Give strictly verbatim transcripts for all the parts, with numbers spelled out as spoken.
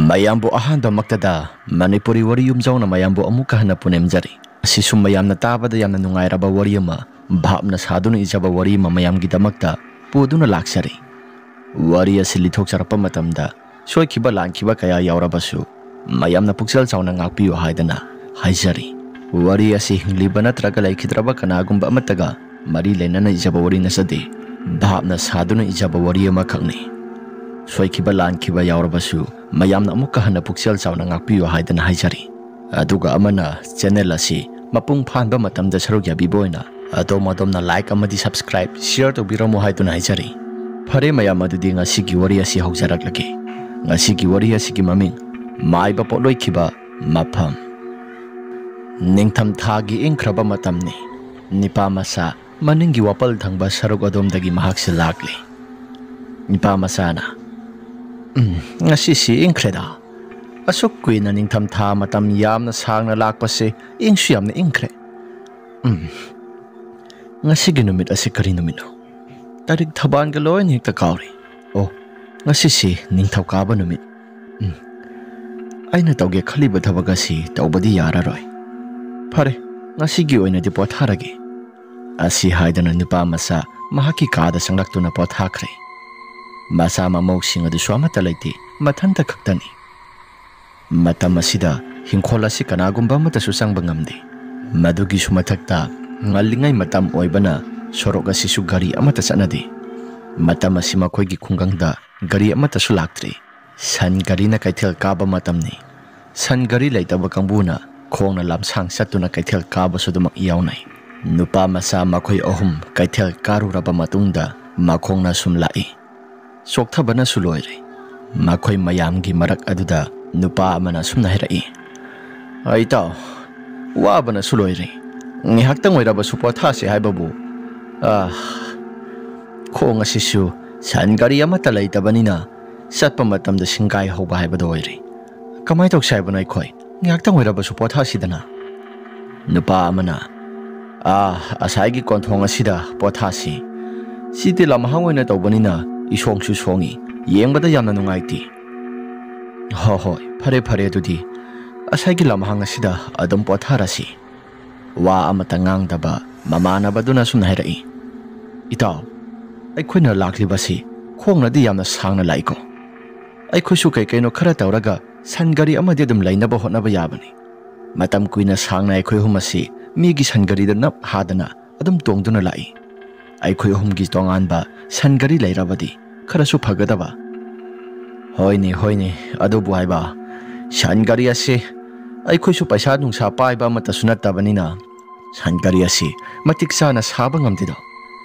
ꯃꯌꯥꯝꯕꯨ ꯑꯍꯥꯟꯕꯃꯛꯇꯗ ꯃꯅꯤꯄꯨꯔꯤ ꯋꯥꯔꯤ ꯌꯨꯝꯖꯥꯎꯅ ꯃꯌꯥꯝꯕꯨ ꯑꯃꯨꯛꯀ ꯍꯟꯅ ꯄꯨꯅꯦꯝꯖꯔꯤ꯫ ꯑꯁꯤꯁꯨ ꯃꯌꯥꯝꯅ ꯇꯥꯕꯗ ꯌꯥꯝꯅ ꯅꯨꯡꯉꯥꯏꯔꯕ ꯋꯥꯔꯤ ꯑꯃ, ꯚꯥꯞꯅ ꯁꯥꯗꯨꯅ ꯏꯖꯕ ꯋꯥꯔꯤ ꯑꯃ ꯃꯌꯥꯝꯒꯤꯗꯃꯛꯇ ꯄꯨꯗꯨꯅ ꯂꯥꯛꯆꯔꯤ꯫ ꯋꯥꯔꯤ ꯑꯁꯤ ꯂꯤꯊꯣꯛꯆꯔꯛꯄ ꯃꯇꯝꯗ ꯁꯣꯏꯈꯤꯕ ꯂꯥꯟꯈꯤꯕ ꯀꯌꯥ ꯌꯥꯎꯔꯕꯁꯨ ꯃꯌꯥꯝꯅ ꯄꯨꯛꯆꯦꯜ ꯆꯥꯎꯅ ꯉꯥꯛꯄꯤꯌꯨ ꯍꯥꯏꯗꯅ ꯍꯥꯏꯖꯔꯤ꯫ ꯋꯥꯔꯤ ꯑꯁꯤ ꯍꯤꯡꯂꯤꯕ ꯅꯠꯇ꯭ꯔꯒ ꯂꯩꯈꯤꯗ꯭ꯔꯕ ꯀꯅꯥꯒꯨꯝꯕ ꯑꯃꯠꯇꯒ ꯃꯔꯤ ꯂꯩꯅꯅ ꯏꯖꯕ ꯋꯥꯔꯤ ꯅꯠꯆꯗꯦ꯫ ꯚꯥꯞꯅ ꯁꯥꯗꯨꯅ ꯏꯖꯕ ꯋꯥꯔꯤ ꯑꯃꯈꯛꯅꯤ꯫ ꯁꯣꯏꯈꯤꯕ ꯂꯥꯟꯈꯤꯕ ꯌꯥꯎꯔꯕꯁꯨ ꯃꯌꯥꯝꯅ ꯑꯃꯨꯛꯀ ꯍꯟꯅ ꯄꯨꯛꯆꯦꯜ ꯆꯥꯎꯅ ꯉꯥꯛꯄꯤꯌꯨ ꯍꯥꯏꯗꯅ ꯍꯥꯏꯖꯔꯤ꯫ ꯑꯗꯨꯒ ꯑꯃꯅ, ꯆꯦꯅꯦꯜ ꯑꯁꯤ ꯃꯄꯨꯡ ꯐꯥꯍꯟꯕ ꯃꯇꯝꯗ ꯁꯔꯨꯛ ꯌꯥꯕꯤꯕ ꯑꯣꯏꯅ ꯑꯗꯣꯝ ꯑꯗꯣꯝꯅ ꯂꯥꯏꯛ ꯑꯃꯗꯤ ꯁꯕꯁꯀ꯭ꯔꯥꯏꯕ, ꯁꯤꯌꯔ ꯇꯧꯕꯤꯔꯝꯃꯨ ꯍꯥꯏꯗꯨꯅ ꯍꯥꯏꯖꯔꯤ꯫ ꯐꯔꯦ ꯃꯌꯥꯝ, ꯑꯗꯨꯗꯤ ꯉꯁꯤꯒꯤ ꯋꯥꯔꯤ ꯑꯁꯤ ꯍꯧꯖꯔꯛꯂꯒꯦ꯫ ꯉꯁꯤꯒꯤ ꯋꯥꯔꯤ ꯑꯁꯤꯒꯤ ꯃꯃꯤꯡ, ꯃꯥꯏꯕ ꯄꯣꯠꯂꯣꯏꯈꯤꯕ ꯃꯐꯝ꯫ ꯅꯤꯡꯊꯝꯊꯥꯒꯤ ꯏꯪꯈ꯭ꯔꯕ ꯃꯇꯝꯅꯤ꯫ ꯅꯤꯄꯥ ꯃꯆꯥ ꯃꯅꯤꯡꯒꯤ ꯋꯥꯄꯜ ꯊꯪꯕ ꯁꯔꯨꯛ ꯑꯗꯣꯝꯗꯒꯤ ꯃꯍꯥꯛꯁꯦ ꯂꯥꯛꯂꯤ꯫ ꯅꯤꯄꯥ ꯃꯆꯥꯅ, "ꯎꯝ, ꯉꯁꯤꯁꯤ ꯏꯪꯈ꯭ꯔꯦꯗ꯫ ꯑꯁꯨꯛ ꯀꯨꯏꯅ ꯅꯤꯡꯊꯝꯊꯥ ꯃꯇꯝ ꯌꯥꯝꯅ ꯁꯥꯡꯅ ꯂꯥꯛꯄꯁꯦ ꯏꯪꯁꯨ ꯌꯥꯝꯅ ꯏꯪꯈ꯭ꯔꯦ꯫ ꯎꯝ, ꯉꯁꯤꯒꯤ ꯅꯨꯃꯤꯠ ꯑꯁꯤ ꯀꯔꯤ ꯅꯨꯃꯤꯠꯅꯣ? ꯇꯥꯔꯤꯛ ꯊꯕꯥꯟꯒ ꯂꯣꯏꯅ ꯍꯦꯛꯇ ꯀꯥꯎꯔꯦ꯫ ꯑꯣ, ꯉꯁꯤꯁꯤ ꯅꯤꯡꯊꯧꯀꯥꯕ ꯅꯨꯃꯤꯠ꯫ ꯎꯝ, ꯑꯩꯅ ꯇꯧꯒꯦ ꯈꯜꯂꯤꯕ ꯊꯕꯛ ꯑꯁꯤ ꯇꯧꯕꯗꯤ ꯌꯥꯔꯔꯣꯏ꯫ ꯐꯔꯦ, ꯉꯁꯤꯒꯤ ꯑꯣꯏꯅꯗꯤ ꯄꯣꯊꯥꯔꯒꯦ"꯫ ꯑꯁꯤ ꯍꯥꯏꯗꯨꯅ ꯅꯨꯄꯥ ꯃꯆꯥ ꯃꯍꯥꯛꯀꯤ ꯀꯥꯗ ꯆꯪꯂꯛꯇꯨꯅ ꯄꯣꯊꯥꯈ꯭ꯔꯦ꯫ ꯃꯆꯥ ꯃꯃꯧꯁꯤꯡ ꯑꯗꯨꯁꯨ ꯑꯃꯠꯇ ꯂꯩꯇꯦ, ꯃꯊꯟꯇ ꯈꯛꯇꯅꯤ꯫ ꯃꯇꯝ ꯑꯁꯤꯗ ꯍꯤꯡꯈꯣꯜ ꯑꯁꯤ ꯀꯅꯥꯒꯨꯝꯕ ꯑꯃꯠꯇꯁꯨ ꯆꯪꯕ ꯉꯝꯗꯦ꯫ ꯃꯗꯨꯒꯤꯁꯨ ꯃꯊꯛꯇ ꯉꯜꯂꯤꯉꯩ ꯃꯇꯝ ꯑꯣꯏꯕꯅ ꯁꯣꯔꯣꯛ ꯑꯁꯤꯁꯨ ꯒꯥꯔꯤ ꯑꯃꯠꯇ ꯆꯠꯅꯗꯦ꯫ ꯃꯇꯝ ꯑꯁꯤ ꯃꯈꯣꯏꯒꯤ ꯈꯨꯡꯒꯪꯗ ꯒꯥꯔꯤ ꯑꯃꯠꯇꯁꯨ ꯂꯥꯛꯇ꯭ꯔꯤ꯫ ꯁꯟ ꯒꯥꯔꯤꯅ ꯀꯩꯊꯦꯜ ꯀꯥꯕ ꯃꯇꯝꯅꯤ꯫ ꯁꯟ ꯒꯥꯔꯤ ꯂꯩꯇꯕ ꯀꯥꯡꯕꯨꯅ ꯈꯣꯡꯅ ꯂꯝꯁꯥꯡ ꯆꯠꯇꯨꯅ ꯀꯩꯊꯦꯜ ꯀꯥꯕꯁꯨ ꯑꯗꯨꯃꯛ ꯌꯥꯎꯅꯩ꯫ ꯅꯨꯄꯥ ꯃꯆꯥ ꯃꯈꯣꯏ ꯑꯍꯨꯝ ꯀꯩꯊꯦꯜ ꯀꯥꯔꯨꯔꯕ ꯃꯇꯨꯡꯗ ꯃꯈꯣꯡꯅ ꯁꯨꯝ ꯂꯥꯛꯏ꯫ ꯆꯣꯛꯊꯕꯅꯁꯨ ꯂꯣꯏꯔꯦ꯫ ꯃꯈꯣꯏ ꯃꯌꯥꯝꯒꯤ ꯃꯔꯛ ꯑꯗꯨꯗ ꯅꯨꯄꯥ ꯑꯃꯅ ꯑꯁꯨꯝꯅ ꯍꯥꯏꯔꯛꯏ, "ꯏꯇꯥꯎ, ꯋꯥꯕꯅꯁꯨ ꯂꯣꯏꯔꯦ꯫ ꯉꯥꯏꯍꯥꯛꯇꯪ ꯑꯣꯏꯔꯕꯁꯨ ꯄꯣꯊꯥꯁꯤ ꯍꯥꯏꯕꯕꯨ, ꯑꯥ, ꯈꯣꯡ ꯑꯁꯤꯁꯨ ꯁꯟ ꯒꯥꯔꯤ ꯑꯃꯠꯇ ꯂꯩꯇꯕꯅꯤꯅ ꯆꯠꯄ ꯃꯇꯝꯗ ꯁꯤꯡꯒꯥꯏ ꯍꯧꯕ ꯍꯥꯏꯕꯗꯨ ꯑꯣꯏꯔꯦ꯫ ꯀꯃꯥꯏꯅ ꯇꯧꯁꯤ ꯍꯥꯏꯕꯅꯣ ꯑꯩꯈꯣꯏ? ꯉꯥꯏꯍꯥꯛꯇꯪ ꯑꯣꯏꯔꯕꯁꯨ ꯄꯣꯊꯥꯁꯤꯗꯅ"꯫ ꯅꯨꯄꯥ ꯑꯃꯅ, "ꯑꯥ, ꯑꯁꯥꯏꯒꯤ ꯀꯣꯟꯊꯣꯡ ꯑꯁꯤꯗ ꯄꯣꯊꯥꯁꯤ꯫ ꯁꯤꯗꯤ ꯂꯝꯍꯥꯡ ꯑꯣꯏꯅ ꯇꯧꯕꯅꯤꯅ ꯏꯁꯣꯡꯁꯨ ꯁꯣꯡꯉꯤ, ꯌꯦꯡꯕꯗ ꯌꯥꯝꯅ ꯅꯨꯡꯉꯥꯏꯇꯦ"꯫ "ꯍꯣ ꯍꯣꯏ, ꯐꯔꯦ ꯐꯔꯦ, ꯑꯗꯨꯗꯤ ꯉꯁꯥꯏꯒꯤ ꯂꯝꯍꯥꯡ ꯑꯁꯤꯗ ꯑꯗꯨꯝ ꯄꯣꯊꯥꯔꯁꯤ꯫" ꯋꯥ ꯑꯃꯠꯇ ꯉꯥꯡꯗꯕ ꯃꯃꯥꯟꯅꯕꯗꯨꯅ ꯁꯨꯝꯅ ꯍꯥꯏꯔꯛꯏ, "ꯏꯇꯥꯎ, ꯑꯩꯈꯣꯏꯅ ꯂꯥꯛꯂꯤꯕꯁꯤ ꯈꯣꯡꯅꯗꯤ ꯌꯥꯝꯅ ꯁꯥꯡꯅ ꯂꯥꯛꯏꯀꯣ꯫ ꯑꯩꯈꯣꯏꯁꯨ ꯀꯩ ꯀꯩꯅꯣ ꯈꯔ ꯇꯧꯔꯒ ꯁꯟ ꯒꯥꯔꯤ ꯑꯃꯗꯤ ꯑꯗꯨꯝ ꯂꯩꯅꯕ ꯍꯣꯠꯅꯕ ꯌꯥꯕꯅꯤ꯫ ꯃꯇꯝ ꯀꯨꯏꯅ ꯁꯥꯡꯅ ꯑꯩꯈꯣꯏ ꯑꯍꯨꯝ ꯑꯁꯤ ꯃꯤꯒꯤ ꯁꯟ ꯒꯥꯔꯤꯗ ꯅꯞ ꯍꯥꯗꯅ ꯑꯗꯨꯝ ꯇꯣꯡꯗꯨꯅ ꯂꯥꯛꯏ꯫ ꯑꯩꯈꯣꯏ ꯑꯍꯨꯝꯒꯤ ꯇꯣꯉꯥꯟꯕ ꯁꯟ ꯒꯥꯔꯤ ꯂꯩꯔꯕꯗꯤ ꯈꯔꯁꯨ ꯐꯒꯗꯕ꯫" "ꯍꯣꯏꯅꯦ, ꯍꯣꯏꯅꯦ, ꯑꯗꯨꯕꯨ ꯍꯥꯏꯕ, ꯁꯟ ꯒꯥꯔꯤ ꯑꯁꯤ ꯑꯩꯈꯣꯏꯁꯨ ꯄꯩꯁꯥ ꯅꯨꯡꯁꯥ ꯄꯥꯏꯕ ꯑꯃꯠꯇꯁꯨ ꯅꯠꯇꯕꯅꯤꯅ ꯁꯟ ꯒꯥꯔꯤ ꯑꯁꯤ ꯃꯇꯤꯛ ꯆꯥꯅ ꯁꯥꯕ ꯉꯝꯗꯦꯗꯣ꯫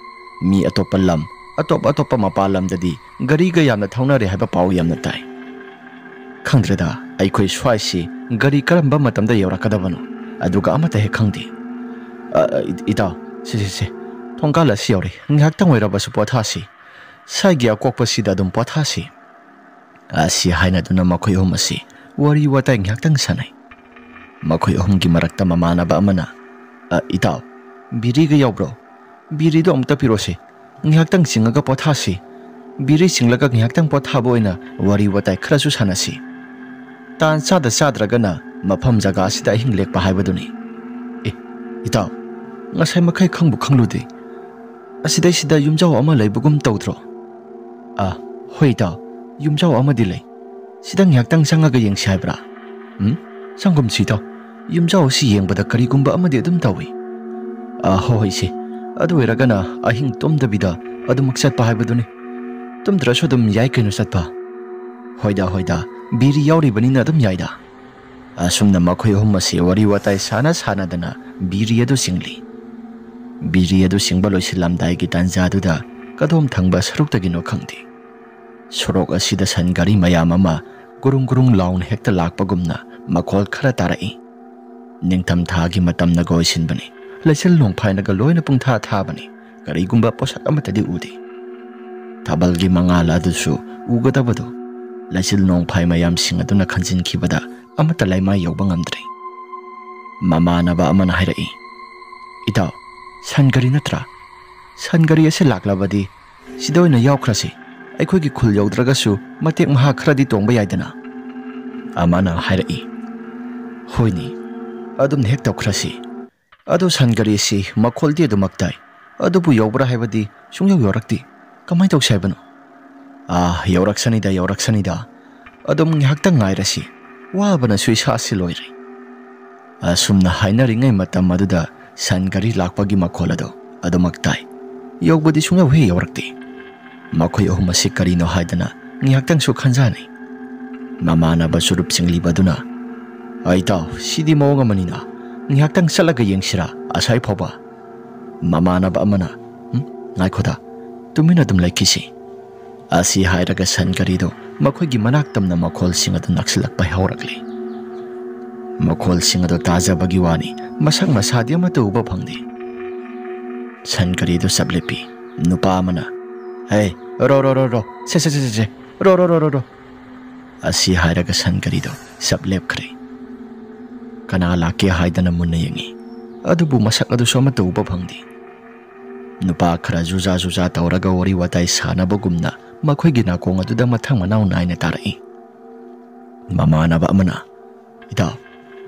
ꯃꯤ ꯑꯇꯣꯞꯄ ꯂꯝ, ꯑꯇꯣꯞ ꯑꯇꯣꯞꯄ ꯃꯄꯥꯟ ꯂꯝꯗꯗꯤ ꯒꯥꯔꯤꯒ ꯌꯥꯝꯅ ꯊꯧꯅꯔꯦ ꯍꯥꯏꯕ ꯄꯥꯎ ꯌꯥꯝꯅ ꯇꯥꯏ꯫ ꯈꯪꯗ꯭ꯔꯦꯗ, ꯑꯩꯈꯣꯏ ꯁ꯭ꯋꯥꯏꯁꯤ ꯒꯥꯔꯤ ꯀꯔꯝꯕ ꯃꯇꯝꯗ ꯌꯧꯔꯛꯀꯗꯕꯅꯣ, ꯑꯗꯨꯒ ꯑꯃꯠꯇ ꯍꯦꯛ ꯈꯪꯗꯦ꯫ ꯑ, ꯑ, ꯏ-, ꯏꯇꯥꯎ, ꯁꯤ, ꯁꯤ, ꯁꯤ, ꯊꯣꯡꯒꯥꯜ ꯑꯁꯤ ꯌꯧꯔꯦ, ꯉꯥꯏꯍꯥꯛꯇꯪ ꯑꯣꯏꯔꯕꯁꯨ ꯄꯣꯊꯥꯁꯤ꯫ ꯁ꯭ꯋꯥꯏꯒꯤ ꯑꯀꯣꯛꯄꯁꯤꯗ ꯑꯗꯨꯝ ꯄꯣꯊꯥꯁꯤ꯫" ꯑꯁꯤ ꯍꯥꯏꯅꯗꯨꯅ ꯃꯈꯣꯏ ꯑꯍꯨꯝ ꯑꯁꯤ ꯋꯥꯔꯤ ꯋꯥꯇꯥꯏ ꯉꯥꯏꯍꯥꯛꯇꯪ ꯁꯥꯟꯅꯩ꯫ ꯃꯈꯣꯏ ꯑꯍꯨꯝꯒꯤ ꯃꯔꯛꯇ ꯃꯃꯥꯟꯅꯕ ꯑꯃꯅ, "ꯑ, ꯏꯇꯥꯎ, ꯕꯤꯔꯤꯒ ꯌꯥꯎꯕ꯭ꯔꯣ? ꯕꯤꯔꯤꯗꯣ ꯑꯃꯨꯛꯇ ꯄꯤꯔꯛꯑꯣꯁꯦ꯫ ꯉꯥꯏꯍꯥꯛꯇꯪ ꯆꯤꯡꯉꯒ ꯄꯣꯊꯥꯁꯤ꯫ ꯕꯤꯔꯤ ꯆꯤꯡꯂꯒ ꯉꯥꯏꯍꯥꯛꯇꯪ ꯄꯣꯊꯥꯕ ꯑꯣꯏꯅ ꯋꯥꯔꯤ ꯋꯥꯇꯥꯏ ꯈꯔꯁꯨ ꯁꯥꯟꯅꯁꯤ꯫ ꯇꯥꯟ ꯆꯥꯗ ꯆꯥꯗ꯭ꯔꯒꯅ ꯃꯐꯝ ꯖꯒꯥ ꯑꯁꯤꯗ ꯑꯍꯤꯡ ꯂꯦꯛꯄ ꯍꯥꯏꯕꯗꯨꯅꯤ꯫" "ꯑꯦ, ꯏꯇꯥꯎ, ꯉꯁꯥꯏ ꯃꯈꯩ ꯈꯪꯕꯨ ꯈꯪꯂꯨꯗꯦ꯫ ꯑꯁꯤꯗꯩꯁꯤꯗ ꯌꯨꯝꯖꯥꯎ ꯑꯃ ꯂꯩꯕꯒꯨꯝ ꯇꯧꯗ꯭ꯔꯣ?" "ꯑ, ꯍꯣꯏ ꯏꯇꯥꯎ, ꯌꯨꯝꯖꯥꯎ ꯑꯃꯗꯤ ꯂꯩ꯫ ꯁꯤꯗ ꯉꯥꯏꯍꯥꯛꯇꯪ ꯆꯪꯉꯒ ꯌꯦꯡꯁꯤ ꯍꯥꯏꯕ꯭ꯔꯥ?" "ꯎꯝ, ꯆꯪꯒꯨꯝꯁꯤ ꯏꯇꯥꯎ꯫ ꯌꯨꯝꯖꯥꯎ ꯑꯁꯤ ꯌꯦꯡꯕꯗ ꯀꯔꯤꯒꯨꯝꯕ ꯑꯃꯗꯤ ꯑꯗꯨꯝ ꯇꯧꯏ꯫" "ꯑ, ꯍꯣꯏ, ꯍꯣꯏ, ꯏꯆꯦ꯫ ꯑꯗꯨ ꯑꯣꯏꯔꯒꯅ ꯑꯍꯤꯡ ꯇꯨꯝꯗꯕꯤꯗ ꯑꯗꯨꯃꯛ ꯆꯠꯄ ꯍꯥꯏꯕꯗꯨꯅꯤ꯫ ꯇꯨꯝꯗ꯭ꯔꯁꯨ ꯑꯗꯨꯝ ꯌꯥꯏ ꯀꯩꯅꯣ ꯆꯠꯄ꯫" "ꯍꯣꯏꯗ, ꯍꯣꯏꯗ, ꯕꯤꯔꯤ ꯌꯥꯎꯔꯤꯕꯅꯤꯅ ꯑꯗꯨꯝ ꯌꯥꯏꯗ꯫" ꯑꯁꯨꯝꯅ ꯃꯈꯣꯏ ꯑꯍꯨꯝ ꯑꯁꯤ ꯋꯥꯔꯤ ꯋꯥꯇꯥꯏ ꯁꯥꯟꯅ ꯁꯥꯟꯅꯗꯅ ꯕꯤꯔꯤ ꯑꯗꯨ ꯆꯤꯡꯂꯤ꯫ ꯕꯤꯔꯤ ꯑꯗꯨ ꯆꯤꯡꯕ ꯂꯣꯏꯁꯤꯜꯂꯝꯗꯥꯏꯒꯤ ꯇꯥꯟꯖꯥꯗꯨꯗ ꯀꯗꯣꯝ ꯊꯪꯕ ꯁꯔꯨꯛꯇꯒꯤꯅꯣ ꯈꯪꯗꯦ, ꯁꯣꯔꯣꯛ ꯑꯁꯤꯗ ꯁꯟ ꯒꯥꯔꯤ ꯃꯌꯥꯝ ꯑꯃ ꯒꯨꯔꯨꯡ ꯒꯨꯔꯨꯡ ꯂꯥꯎꯅ ꯍꯦꯛꯇ ꯂꯥꯛꯄꯒꯨꯝꯅ ꯃꯈꯣꯜ ꯈꯔ ꯇꯥꯔꯛꯏ꯫ ꯅꯤꯡꯊꯝ ꯊꯥꯒꯤ ꯃꯇꯝꯅꯒ ꯑꯣꯏꯁꯤꯟꯕꯅꯤ꯫ ꯂꯩꯆꯤꯜ ꯅꯣꯡꯐꯥꯏꯅꯒ ꯂꯣꯏꯅ ꯄꯨꯡꯊꯥ ꯊꯥꯕꯅꯤ꯫ ꯀꯔꯤꯒꯨꯝꯕ ꯄꯣꯠꯁꯛ ꯑꯃꯠꯇꯗꯤ ꯎꯗꯦ꯫ ꯊꯥꯕꯜꯒꯤ ꯃꯉꯥꯜ ꯑꯗꯨꯁꯨ ꯎꯒꯗꯕꯗꯨ ꯂꯩꯆꯤꯜ ꯅꯣꯡꯐꯥꯏ ꯃꯌꯥꯝꯁꯤꯡ ꯑꯗꯨꯅ ꯈꯟꯖꯤꯟꯈꯤꯕꯗ ꯑꯃꯠꯇ ꯂꯩꯃꯥꯏ ꯌꯧꯕ ꯉꯝꯗ꯭ꯔꯦ꯫ ꯃꯃꯥꯟꯅꯕ ꯑꯃꯅ ꯍꯥꯏꯔꯛꯏ, "ꯏꯇꯥꯎ, ꯁꯟ ꯒꯥꯔꯤ ꯅꯠꯇ꯭ꯔꯥ? ꯁꯟ ꯒꯥꯔꯤ ꯑꯁꯤ ꯂꯥꯛꯂꯕꯗꯤ ꯁꯤꯗ ꯑꯣꯏꯅ ꯌꯥꯎꯈ꯭ꯔꯁꯤ꯫ ꯑꯩꯈꯣꯏꯒꯤ ꯈꯨꯜ ꯌꯧꯗ꯭ꯔꯒꯁꯨ ꯃꯇꯦꯛ ꯃꯍꯥ ꯈꯔꯗꯤ ꯇꯣꯡꯕ ꯌꯥꯏꯗꯅ꯫" ꯑꯃꯅ ꯍꯥꯏꯔꯛꯏ, "ꯍꯣꯏꯅꯦ, ꯑꯗꯨꯝ ꯍꯦꯛ ꯇꯧꯈ꯭ꯔꯁꯤ꯫ ꯑꯗꯨ ꯁꯟ ꯒꯥꯔꯤꯁꯤ ꯃꯈꯣꯜꯗꯤ ꯑꯗꯨꯃꯛ ꯇꯥꯏ, ꯑꯗꯨꯕꯨ ꯌꯧꯕ꯭ꯔꯥ ꯍꯥꯏꯕꯗꯤ ꯁꯨꯡꯌꯧ ꯌꯧꯔꯛꯇꯦ꯫ ꯀꯃꯥꯏꯅ ꯇꯧꯁꯤ ꯍꯥꯏꯕꯅꯣ?" "ꯑꯥ, ꯌꯧꯔꯛꯁꯅꯤꯗ, ꯌꯧꯔꯛꯁꯅꯤꯗ꯫ ꯑꯗꯨꯝ ꯉꯥꯏꯍꯥꯛꯇꯪ ꯉꯥꯏꯔꯁꯤ꯫ ꯋꯥꯕꯅꯁꯨ ꯏꯁꯥꯁꯤ ꯂꯣꯏꯔꯦ"꯫ ꯑꯁꯨꯝꯅ ꯍꯥꯏꯅꯔꯤꯉꯩ ꯃꯇꯝ ꯑꯗꯨꯗ ꯁꯟ ꯒꯥꯔꯤ ꯂꯥꯛꯄꯒꯤ ꯃꯈꯣꯜ ꯑꯗꯨ ꯑꯗꯨꯃꯛ ꯇꯥꯏ꯫ ꯌꯧꯕꯗꯤ ꯁꯨꯡꯌꯧ ꯍꯦꯛ ꯌꯧꯔꯛꯇꯦ꯫ ꯃꯈꯣꯏ ꯑꯍꯨꯝ ꯑꯁꯤ ꯀꯔꯤꯅꯣ ꯍꯥꯏꯗꯅ ꯉꯥꯏꯍꯥꯛꯇꯪꯁꯨ ꯈꯟꯖꯥꯟꯅꯩ꯫ ꯃꯃꯥꯟꯅꯕ ꯆꯨꯔꯨꯞ ꯆꯤꯡꯂꯤꯕ ꯑꯗꯨꯅ, "ꯑꯩ ꯏꯇꯥꯎ, ꯁꯤꯗꯤ ꯃꯑꯣꯡ ꯑꯃꯅꯤꯅ, ꯉꯥꯏꯍꯥꯛꯇꯪ ꯆꯠꯂꯒ ꯌꯦꯡꯁꯤꯔꯥ ꯑꯁ꯭ꯋꯥꯏ ꯐꯥꯎꯕ?" ꯃꯃꯥꯟꯅꯕ ꯑꯃꯅ, "ꯎꯝ, ꯉꯥꯏꯈꯣꯗ, ꯇꯨꯃꯤꯟꯅ ꯑꯗꯨꯝ ꯂꯩꯈꯤꯁꯤ"꯫ ꯑꯁꯤ ꯍꯥꯏꯔꯒ ꯁꯟ ꯒꯥꯔꯤꯗꯨ ꯃꯈꯣꯏꯒꯤ ꯃꯅꯥꯛ ꯇꯝꯅ ꯃꯈꯣꯜꯁꯤꯡ ꯑꯗꯨ ꯅꯛꯁꯤꯜꯂꯛꯄ ꯍꯧꯔꯛꯂꯤ꯫ ꯃꯈꯣꯜꯁꯤꯡ ꯑꯗꯨ ꯇꯥꯖꯕꯒꯤ ꯋꯥꯅꯤ, ꯃꯁꯛ ꯃꯁꯥꯗꯤ ꯑꯃꯠꯇ ꯎꯕ ꯐꯪꯗꯦ꯫ ꯁꯟ ꯒꯥꯔꯤꯗꯨ ꯆꯞ ꯂꯦꯞꯄꯤ꯫ ꯅꯨꯄꯥ ꯑꯃꯅ, "ꯍꯦ, ꯔꯣ, ꯔꯣ, ꯔꯣ, ꯔꯣ, ꯁꯦ, ꯁꯦ, ꯁꯦ, ꯁꯦ, ꯁꯦ, ꯔꯣ, ꯔꯣ, ꯔꯣ, ꯔꯣ, ꯔꯣ"꯫ ꯑꯁꯤ ꯍꯥꯏꯔꯒ ꯁꯟ ꯒꯥꯔꯤꯗꯨ ꯆꯞ ꯂꯦꯞꯈ꯭ꯔꯦ꯫ ꯀꯅꯥ ꯂꯥꯛꯀꯦ ꯍꯥꯏꯗꯅ ꯃꯨꯟꯅ ꯌꯦꯡꯉꯤ, ꯑꯗꯨꯕꯨ ꯃꯁꯛ ꯑꯗꯨꯁꯨ ꯑꯃꯠꯇ ꯎꯕ ꯐꯪꯗꯦ꯫ ꯅꯨꯄꯥ ꯈꯔ ꯖꯨꯖꯥ ꯖꯨꯖꯥ ꯇꯧꯔꯒ ꯋꯥꯔꯤ ꯋꯥꯇꯥꯏ ꯁꯥꯟꯅꯕꯒꯨꯝꯅ ꯃꯈꯣꯏꯒꯤ ꯅꯥꯀꯣꯡ ꯑꯗꯨꯗ ꯃꯊꯪ ꯃꯅꯥꯎ ꯅꯥꯏꯅ ꯇꯥꯔꯛꯏ꯫ ꯃꯃꯥꯟꯅꯕ ꯑꯃꯅ, "ꯏꯇꯥꯎ,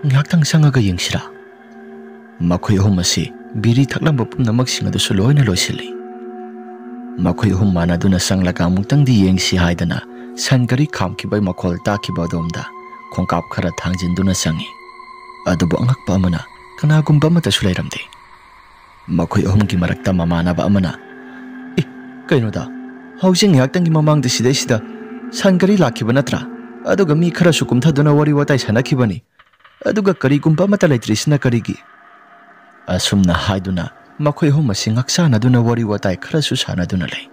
ꯉꯥꯏꯍꯥꯛꯇꯪ ꯆꯪꯉꯒ ꯌꯦꯡꯁꯤꯔꯥ?" ꯃꯈꯣꯏ ꯑꯍꯨꯝ ꯑꯁꯤ ꯕꯤꯔꯤ ꯊꯛꯂꯝꯕ ꯄꯨꯝꯅꯃꯛꯁꯤꯡ ꯑꯗꯨꯁꯨ ꯂꯣꯏꯅ ꯂꯣꯏꯁꯤꯜꯂꯤ꯫ ꯃꯈꯣꯏ ꯑꯍꯨꯝ ꯃꯥꯟꯅꯗꯨꯅ ꯆꯪꯂꯒ ꯑꯃꯨꯛꯇꯪꯗꯤ ꯌꯦꯡꯁꯤ ꯍꯥꯏꯗꯅ ꯁꯟ ꯒꯥꯔꯤ ꯈꯥꯝꯈꯤꯕꯒꯤ ꯃꯈꯣꯜ ꯇꯥꯈꯤꯕ ꯑꯗꯣꯝꯗ ꯈꯣꯡꯀꯥꯞ ꯈꯔ ꯊꯥꯡꯖꯤꯟꯗꯨꯅ ꯆꯪꯉꯤ꯫ ꯑꯗꯨꯕꯨ ꯑꯉꯛꯄ ꯑꯃꯅ, ꯀꯅꯥꯒꯨꯝꯕ ꯑꯃꯠꯇꯁꯨ ꯂꯩꯔꯝꯗꯦ꯫ ꯃꯈꯣꯏ ꯑꯍꯨꯝꯒꯤ ꯃꯔꯛꯇ ꯃꯃꯥꯟꯅꯕ ꯑꯃꯅ, "ꯑꯦ, ꯀꯩꯅꯣꯗ, ꯍꯧꯖꯤꯛ ꯉꯥꯏꯍꯥꯛꯇꯪꯒꯤ ꯃꯃꯥꯡꯗ ꯁꯤꯗꯩꯁꯤꯗ ꯁꯟ ꯒꯥꯔꯤ ꯂꯥꯛꯈꯤꯕ ꯅꯠꯇ꯭ꯔꯥ? ꯑꯗꯨꯒ ꯃꯤ ꯈꯔꯁꯨ ꯀꯨꯝꯊꯗꯨꯅ ꯋꯥꯔꯤ ꯋꯥꯇꯥꯏ ꯁꯥꯟꯅꯈꯤꯕꯅꯤ꯫ ꯑꯗꯨꯒ ꯀꯔꯤꯒꯨꯝꯕ ꯑꯃꯠꯇ ꯂꯩꯇ꯭ꯔꯤꯁꯤꯅ ꯀꯔꯤꯒꯤ?" ꯑꯁꯨꯝꯅ ꯍꯥꯏꯗꯨꯅ ꯃꯈꯣꯏ ꯑꯍꯨꯝ ꯑꯁꯤ ꯉꯛꯁꯥꯟꯅꯗꯨꯅ ꯋꯥꯔꯤ ꯋꯥꯇꯥꯏ ꯈꯔꯁꯨ ꯁꯥꯟꯅꯗꯨꯅ ꯂꯩ꯫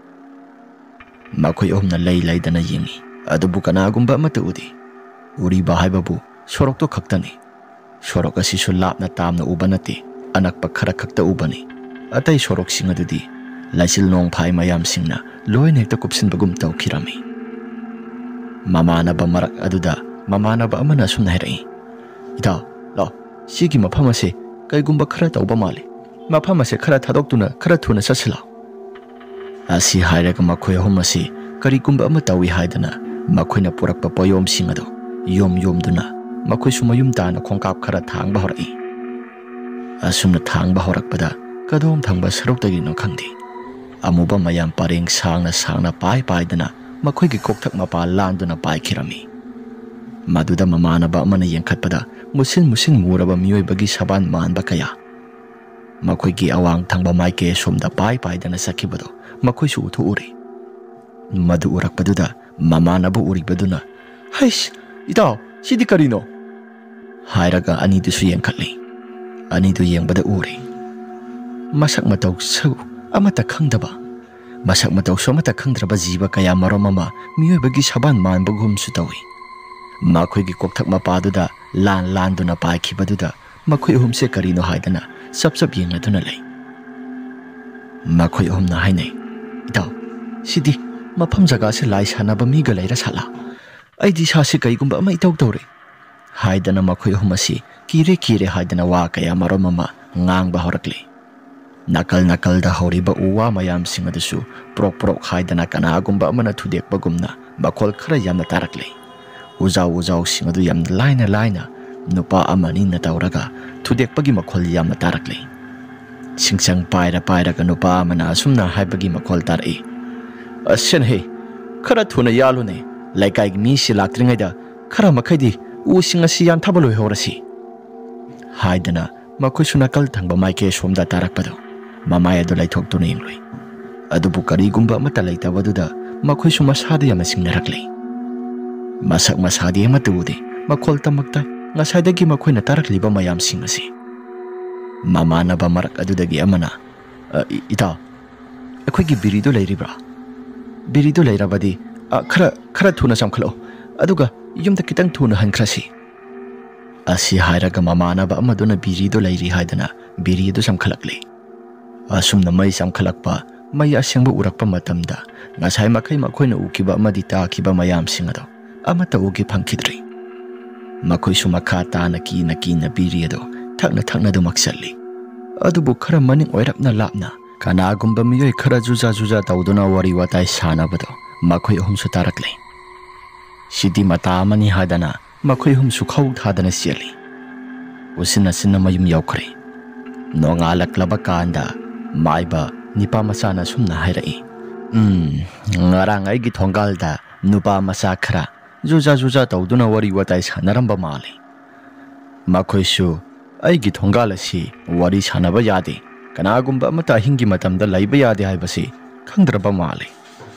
ꯃꯈꯣꯏ ꯑꯍꯨꯝꯅ ꯂꯩ ꯂꯩꯗꯅ ꯌꯦꯡꯉꯤ, ꯑꯗꯨꯕꯨ ꯀꯅꯥꯒꯨꯝꯕ ꯑꯃꯠꯇ ꯎꯗꯦ꯫ ꯎꯔꯤꯕ ꯍꯥꯏꯕꯕꯨ ꯁꯣꯔꯣꯛꯇꯣ ꯈꯛꯇꯅꯤ꯫ ꯁꯣꯔꯣꯛ ꯑꯁꯤꯁꯨ ꯂꯥꯞꯅ ꯇꯥꯝꯅ ꯎꯕ ꯅꯠꯇꯦ, ꯑꯅꯛꯄ ꯈꯔ ꯈꯛꯇ ꯎꯕꯅꯤ꯫ ꯑꯇꯩ ꯁꯣꯔꯣꯛꯁꯤꯡ ꯑꯗꯨꯗꯤ ꯂꯥꯏꯆꯤꯜ ꯅꯣꯡꯐꯥꯏ ꯃꯌꯥꯝꯁꯤꯡꯅ ꯂꯣꯏꯅ ꯍꯦꯛꯇ ꯀꯨꯞꯁꯤꯟꯕꯒꯨꯝ ꯇꯧꯈꯤꯔꯝꯃꯤ꯫ ꯃꯃꯥꯟꯅꯕ ꯃꯔꯛ ꯑꯗꯨꯗ ꯃꯃꯥꯟꯅꯕ ꯑꯃꯅ ꯑꯁꯨꯝꯅ ꯍꯥꯏꯔꯛꯏ, "ꯏꯇꯥꯎ, ꯂꯥꯎ, ꯁꯤꯒꯤ ꯃꯐꯝ ꯑꯁꯦ ꯀꯩꯒꯨꯝꯕ ꯈꯔ ꯇꯧꯕ ꯃꯥꯜꯂꯤ꯫ ꯃꯐꯝ ꯑꯁꯦ ꯈꯔ ꯊꯥꯗꯣꯛꯇꯨꯅ ꯈꯔ ꯊꯨꯅ ꯆꯠꯁꯤ ꯂꯥꯎ"꯫ ꯑꯁꯤ ꯍꯥꯏꯔꯒ ꯃꯈꯣꯏ ꯑꯍꯨꯝ ꯑꯁꯤ ꯀꯔꯤꯒꯨꯝꯕ ꯑꯃ ꯇꯧꯏ ꯍꯥꯏꯗꯅ ꯃꯈꯣꯏꯅ ꯄꯨꯔꯛꯄ ꯄꯣꯌꯣꯝꯁꯤꯡ ꯑꯗꯨ ꯌꯣꯝ ꯌꯣꯝꯗꯨꯅ ꯃꯈꯣꯏꯁꯨ ꯃꯌꯨꯝ ꯇꯥꯅ ꯈꯣꯡꯀꯥꯞ ꯈꯔ ꯊꯥꯡꯕ ꯍꯧꯔꯛꯏ꯫ ꯑꯁꯨꯝꯅ ꯊꯥꯡꯕ ꯍꯧꯔꯛꯄꯗ ꯀꯗꯣꯝ ꯊꯪꯕ ꯁꯔꯨꯛꯇꯒꯤꯅꯣ ꯈꯪꯗꯦ, ꯑꯃꯨꯕ ꯃꯌꯥꯝ ꯄꯔꯦꯡ ꯁꯥꯡꯅ ꯁꯥꯡꯅ ꯄꯥꯏ ꯄꯥꯏꯗꯅ ꯃꯈꯣꯏꯒꯤ ꯀꯣꯛꯊꯛ ꯃꯄꯥ ꯂꯥꯟꯗꯨꯅ ꯄꯥꯏꯈꯤꯔꯝꯃꯤ꯫ ꯃꯗꯨꯗ ꯃꯃꯥꯟꯅꯕ ꯑꯃꯅ ꯌꯦꯡꯈꯠꯄꯗ ꯃꯨꯁꯤꯟ ꯃꯨꯁꯤꯟ ꯃꯨꯔꯕ ꯃꯤꯑꯣꯏꯕꯒꯤ ꯁꯕꯥꯟ ꯃꯥꯟꯕ ꯀꯌꯥ ꯃꯈꯣꯏꯒꯤ ꯑꯋꯥꯡ ꯊꯪꯕ ꯃꯥꯏꯀꯩ ꯑꯁꯣꯝꯗ ꯄꯥꯏ ꯄꯥꯏꯗꯅ ꯆꯠꯈꯤꯕꯗꯨ ꯃꯈꯣꯏꯁꯨ ꯎꯊꯣꯛꯎꯔꯦ꯫ ꯃꯗꯨ ꯎꯔꯛꯄꯗꯨꯗ ꯃꯃꯥꯟꯅꯕ ꯎꯔꯤꯕꯗꯨꯅ, "ꯍꯩꯁ, ꯏꯇꯥꯎ, ꯁꯤꯗꯤ ꯀꯔꯤꯅꯣ?" ꯍꯥꯏꯔꯒ ꯑꯅꯤꯗꯨꯁꯨ ꯌꯦꯡꯈꯠꯂꯤ꯫ ꯑꯅꯤꯗꯨ ꯌꯦꯡꯕꯗ ꯎꯔꯦ, ꯃꯁꯛ ꯃꯇꯧꯁꯨ ꯑꯃꯠꯇ ꯈꯪꯗꯕ, ꯃꯁꯛ ꯃꯇꯧꯁꯨ ꯑꯃꯠꯇ ꯈꯪꯗ꯭ꯔꯕ ꯖꯤꯕ ꯀꯌꯥ ꯃꯔꯨꯝ ꯑꯃ ꯃꯤꯑꯣꯏꯕꯒꯤ ꯁꯕꯥꯟ ꯃꯥꯟꯕꯒꯨꯝꯁꯨ ꯇꯧꯏ꯫ ꯃꯈꯣꯏꯒꯤ ꯀꯣꯛꯊꯛ ꯃꯄꯥꯗꯨꯗ ꯂꯥꯟ ꯂꯥꯟꯗꯨꯅ ꯄꯥꯏꯈꯤꯕꯗꯨꯗ ꯃꯈꯣꯏ ꯑꯍꯨꯝꯁꯦ ꯀꯔꯤꯅꯣ ꯍꯥꯏꯗꯅ ꯆꯞ ꯆꯞ ꯌꯦꯡꯅꯗꯨꯅ ꯂꯩ꯫ ꯃꯈꯣꯏ ꯑꯍꯨꯝꯅ ꯍꯥꯏꯅꯩ, "ꯏꯇꯥꯎ, ꯁꯤꯗꯤ ꯃꯐꯝ ꯖꯒꯥꯁꯦ ꯂꯥꯏ ꯁꯥꯟꯅꯕ ꯃꯤꯒ ꯂꯩꯔ ꯁꯥꯠꯂꯥ? ꯑꯩꯗꯤ ꯏꯁꯥꯁꯦ ꯀꯩꯒꯨꯝꯕ ꯑꯃ ꯏꯇꯧ ꯇꯧꯔꯦ" ꯍꯥꯏꯗꯅ ꯃꯈꯣꯏ ꯑꯍꯨꯝ ꯑꯁꯤ ꯀꯤꯔꯦ ꯀꯤꯔꯦ ꯍꯥꯏꯗꯅ ꯋꯥ ꯀꯌꯥ ꯃꯔꯨꯝ ꯑꯃ ꯉꯥꯡꯕ ꯍꯧꯔꯛꯂꯤ꯫ ꯅꯥꯀꯜ ꯅꯥꯀꯜꯗ ꯍꯧꯔꯤꯕ ꯎ ꯋꯥ ꯃꯌꯥꯝꯁꯤꯡ ꯑꯗꯨꯁꯨ ꯄ꯭ꯔꯣꯛ ꯄ꯭ꯔꯣꯛ ꯍꯥꯏꯗꯅ ꯀꯅꯥꯒꯨꯝꯕ ꯑꯃꯅ ꯊꯨꯗꯦꯛꯄꯒꯨꯝꯅ ꯃꯈꯣꯜ ꯈꯔ ꯌꯥꯝꯅ ꯇꯥꯔꯛꯂꯤ꯫ ꯎꯖꯥꯎ ꯎꯖꯥꯎꯁꯤꯡ ꯑꯗꯨ ꯌꯥꯝꯅ ꯂꯥꯏꯅ ꯂꯥꯏꯅ ꯅꯨꯄꯥ ꯑꯃꯅꯤꯅ ꯇꯧꯔꯒ ꯊꯨꯗꯦꯛꯄꯒꯤ ꯃꯈꯣꯜ ꯌꯥꯝꯅ ꯇꯥꯔꯛꯂꯤ꯫ ꯁꯤꯡꯁꯪ ꯄꯥꯏꯔ ꯄꯥꯏꯔꯒ ꯅꯨꯄꯥ ꯑꯃꯅ ꯑꯁꯨꯝꯅ ꯍꯥꯏꯕꯒꯤ ꯃꯈꯣꯜ ꯇꯥꯔꯛꯏ, "ꯑꯁꯦꯟꯍꯦ, ꯈꯔ ꯊꯨꯅ ꯌꯥꯜꯂꯨꯅꯦ, ꯂꯩꯀꯥꯏꯒꯤ ꯃꯤꯁꯤ ꯂꯥꯛꯇ꯭ꯔꯤꯉꯩꯗ ꯈꯔ ꯃꯈꯩꯗꯤ ꯎꯁꯤꯡ ꯑꯁꯤ ꯌꯥꯟꯊꯕ ꯂꯣꯏꯍꯧꯔꯁꯤ" ꯍꯥꯏꯗꯅ ꯃꯈꯣꯏꯁꯨ ꯅꯥꯀꯜ ꯊꯪꯕ ꯃꯥꯏꯀꯩ ꯑꯁꯣꯝꯗ ꯇꯥꯔꯛꯄꯗꯨ ꯃꯃꯥꯏ ꯑꯗꯨ ꯂꯩꯊꯣꯛꯇꯨꯅ ꯌꯦꯡꯂꯨꯏ꯫ ꯑꯗꯨꯕꯨ ꯀꯔꯤꯒꯨꯝꯕ ꯑꯃꯠꯇ ꯂꯩꯇꯕꯗꯨꯗ ꯃꯈꯣꯏꯁꯨ ꯃꯁꯥꯗ ꯌꯥꯝꯅ ꯆꯤꯡꯅꯔꯛꯂꯤ꯫ ꯃꯁꯛ ꯃꯁꯥꯗꯤ ꯑꯃꯠꯇ ꯎꯗꯦ, ꯃꯈꯣꯜ ꯇꯃꯛꯇ ꯉꯁꯥꯏꯗꯒꯤ ꯃꯈꯣꯏꯅ ꯇꯥꯔꯛꯂꯤꯕ ꯃꯌꯥꯝꯁꯤꯡ ꯑꯁꯤ꯫ ꯃꯃꯥꯟꯅꯕ ꯃꯔꯛ ꯑꯗꯨꯗꯒꯤ ꯑꯃꯅ, "ꯑ, ꯏ-, ꯏꯇꯥꯎ, ꯑꯩꯈꯣꯏꯒꯤ ꯕꯤꯔꯤꯗꯨ ꯂꯩꯔꯤꯕ꯭ꯔꯥ? ꯕꯤꯔꯤꯗꯨ ꯂꯩꯔꯕꯗꯤ, ꯑ, ꯈꯔ, ꯈꯔ ꯊꯨꯅ ꯆꯪꯈꯠꯂꯛꯑꯣ, ꯑꯗꯨꯒ ꯌꯨꯝꯗ ꯈꯤꯇꯪ ꯊꯨꯅ ꯍꯟꯈ꯭ꯔꯁꯤ" ꯑꯁꯤ ꯍꯥꯏꯔꯒ ꯃꯃꯥꯟꯅꯕ ꯑꯃꯗꯨꯅ ꯕꯤꯔꯤꯗꯨ ꯂꯩꯔꯤ ꯍꯥꯏꯗꯅ ꯕꯤꯔꯤ ꯑꯗꯨ ꯆꯪꯈꯠꯂꯛꯂꯤ꯫ ꯑꯁꯨꯝꯅ ꯃꯩ ꯆꯪꯈꯠꯂꯛꯄ, ꯃꯩ ꯑꯁꯦꯡꯕ ꯎꯔꯛꯄ ꯃꯇꯝꯗ ꯉꯁꯥꯏ ꯃꯈꯩ ꯃꯈꯣꯏꯅ ꯎꯈꯤꯕ ꯑꯃꯗꯤ ꯇꯥꯈꯤꯕ ꯃꯌꯥꯝꯁꯤꯡ ꯑꯗꯣ ꯑꯃꯠꯇ ꯎꯒꯦ ꯐꯪꯈꯤꯗ꯭ꯔꯤ꯫ ꯃꯈꯣꯏꯁꯨ ꯃꯈꯥ ꯇꯥꯅ ꯀꯤꯅ ꯀꯤꯅ ꯕꯤꯔꯤ ꯑꯗꯣ ꯊꯛꯅ ꯊꯛꯅꯗꯨꯃꯛ ꯆꯠꯂꯤ꯫ ꯑꯗꯨꯕꯨ ꯈꯔ ꯃꯅꯤꯡ ꯑꯣꯏꯔꯞꯅ ꯂꯥꯞꯅ ꯀꯅꯥꯒꯨꯝꯕ ꯃꯤꯑꯣꯏ ꯈꯔ ꯖꯨꯖꯥ ꯖꯨꯖꯥ ꯇꯧꯗꯨꯅ ꯋꯥꯔꯤ ꯋꯥꯇꯥꯏ ꯁꯥꯟꯅꯕꯗꯣ ꯃꯈꯣꯏ ꯑꯍꯨꯝꯁꯨ ꯇꯥꯔꯛꯂꯦ꯫ "ꯁꯤꯗꯤ ꯃꯇꯥ ꯑꯃꯅꯤ" ꯍꯥꯏꯗꯅ ꯃꯈꯣꯏ ꯑꯍꯨꯝꯁꯨ ꯈꯧ ꯊꯥꯗꯅ ꯆꯦꯜꯂꯤ꯫ ꯎꯆꯤꯟ ꯅꯥꯆꯤꯟꯅ ꯃꯌꯨꯝ ꯌꯧꯈ꯭ꯔꯦ꯫ ꯅꯣꯡꯉꯥꯜꯂꯛꯂꯕ ꯀꯥꯟꯗ ꯃꯥꯏꯕ ꯅꯤꯄꯥ ꯃꯆꯥꯅ ꯑꯁꯨꯝꯅ ꯍꯥꯏꯔꯛꯏ, "ꯎꯝ, ꯉꯔꯥꯡ ꯑꯩꯒꯤ ꯊꯣꯡꯒꯥꯜꯗ ꯅꯨꯄꯥ ꯃꯆꯥ ꯈꯔ ꯖꯨꯖꯥ ꯖꯨꯖꯥ ꯇꯧꯗꯨꯅ ꯋꯥꯔꯤ ꯋꯥꯇꯥꯏ ꯁꯥꯟꯅꯔꯝꯕ ꯃꯥꯜꯂꯤ꯫ ꯃꯈꯣꯏꯁꯨ ꯑꯩꯒꯤ ꯊꯣꯡꯒꯥꯜ ꯑꯁꯤ ꯋꯥꯔꯤ ꯁꯥꯟꯅꯕ ꯌꯥꯗꯦ, ꯀꯅꯥꯒꯨꯝꯕ ꯑꯃꯠꯇ ꯑꯍꯤꯡꯒꯤ ꯃꯇꯝꯗ ꯂꯩꯕ ꯌꯥꯗꯦ ꯍꯥꯏꯕꯁꯤ ꯈꯪꯗ꯭ꯔꯕ ꯃꯥꯜꯂꯤ꯫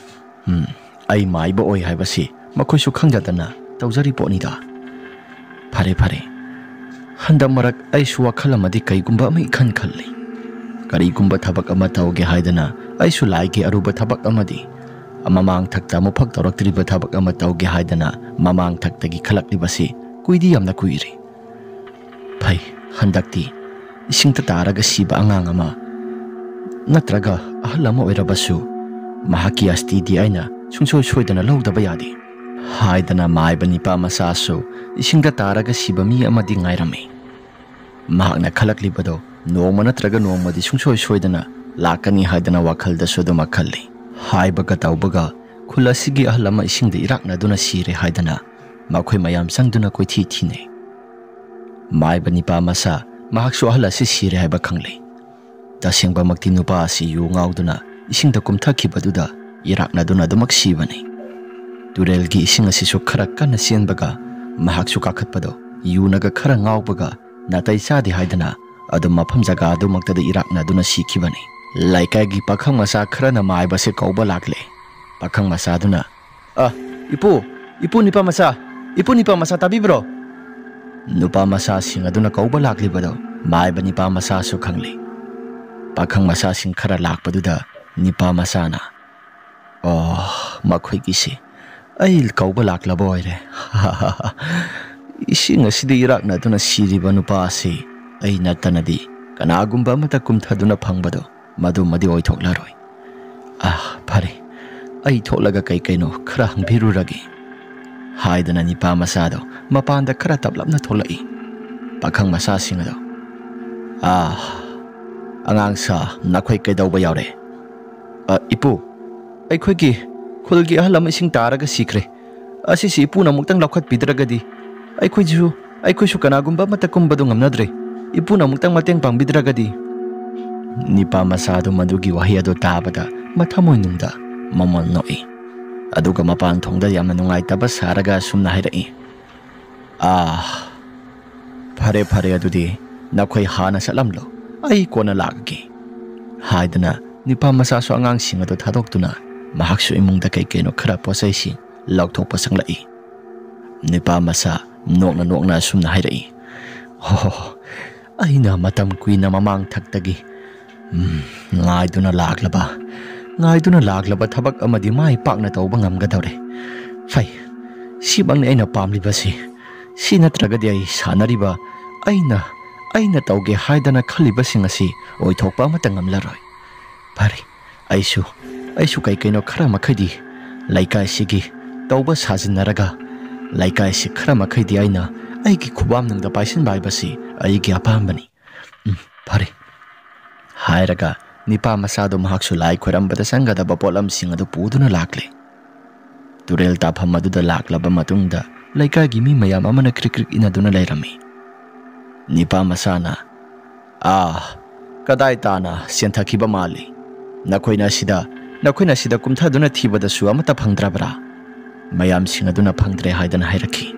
ꯎꯝ, ꯑꯩ ꯃꯥꯏꯕ ꯑꯣꯏ ꯍꯥꯏꯕꯁꯤ ꯃꯈꯣꯏꯁꯨ ꯈꯪꯖꯗꯅ ꯇꯧꯖꯔꯤ ꯄꯣꯠꯅꯤꯗ꯫ ꯐꯔꯦ, ꯐꯔꯦ꯫ ꯍꯟꯗꯛ ꯃꯔꯛ ꯑꯩꯁꯨ ꯋꯥꯈꯜ ꯑꯃꯗꯤ ꯀꯩꯒꯨꯝꯕ ꯑꯃ ꯏꯈꯟ ꯈꯜꯂꯤ꯫ ꯀꯔꯤꯒꯨꯝꯕ ꯊꯕꯛ ꯑꯃ ꯇꯧꯒꯦ ꯍꯥꯏꯗꯅ ꯑꯩꯁꯨ ꯂꯥꯏꯒꯤ ꯑꯔꯨꯕ ꯊꯕꯛ ꯑꯃꯗꯤ ꯃꯃꯥꯡ ꯊꯛꯇ ꯑꯃꯨꯛꯐꯥꯎ ꯇꯧꯔꯛꯇ꯭ꯔꯤꯕ ꯊꯕꯛ ꯑꯃ ꯇꯧꯒꯦ ꯍꯥꯏꯗꯅ ꯃꯃꯥꯡ ꯊꯛꯇꯒꯤ ꯈꯜꯂꯛꯂꯤꯕꯁꯤ ꯀꯨꯏꯗꯤ ꯌꯥꯝꯅ ꯀꯨꯏꯔꯦ꯫ ꯐꯩ, ꯍꯟꯗꯛꯇꯤ ꯏꯁꯤꯡꯗ ꯇꯥꯔꯒ ꯁꯤꯕ ꯑꯉꯥꯡ ꯑꯃ ꯅꯠꯇ꯭ꯔꯒ ꯑꯍꯜ ꯑꯃ ꯑꯣꯏꯔꯕꯁꯨ ꯃꯍꯥꯛꯀꯤ ꯑꯁꯇꯤꯗꯤ ꯑꯩꯅ ꯁꯨꯡꯁꯣꯏ ꯁꯣꯏꯗꯅ ꯂꯧꯗꯕ ꯌꯥꯗꯦ" ꯍꯥꯏꯗꯅ ꯃꯥꯏꯕ ꯅꯤꯄꯥ ꯃꯆꯥꯁꯨ ꯏꯁꯤꯡꯗ ꯇꯥꯔꯒ ꯁꯤꯕ ꯃꯤ ꯑꯃꯗꯤ ꯉꯥꯏꯔꯝꯃꯤ꯫ ꯃꯍꯥꯛꯅ ꯈꯜꯂꯛꯂꯤꯕꯗꯣ ꯅꯣꯡꯃ ꯅꯠꯇ꯭ꯔꯒ ꯅꯣꯡꯃꯗꯤ ꯁꯨꯡꯁꯣꯏ ꯁꯣꯏꯗꯅ ꯂꯥꯛꯀꯅꯤ ꯍꯥꯏꯗꯅ ꯋꯥꯈꯜꯗꯁꯨ ꯑꯗꯨꯃꯛ ꯈꯜꯂꯤ꯫ ꯍꯥꯏꯕꯒ ꯇꯧꯕꯒ ꯈꯨꯜ ꯑꯁꯤꯒꯤ ꯑꯍꯜ ꯑꯃ ꯏꯁꯤꯡꯗ ꯏꯔꯥꯛꯅꯗꯨꯅ ꯁꯤꯔꯦ ꯍꯥꯏꯗꯅ ꯃꯈꯣꯏ ꯃꯌꯥꯝ ꯆꯪꯗꯨꯅ ꯀꯣꯏꯊꯤ ꯊꯤꯅꯩ꯫ ꯃꯥꯏꯕ ꯅꯤꯄꯥ ꯃꯆꯥ ꯃꯍꯥꯛꯁꯨ ꯑꯍꯜ ꯑꯁꯤ ꯁꯤꯔꯦ ꯍꯥꯏꯕ ꯈꯪꯂꯦ꯫ ꯇꯁꯦꯡꯕꯃꯛꯇꯤ ꯅꯨꯄꯥ ꯑꯁꯤ ꯌꯨ ꯉꯥꯎꯗꯨꯅ ꯏꯁꯤꯡꯗ ꯀꯨꯝꯊꯈꯤꯕꯗꯨꯗ ꯏꯔꯥꯛꯅꯗꯨꯅ ꯑꯗꯨꯃꯛ ꯁꯤꯕꯅꯤ꯫ ꯇꯨꯔꯦꯜꯒꯤ ꯏꯁꯤꯡ ꯑꯁꯤꯁꯨ ꯈꯔ ꯀꯟꯅ ꯆꯦꯟꯕꯒ ꯃꯍꯥꯛꯁꯨ ꯀꯥꯈꯠꯄꯗꯣ ꯌꯨꯅꯒ ꯈꯔ ꯉꯥꯎꯕꯒ ꯅꯥꯇꯩ ꯆꯥꯗꯦ ꯍꯥꯏꯗꯅ ꯑꯗꯨꯝ ꯃꯐꯝ ꯖꯒꯥ ꯑꯗꯨꯃꯛꯇꯗ ꯏꯔꯥꯛꯅꯗꯨꯅ ꯁꯤꯈꯤꯕꯅꯤ꯫ ꯂꯩꯀꯥꯏꯒꯤ ꯄꯥꯈꯪ ꯃꯆꯥ ꯈꯔꯅ ꯃꯥꯏꯕꯁꯦ ꯀꯧꯕ ꯂꯥꯛꯂꯦ꯫ ꯄꯥꯈꯪ ꯃꯆꯥꯗꯨꯅ, "ꯑ, ꯏꯄꯨ, ꯏꯄꯨ ꯅꯤꯄꯥ ꯃꯆꯥ, ꯏꯄꯨ ꯅꯤꯄꯥ ꯃꯆꯥ ꯇꯥꯕꯤꯕ꯭ꯔꯣ?" ꯅꯨꯄꯥ ꯃꯆꯥꯁꯤꯡ ꯑꯗꯨꯅ ꯀꯧꯕ ꯂꯥꯛꯂꯤꯕꯗꯣ ꯃꯥꯏꯕ ꯅꯤꯄꯥ ꯃꯆꯥꯁꯨ ꯈꯪꯂꯤ꯫ ꯄꯥꯈꯪ ꯃꯆꯥꯁꯤꯡ ꯈꯔ ꯂꯥꯛꯄꯗꯨꯗ ꯅꯤꯄꯥ ꯃꯆꯥꯅ, "ꯑꯣ, ꯃꯈꯣꯏꯒꯤꯁꯤ ꯑꯩ ꯀꯧꯕ ꯂꯥꯛꯂꯕ ꯑꯣꯏꯔꯦ꯫ ꯏꯁꯤꯡ ꯑꯁꯤꯗ ꯏꯔꯥꯛꯅꯗꯨꯅ ꯁꯤꯔꯤꯕ ꯅꯨꯄꯥ ꯑꯁꯤ ꯑꯩ ꯅꯠꯇꯅꯗꯤ ꯀꯅꯥꯒꯨꯝꯕ ꯑꯃꯠꯇ ꯀꯨꯝꯊꯗꯨꯅ ꯐꯪꯕꯗꯣ ꯃꯗꯨꯃꯗꯤ ꯑꯣꯏꯊꯣꯛꯂꯔꯣꯏ꯫ ꯑꯥ, ꯐꯔꯦ, ꯑꯩ ꯊꯣꯛꯂꯒ ꯀꯩ ꯀꯩꯅꯣ ꯈꯔ ꯍꯪꯕꯤꯔꯨꯔꯒꯦ" ꯍꯥꯏꯗꯅ ꯅꯤꯄꯥ ꯃꯆꯥꯗꯣ ꯃꯄꯥꯟꯗ ꯈꯔ ꯇꯞꯂꯞꯅ ꯊꯣꯛꯂꯛꯏ꯫ ꯄꯥꯈꯪ ꯃꯆꯥꯁꯤꯡ ꯑꯗꯣ, "ꯑꯥ, ꯑꯉꯥꯡ ꯁꯥ, ꯅꯈꯣꯏ ꯀꯩꯗꯧꯕ ꯌꯥꯎꯔꯦ?" "ꯑ, ꯏꯄꯨ, ꯑꯩꯈꯣꯏꯒꯤ ꯈꯨꯜꯒꯤ ꯑꯍꯜ ꯑꯃ ꯏꯁꯤꯡ ꯇꯥꯔꯒ ꯁꯤꯈ꯭ꯔꯦ꯫ ꯑꯁꯤꯁꯤ ꯏꯄꯨꯅ ꯑꯃꯨꯛꯇꯪ ꯂꯧꯈꯠꯄꯤꯗ꯭ꯔꯒꯗꯤ ꯑꯩꯈꯣꯏꯁꯨ, ꯑꯩꯈꯣꯏꯁꯨ ꯀꯅꯥꯒꯨꯝꯕ ꯑꯃꯠꯇ ꯀꯨꯝꯕꯗꯨ ꯉꯝꯅꯗ꯭ꯔꯦ꯫ ꯏꯄꯨꯅ ꯑꯃꯨꯛꯇꯪ ꯃꯇꯦꯡ ꯄꯥꯡꯕꯤꯗ꯭ꯔꯒꯗꯤ꯫" ꯅꯤꯄꯥ ꯃꯆꯥꯗꯨ ꯃꯗꯨꯒꯤ ꯋꯥꯍꯩ ꯑꯗꯨ ꯇꯥꯕꯗ ꯃꯊꯃꯣꯏꯅꯨꯡꯗ ꯃꯃꯣꯟ ꯅꯣꯛꯏ꯫ ꯑꯗꯨꯒ ꯃꯄꯥꯟ ꯊꯣꯡꯗ ꯌꯥꯝꯅ ꯅꯨꯡꯉꯥꯏꯇꯕ ꯁꯥꯔꯒ ꯑꯁꯨꯝꯅ ꯍꯥꯏꯔꯛꯏ, "ꯑꯥ, ꯐꯔꯦ, ꯐꯔꯦ, ꯑꯗꯨꯗꯤ ꯅꯈꯣꯏ ꯍꯥꯟꯅ ꯆꯠꯂꯝꯂꯣ, ꯑꯩ ꯀꯣꯟꯅ ꯂꯥꯛꯑꯒꯦ" ꯍꯥꯏꯗꯅ ꯅꯤꯄꯥ ꯃꯆꯥꯁꯨ ꯑꯉꯥꯡꯁꯤꯡ ꯑꯗꯨ ꯊꯥꯗꯣꯛꯇꯨꯅ ꯃꯍꯥꯛꯁꯨ ꯏꯃꯨꯡꯗ ꯀꯩ ꯀꯩꯅꯣ ꯈꯔ ꯄꯣꯠ ꯆꯩꯁꯤꯡ ꯂꯧꯊꯣꯛꯄ ꯆꯪꯂꯛꯏ꯫ ꯅꯤꯄꯥ ꯃꯆꯥ ꯅꯣꯛꯅ ꯅꯣꯛꯅ ꯑꯁꯨꯝꯅ ꯍꯥꯏꯔꯛꯏ, "ꯍꯣ, ꯍꯣ, ꯍꯣ, ꯑꯩꯅ ꯃꯇꯝ ꯀꯨꯏꯅ ꯃꯃꯥꯡ ꯊꯛꯇꯒꯤ, ꯎꯝ, ꯉꯥꯏꯗꯨꯅ ꯂꯥꯛꯂꯕ, ꯉꯥꯏꯗꯨꯅ ꯂꯥꯛꯂꯕ ꯊꯕꯛ ꯑꯃꯗꯤ ꯃꯥꯏ ꯄꯥꯛꯅ ꯇꯧꯕ ꯉꯝꯒꯗꯧꯔꯦ꯫ ꯐꯩ, ꯁꯤꯃꯛꯅꯤ ꯑꯩꯅ ꯄꯥꯝꯂꯤꯕꯁꯤ꯫ ꯁꯤ ꯅꯠꯇ꯭ꯔꯒꯗꯤ ꯑꯩ ꯁꯥꯟꯅꯔꯤꯕ, ꯑꯩꯅ, ꯑꯩꯅ ꯇꯧꯒꯦ ꯍꯥꯏꯗꯅ ꯈꯜꯂꯤꯕꯁꯤꯡ ꯑꯁꯤ ꯑꯣꯏꯊꯣꯛꯄ ꯑꯃꯠꯇ ꯉꯝꯂꯔꯣꯏ꯫ ꯐꯔꯦ, ꯑꯩꯁꯨ, ꯑꯩꯁꯨ ꯀꯩ ꯀꯩꯅꯣ ꯈꯔ ꯃꯈꯩꯗꯤ ꯂꯩꯀꯥꯏꯁꯤꯒꯤ ꯇꯧꯕ ꯁꯥꯖꯤꯟꯅꯔꯒ, ꯂꯩꯀꯥꯏꯁꯤ ꯈꯔ ꯃꯈꯩꯗꯤ ꯑꯩꯅ ꯑꯩꯒꯤ ꯈꯨꯕꯥꯝꯅꯨꯡꯗ ꯄꯥꯏꯁꯤꯟꯕ ꯍꯥꯏꯕꯁꯤ ꯑꯩꯒꯤ ꯑꯄꯥꯝꯕꯅꯤ꯫ ꯎꯝ, ꯐꯔꯦ" ꯍꯥꯏꯔꯒ ꯅꯤꯄꯥ ꯃꯆꯥꯗꯨ ꯃꯍꯥꯛꯁꯨ ꯂꯥꯏ ꯈꯣꯏꯔꯝꯕꯗ ꯆꯪꯒꯗꯕ ꯄꯣꯠꯂꯝꯁꯤꯡ ꯑꯗꯨ ꯄꯨꯗꯨꯅ ꯂꯥꯛꯂꯦ꯫ ꯇꯨꯔꯦꯜ ꯇꯥꯐꯝ ꯑꯗꯨꯗ ꯂꯥꯛꯂꯕ ꯃꯇꯨꯡꯗ ꯂꯩꯀꯥꯏꯒꯤ ꯃꯤ ꯃꯌꯥꯝ ꯑꯃꯅ ꯀ꯭ꯔꯤꯛ ꯀ꯭ꯔꯤꯛ ꯏꯟꯅꯗꯨꯅ ꯂꯩꯔꯝꯃꯤ꯫ ꯅꯤꯄꯥ ꯃꯆꯥꯅ, "ꯑꯥ, ꯀꯗꯥꯏ ꯇꯥꯅ ꯆꯦꯟꯊꯈꯤꯕ ꯃꯥꯜꯂꯤ? ꯅꯈꯣꯏꯅ ꯑꯁꯤꯗ, ꯅꯈꯣꯏꯅ ꯑꯁꯤꯗ ꯀꯨꯝꯊꯗꯨꯅ ꯊꯤꯕꯗꯁꯨ ꯑꯃꯠꯇ ꯐꯪꯗ꯭ꯔꯕ꯭ꯔꯥ?" ꯃꯌꯥꯝꯁꯤꯡ ꯑꯗꯨꯅ ꯐꯪꯗ꯭ꯔꯦ ꯍꯥꯏꯗꯅ ꯍꯥꯏꯔꯛꯈꯤ꯫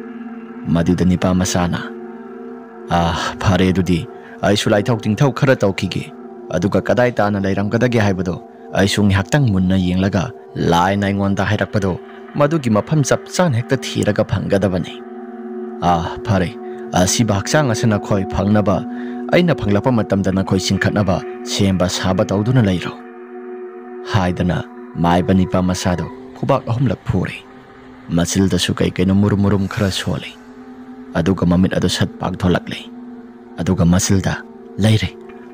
ꯃꯗꯨꯗ ꯅꯤꯄꯥ ꯃꯆꯥꯅ, "ꯑꯥ, ꯐꯔꯦ, ꯑꯗꯨꯗꯤ ꯑꯩꯁꯨ ꯂꯥꯏꯊꯧ ꯇꯤꯡꯊꯧ ꯈꯔ ꯇꯧꯈꯤꯒꯦ, ꯑꯗꯨꯒ ꯀꯗꯥꯏ ꯇꯥꯅ ꯂꯩꯔꯝꯒꯗꯒꯦ ꯍꯥꯏꯕꯗꯣ ꯑꯩꯁꯨ ꯉꯥꯏꯍꯥꯛꯇꯪ ꯃꯨꯟꯅ ꯌꯦꯡꯂꯒ ꯂꯥꯏꯅ ꯑꯩꯉꯣꯟꯗ ꯍꯥꯏꯔꯛꯄꯗꯣ ꯃꯗꯨꯒꯤ ꯃꯐꯝ ꯆꯞ ꯆꯥꯅ ꯍꯦꯛꯇ ꯊꯤꯔꯒ ꯐꯪꯒꯗꯕꯅꯤ꯫ ꯑꯥ, ꯐꯔꯦ, ꯑꯁꯤꯕ ꯍꯛꯆꯥꯡ ꯑꯁꯤ ꯅꯈꯣꯏ ꯐꯪꯅꯕ, ꯑꯩꯅ ꯐꯪꯂꯛꯄ ꯃꯇꯝꯗ ꯅꯈꯣꯏ ꯆꯤꯡꯈꯠꯅꯕ ꯁꯦꯝꯕ ꯁꯥꯕ ꯇꯧꯗꯨꯅ ꯂꯩꯔꯣ" ꯍꯥꯏꯗꯅ ꯃꯥꯏꯕ ꯅꯤꯄꯥ ꯃꯆꯥꯗꯨ ꯈꯨꯕꯥꯛ ꯑꯍꯨꯝꯂꯛ ꯐꯨꯔꯦ꯫ ꯃꯆꯤꯜꯗꯁꯨ ꯀꯩ ꯀꯩꯅꯣ ꯃꯨꯔꯨꯝ ꯃꯨꯔꯨꯝ ꯈꯔ ꯁꯣꯜꯂꯤ꯫ ꯑꯗꯨꯒ ꯃꯃꯤꯠ ꯑꯗꯨ ꯁꯠ ꯄꯥꯛꯊꯣꯛꯂꯛꯂꯤ꯫ ꯑꯗꯨꯒ ꯃꯆꯤꯜꯗ, "ꯂꯩꯔꯦ,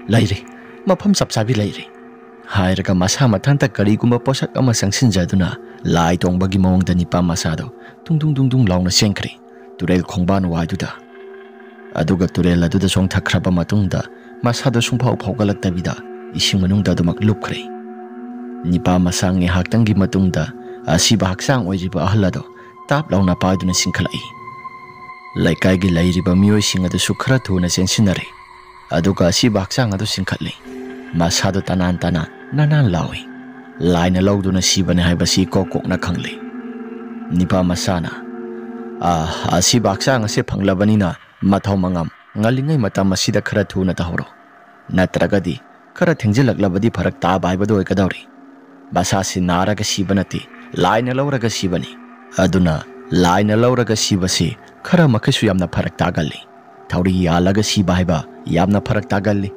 ꯂꯩꯔꯦ, ꯃꯐꯝ ꯆꯞ ꯆꯥꯕꯤ ꯂꯩꯔꯦ" ꯍꯥꯏꯔꯒ ꯃꯁꯥ ꯃꯊꯟꯇ ꯀꯔꯤꯒꯨꯝꯕ ꯄꯣꯠꯁꯛ ꯑꯃ ꯆꯪꯁꯤꯟꯖꯗꯨꯅ ꯂꯥꯏ ꯇꯣꯡꯕꯒꯤ ꯃꯑꯣꯡꯗ ꯅꯤꯄꯥ ꯃꯆꯥꯗꯨ ꯇꯨꯡ ꯇꯨꯡ ꯇꯨꯡ ꯇꯨꯡ ꯂꯥꯎꯅ ꯆꯦꯟꯈ꯭ꯔꯦ ꯇꯨꯔꯦꯜ ꯈꯣꯡꯕꯥꯟ ꯋꯥꯏꯗꯨꯗ꯫ ꯑꯗꯨꯒ ꯇꯨꯔꯦꯜ ꯑꯗꯨꯗ ꯆꯣꯡꯊꯈ꯭ꯔꯕ ꯃꯇꯨꯡꯗ ꯃꯁꯥꯗꯣ ꯁꯨꯡꯐꯥꯎ ꯐꯥꯎꯒꯠꯂꯛꯇꯕꯤꯗ ꯏꯁꯤꯡ ꯃꯅꯨꯡꯗ ꯑꯗꯨꯃꯛ ꯂꯨꯞꯈ꯭ꯔꯦ꯫ ꯅꯤꯄꯥ ꯃꯆꯥ ꯉꯥꯏꯍꯥꯛꯇꯪꯒꯤ ꯃꯇꯨꯡꯗ ꯑꯁꯤꯕ ꯍꯛꯆꯥꯡ ꯑꯣꯏꯔꯤꯕ ꯑꯍꯜ ꯑꯗꯣ ꯇꯥꯞ ꯂꯥꯎꯅ ꯄꯥꯏꯗꯨꯅ ꯆꯤꯡꯈꯠꯂꯛꯏ꯫ ꯂꯩꯀꯥꯏꯒꯤ ꯂꯩꯔꯤꯕ ꯃꯤꯑꯣꯏꯁꯤꯡ ꯑꯗꯨꯁꯨ ꯈꯔ ꯊꯨꯅ ꯆꯦꯟꯁꯤꯟꯅꯔꯦ꯫ ꯑꯗꯨꯒ ꯑꯁꯤꯕ ꯍꯛꯆꯥꯡ ꯑꯗꯨ ꯆꯤꯡꯈꯠꯂꯤ꯫ ꯃꯁꯥꯗꯨ ꯇꯅꯥꯟ ꯇꯅꯥꯟ ꯅꯥꯟ ꯅꯥꯟ ꯂꯥꯎꯏ꯫ ꯂꯥꯏꯅ ꯂꯧꯗꯨꯅ ꯁꯤꯕꯅꯤ ꯍꯥꯏꯕꯁꯤ ꯀꯣꯛ ꯀꯣꯛꯅ ꯈꯪꯂꯦ꯫ ꯅꯤꯄꯥ ꯃꯆꯥꯅ, "ꯑꯥ, ꯑꯁꯤꯕ ꯍꯛꯆꯥꯡ ꯑꯁꯤ ꯐꯪꯂꯕꯅꯤꯅ ꯃꯊꯧ ꯃꯉꯝ ꯉꯜꯂꯤꯉꯩ ꯃꯇꯝ ꯑꯁꯤꯗ ꯈꯔ ꯊꯨꯅ ꯇꯧꯍꯧꯔꯣ꯫ ꯅꯠꯇ꯭ꯔꯒꯗꯤ ꯈꯔ ꯊꯦꯡꯖꯤꯜꯂꯛꯂꯕꯗꯤ ꯐꯔꯛ ꯇꯥꯕ ꯍꯥꯏꯕꯗꯨ ꯑꯣꯏꯒꯗꯧꯔꯤ꯫ ꯃꯁꯥꯁꯤ ꯅꯥꯔꯒ ꯁꯤꯕ ꯅꯠꯇꯦ, ꯂꯥꯏꯅ ꯂꯧꯔꯒ ꯁꯤꯕꯅꯤ꯫ ꯑꯗꯨꯅ ꯂꯥꯏꯅ ꯂꯧꯔꯒ ꯁꯤꯕꯁꯤ ꯈꯔ ꯃꯈꯩꯁꯨ ꯌꯥꯝꯅ ꯐꯔꯛ ꯇꯥꯒꯜꯂꯤ꯫ ꯊꯧꯔꯤ ꯌꯥꯜꯂꯒ ꯁꯤꯕ ꯍꯥꯏꯕ ꯌꯥꯝꯅ ꯐꯔꯛ ꯇꯥꯒꯜꯂꯤ꯫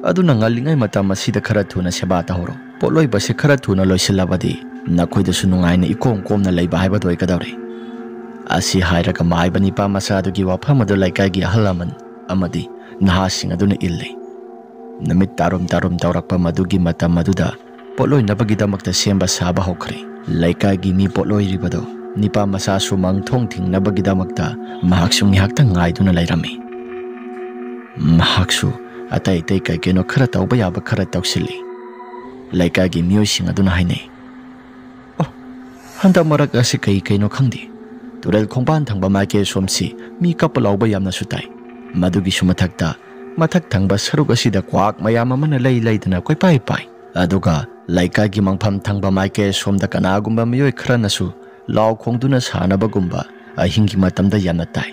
ꯑꯗꯨꯅ ꯉꯜꯂꯤꯉꯩ ꯃꯇꯝ ꯑꯁꯤꯗ ꯈꯔ ꯊꯨꯅ ꯁꯦꯕꯥ ꯇꯧꯍꯧꯔꯣ꯫ ꯄꯣꯠꯂꯣꯏꯕꯁꯤ ꯈꯔ ꯊꯨꯅ ꯂꯣꯏꯁꯤꯜꯂꯕꯗꯤ ꯅꯈꯣꯏꯗꯁꯨ ꯅꯨꯡꯉꯥꯏꯅ ꯏꯀꯣꯝ ꯀꯣꯝꯅ ꯂꯩꯕ ꯍꯥꯏꯕꯗꯨ ꯑꯣꯏꯒꯗꯧꯔꯤ꯫" ꯑꯁꯤ ꯍꯥꯏꯔꯒ ꯃꯥꯏꯕ ꯅꯤꯄꯥ ꯃꯆꯥ ꯑꯗꯨꯒꯤ ꯋꯥꯐꯝ ꯑꯗꯨ ꯂꯩꯀꯥꯏꯒꯤ ꯑꯍꯜ ꯂꯃꯟ ꯑꯃꯗꯤ ꯅꯍꯥꯁꯤꯡ ꯑꯗꯨꯅ ꯏꯜꯂꯤ꯫ ꯅꯨꯃꯤꯠ ꯇꯥꯔꯨꯝ ꯇꯥꯔꯨꯝ ꯇꯧꯔꯛꯄ ꯃꯗꯨꯒꯤ ꯃꯇꯝ ꯑꯗꯨꯗ ꯄꯣꯠꯂꯣꯏꯅꯕꯒꯤꯗꯃꯛꯇ ꯁꯦꯝꯕ ꯁꯥꯕ ꯍꯧꯈ꯭ꯔꯦ꯫ ꯂꯩꯀꯥꯏꯒꯤ ꯃꯤ ꯄꯣꯠꯂꯣꯏꯔꯤꯕꯗꯣ ꯅꯤꯄꯥ ꯃꯆꯥꯁꯨ ꯃꯥꯡꯊꯣꯡ ꯊꯤꯡꯅꯕꯒꯤꯗꯃꯛꯇ ꯃꯍꯥꯛꯁꯨ ꯉꯥꯏꯍꯥꯛꯇꯪ ꯉꯥꯏꯗꯨꯅ ꯂꯩꯔꯝꯃꯤ꯫ ꯃꯍꯥꯛꯁꯨ ꯑꯇꯩ ꯑꯇꯩ ꯀꯩ ꯀꯩꯅꯣ ꯈꯔ ꯇꯧꯕ ꯌꯥꯕ ꯈꯔ ꯇꯧꯁꯤꯜꯂꯤ꯫ ꯂꯩꯀꯥꯏꯒꯤ ꯃꯤꯑꯣꯏꯁꯤꯡ ꯑꯗꯨꯅ ꯍꯥꯏꯅꯩ, "ꯑꯣ, ꯍꯟꯗꯛ ꯃꯔꯛ ꯑꯁꯤ ꯀꯩ ꯀꯩꯅꯣ ꯈꯪꯗꯦ, ꯇꯨꯔꯦꯜ ꯈꯣꯡꯕꯥꯟ ꯊꯪꯕ ꯃꯥꯏꯀꯩ ꯁꯣꯝꯁꯤ ꯃꯤ ꯀꯞꯄ ꯂꯥꯎꯕ ꯌꯥꯝꯅꯁꯨ ꯇꯥꯏ꯫ ꯃꯗꯨꯒꯤꯁꯨ ꯃꯊꯛꯇ ꯃꯊꯛ ꯊꯪꯕ ꯁꯔꯨꯛ ꯑꯁꯤꯗ ꯀ꯭ꯋꯥꯛ ꯃꯌꯥꯝ ꯑꯃꯅ ꯂꯩ ꯂꯩꯗꯅ ꯀꯣꯏꯄꯥꯏ ꯄꯥꯏ꯫ ꯑꯗꯨꯒ ꯂꯩꯀꯥꯏꯒꯤ ꯃꯪꯐꯝ ꯊꯪꯕ ꯃꯥꯏꯀꯩ ꯁꯣꯝꯗ ꯀꯅꯥꯒꯨꯝꯕ ꯃꯤꯑꯣꯏ ꯈꯔꯅꯁꯨ ꯂꯥꯎ ꯈꯣꯡꯗꯨꯅ ꯁꯥꯟꯅꯕꯒꯨꯝꯕ ꯑꯍꯤꯡꯒꯤ ꯃꯇꯝꯗ ꯌꯥꯝꯅ ꯇꯥꯏ꯫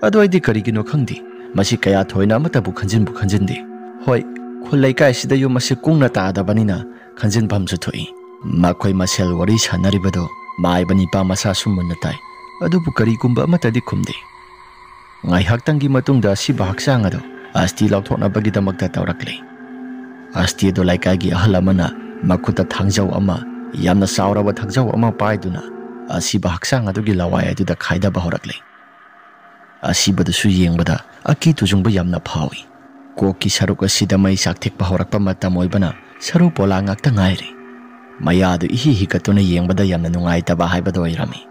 ꯑꯗꯨ ꯑꯩꯗꯤ ꯀꯔꯤꯒꯤꯅꯣ ꯈꯪꯗꯦ, ꯃꯁꯤ ꯀꯌꯥ ꯊꯣꯏꯅ ꯑꯃꯠꯇꯕꯨ ꯈꯟꯖꯤꯟꯕꯨ ꯈꯟꯖꯤꯟꯗꯦ꯫ ꯍꯣꯏ, ꯈꯨꯜ ꯂꯩꯀꯥꯏꯁꯤꯗ ꯌꯨꯝ ꯑꯁꯤ ꯀꯨꯡꯅ ꯇꯥꯗꯕꯅꯤꯅ ꯈꯟꯖꯤꯟꯐꯝꯁꯨ ꯊꯣꯛꯏ꯫" ꯃꯈꯣꯏ ꯃꯁꯦꯜ ꯋꯥꯔꯤ ꯁꯥꯟꯅꯔꯤꯕꯗꯨ ꯃꯥꯏꯕ ꯅꯤꯄꯥ ꯃꯆꯥꯁꯨ ꯃꯨꯟꯅ ꯇꯥꯏ꯫ ꯑꯗꯨꯕꯨ ꯀꯔꯤꯒꯨꯝꯕ ꯑꯃꯠꯇꯗꯤ ꯈꯨꯝꯗꯦ꯫ ꯉꯥꯏꯍꯥꯛꯇꯪꯒꯤ ꯃꯇꯨꯡꯗ ꯑꯁꯤꯕ ꯍꯛꯆꯥꯡ ꯑꯗꯨ ꯑꯁꯇꯤ ꯂꯧꯊꯣꯛꯅꯕꯒꯤꯗꯃꯛꯇ ꯇꯧꯔꯛꯂꯤ꯫ ꯑꯁꯇꯤ ꯑꯗꯨ ꯂꯩꯀꯥꯏꯒꯤ ꯑꯍꯜ ꯑꯃꯅ ꯃꯈꯨꯠꯇ ꯊꯥꯡꯖꯧ ꯑꯃ, ꯌꯥꯝꯅ ꯆꯥꯎꯔꯕ ꯊꯥꯡꯖꯧ ꯑꯃ ꯄꯥꯏꯗꯨꯅ ꯑꯁꯤꯕ ꯍꯛꯆꯥꯡ ꯑꯗꯨꯒꯤ ꯂꯋꯥꯏ ꯑꯗꯨꯗ ꯈꯥꯏꯗꯕ ꯍꯧꯔꯛꯂꯤ꯫ ꯑꯁꯤꯕꯗꯨꯁꯨ ꯌꯦꯡꯕꯗ ꯑꯀꯤ ꯇꯨꯖꯨꯡꯕ ꯌꯥꯝꯅ ꯐꯥꯎꯏ꯫ ꯀꯣꯛꯀꯤ ꯁꯔꯨꯛ ꯑꯁꯤꯗ ꯃꯩ ꯆꯥꯛꯊꯦꯛꯄ ꯍꯧꯔꯛꯄ ꯃꯇꯝ ꯑꯣꯏꯕꯅ ꯁꯔꯨ ꯄꯣꯂꯥ ꯉꯥꯛꯇ ꯉꯥꯏꯔꯦ꯫ ꯃꯌꯥꯗꯨ ꯏꯍꯤ ꯍꯤꯒꯠꯇꯨꯅ ꯌꯦꯡꯕꯗ ꯌꯥꯝꯅ ꯅꯨꯡꯉꯥꯏꯇꯕ ꯍꯥꯏꯕꯗꯨ ꯑꯣꯏꯔꯝꯃꯤ꯫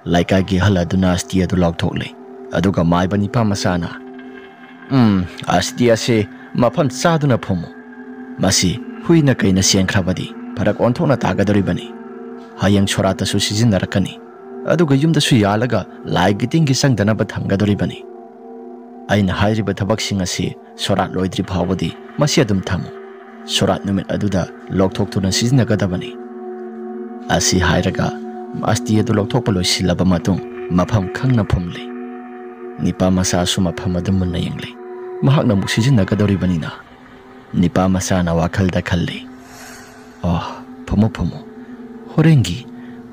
ꯂꯩꯀꯥꯏꯒꯤ ꯑꯍꯜ ꯑꯗꯨꯅ ꯑꯁꯇꯤ ꯑꯗꯨ ꯂꯥꯎꯊꯣꯛꯂꯦ꯫ ꯑꯗꯨꯒ ꯃꯥꯏꯕ ꯅꯤꯄꯥ ꯃꯆꯥꯅ, "ꯎꯝ, ꯑꯁꯇꯤ ꯑꯁꯤ ꯃꯐꯝ ꯆꯥꯗꯨꯅ ꯐꯨꯝꯃꯨ꯫ ꯃꯁꯤ ꯍꯨꯏꯅ ꯀꯩꯅ ꯆꯦꯟꯈ꯭ꯔꯕꯗꯤ ꯐꯔꯛ ꯑꯣꯟꯊꯣꯛꯅ ꯇꯥꯒꯗꯧꯔꯤꯕꯅꯤ꯫ ꯍꯌꯦꯡ ꯁꯣꯔꯥꯠꯇꯁꯨ ꯁꯤꯖꯤꯟꯅꯔꯛꯀꯅꯤ꯫ ꯑꯗꯨꯒ ꯌꯨꯝꯗꯁꯨ ꯌꯥꯜꯂꯒ ꯂꯥꯏꯒꯤ ꯇꯤꯟꯒꯤ ꯆꯪꯗꯅꯕ ꯊꯝꯒꯗꯧꯔꯤꯕꯅꯤ꯫ ꯑꯩꯅ ꯍꯥꯏꯔꯤꯕ ꯊꯕꯛꯁꯤꯡ ꯑꯁꯤ ꯁꯣꯔꯥꯠ ꯂꯣꯏꯗ꯭ꯔꯤ ꯐꯥꯎꯕꯗꯤ ꯃꯁꯤ ꯑꯗꯨꯝ ꯊꯝꯃꯨ꯫ ꯁꯣꯔꯥꯠ ꯅꯨꯃꯤꯠ ꯑꯗꯨꯗ ꯂꯧꯊꯣꯛꯇꯨꯅ ꯁꯤꯖꯤꯟꯅꯒꯗꯕꯅꯤ꯫ ꯑꯁꯤ ꯍꯥꯏꯔꯒ ꯑꯁꯇꯤ ꯑꯗꯨ ꯂꯧꯊꯣꯛꯄ ꯂꯣꯏꯁꯤꯜꯂꯕ ꯃꯇꯨꯡ ꯃꯐꯝ ꯈꯪꯅ ꯐꯨꯝꯂꯤ꯫ ꯅꯤꯄꯥ ꯃꯆꯥꯁꯨ ꯃꯐꯝ ꯑꯗꯨ ꯃꯨꯟꯅ ꯌꯦꯡꯂꯤ꯫ ꯃꯍꯥꯛꯅ ꯑꯃꯨꯛ ꯁꯤꯖꯤꯟꯅꯒꯗꯧꯔꯤꯕꯅꯤꯅ꯫ ꯅꯤꯄꯥ ꯃꯆꯥꯅ ꯋꯥꯈꯜꯗ ꯈꯜꯂꯤ, "ꯑꯣ, ꯐꯝꯃꯨ, ꯐꯝꯃꯨ꯫ ꯍꯣꯔꯦꯟꯒꯤ,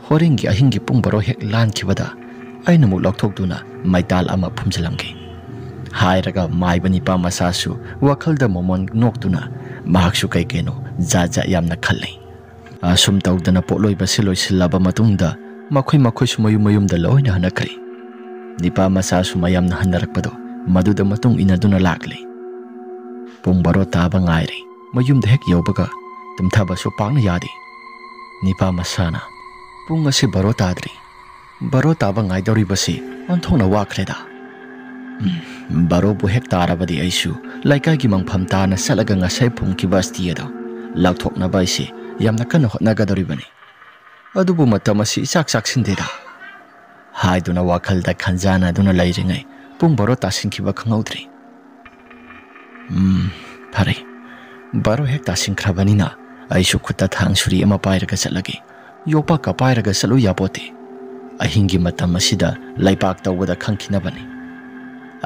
ꯍꯣꯔꯦꯟꯒꯤ ꯑꯍꯤꯡꯒꯤ ꯄꯨꯡ ꯕꯥꯔꯣ ꯍꯦꯛ ꯂꯥꯟꯈꯤꯕꯗ ꯑꯩꯅ ꯑꯃꯨꯛ ꯂꯧꯊꯣꯛꯇꯨꯅ ꯃꯩꯇꯥꯜ ꯑꯃ ꯐꯨꯝꯖꯤꯜꯂꯝꯒꯦ," ꯍꯥꯏꯔꯒ ꯃꯥꯏꯕ ꯅꯤꯄꯥ ꯃꯆꯥꯁꯨ ꯋꯥꯈꯜꯗ ꯃꯣꯃꯣꯟ ꯅꯣꯛꯇꯨꯅ ꯃꯍꯥꯛꯁꯨ ꯀꯩ ꯀꯩꯅꯣ ꯖꯥꯠ ꯖꯥꯠ ꯌꯥꯝꯅ ꯈꯜꯂꯤ꯫ ꯑꯁꯨꯝ ꯇꯧꯗꯅ ꯄꯣꯠꯂꯣꯏꯕꯁꯤ ꯂꯣꯏꯁꯤꯜꯂꯕ ꯃꯇꯨꯡꯗ ꯃꯈꯣꯏ ꯃꯈꯣꯏꯁꯨ ꯃꯌꯨꯝ ꯃꯌꯨꯝꯗ ꯂꯣꯏꯅ ꯍꯟꯅꯈ꯭ꯔꯦ꯫ ꯅꯤꯄꯥ ꯃꯆꯥꯁꯨ ꯃꯌꯥꯝꯅ ꯍꯟꯅꯔꯛꯄꯗꯣ ꯃꯗꯨꯗ ꯃꯇꯨꯡ ꯏꯟꯅꯗꯨꯅ ꯂꯥꯛꯂꯦ꯫ ꯄꯨꯡ ꯕꯥꯔꯣ ꯇꯥꯕ ꯉꯥꯏꯔꯦ꯫ ꯃꯌꯨꯝꯗ ꯍꯦꯛ ꯌꯧꯕꯒ ꯇꯨꯝꯊꯕꯁꯨ ꯄꯥꯛꯅ ꯌꯥꯗꯦ꯫ ꯅꯤꯄꯥ ꯃꯆꯥꯅ, "ꯄꯨꯡ ꯑꯁꯤ ꯕꯥꯔꯣ ꯇꯥꯗ꯭ꯔꯤ꯫ ꯕꯥꯔꯣ ꯇꯥꯕ ꯉꯥꯏꯗꯧꯔꯤꯕꯁꯤ ꯑꯣꯟꯊꯣꯛꯅ ꯋꯥꯈ꯭ꯔꯦꯗ꯫ ꯎꯝ, ꯕꯥꯔꯣꯕꯨ ꯍꯦꯛ ꯇꯥꯔꯕꯗꯤ ꯑꯩꯁꯨ ꯂꯩꯀꯥꯏꯒꯤ ꯃꯪꯐꯝ ꯇꯥꯅ ꯆꯠꯂꯒ ꯉꯁꯥꯏ ꯐꯨꯝꯈꯤꯕ ꯑꯁꯇꯤ ꯑꯗꯣ ꯂꯧꯊꯣꯛꯅꯕ ꯑꯩꯁꯦ ꯌꯥꯝꯅ ꯀꯟꯅ ꯍꯣꯠꯅꯒꯗꯧꯔꯤꯕꯅꯤ꯫ ꯑꯗꯨꯕꯨ ꯃꯇꯝ ꯑꯁꯤ ꯏꯆꯥꯛ ꯆꯥꯛꯁꯤꯟꯗꯦꯗ," ꯍꯥꯏꯗꯨꯅ ꯋꯥꯈꯜꯗ ꯈꯟꯖꯥꯟꯅꯗꯨꯅ ꯂꯩꯔꯤꯉꯩ ꯄꯨꯡ ꯕꯥꯔꯣ ꯇꯥꯁꯤꯟꯈꯤꯕ ꯈꯪꯍꯧꯗ꯭ꯔꯤ꯫ "ꯎꯝ, ꯐꯔꯦ꯫ ꯕꯥꯔꯣ ꯍꯦꯛ ꯇꯥꯁꯤꯟꯈ꯭ꯔꯕꯅꯤꯅ ꯑꯩꯁꯨ ꯈꯨꯠꯇ ꯊꯥꯡ ꯁꯨꯔꯤ ꯑꯃ ꯄꯥꯏꯔꯒ ꯆꯠꯂꯒꯦ꯫ ꯌꯣꯄꯥꯛꯀ ꯄꯥꯏꯔꯒ ꯆꯠꯂꯨ ꯌꯥꯄꯣꯠꯇꯦ꯫ ꯑꯍꯤꯡꯒꯤ ꯃꯇꯝ ꯑꯁꯤꯗ ꯂꯩꯄꯥꯛ ꯇꯧꯕꯗ ꯈꯪꯈꯤꯅꯕꯅꯤ꯫"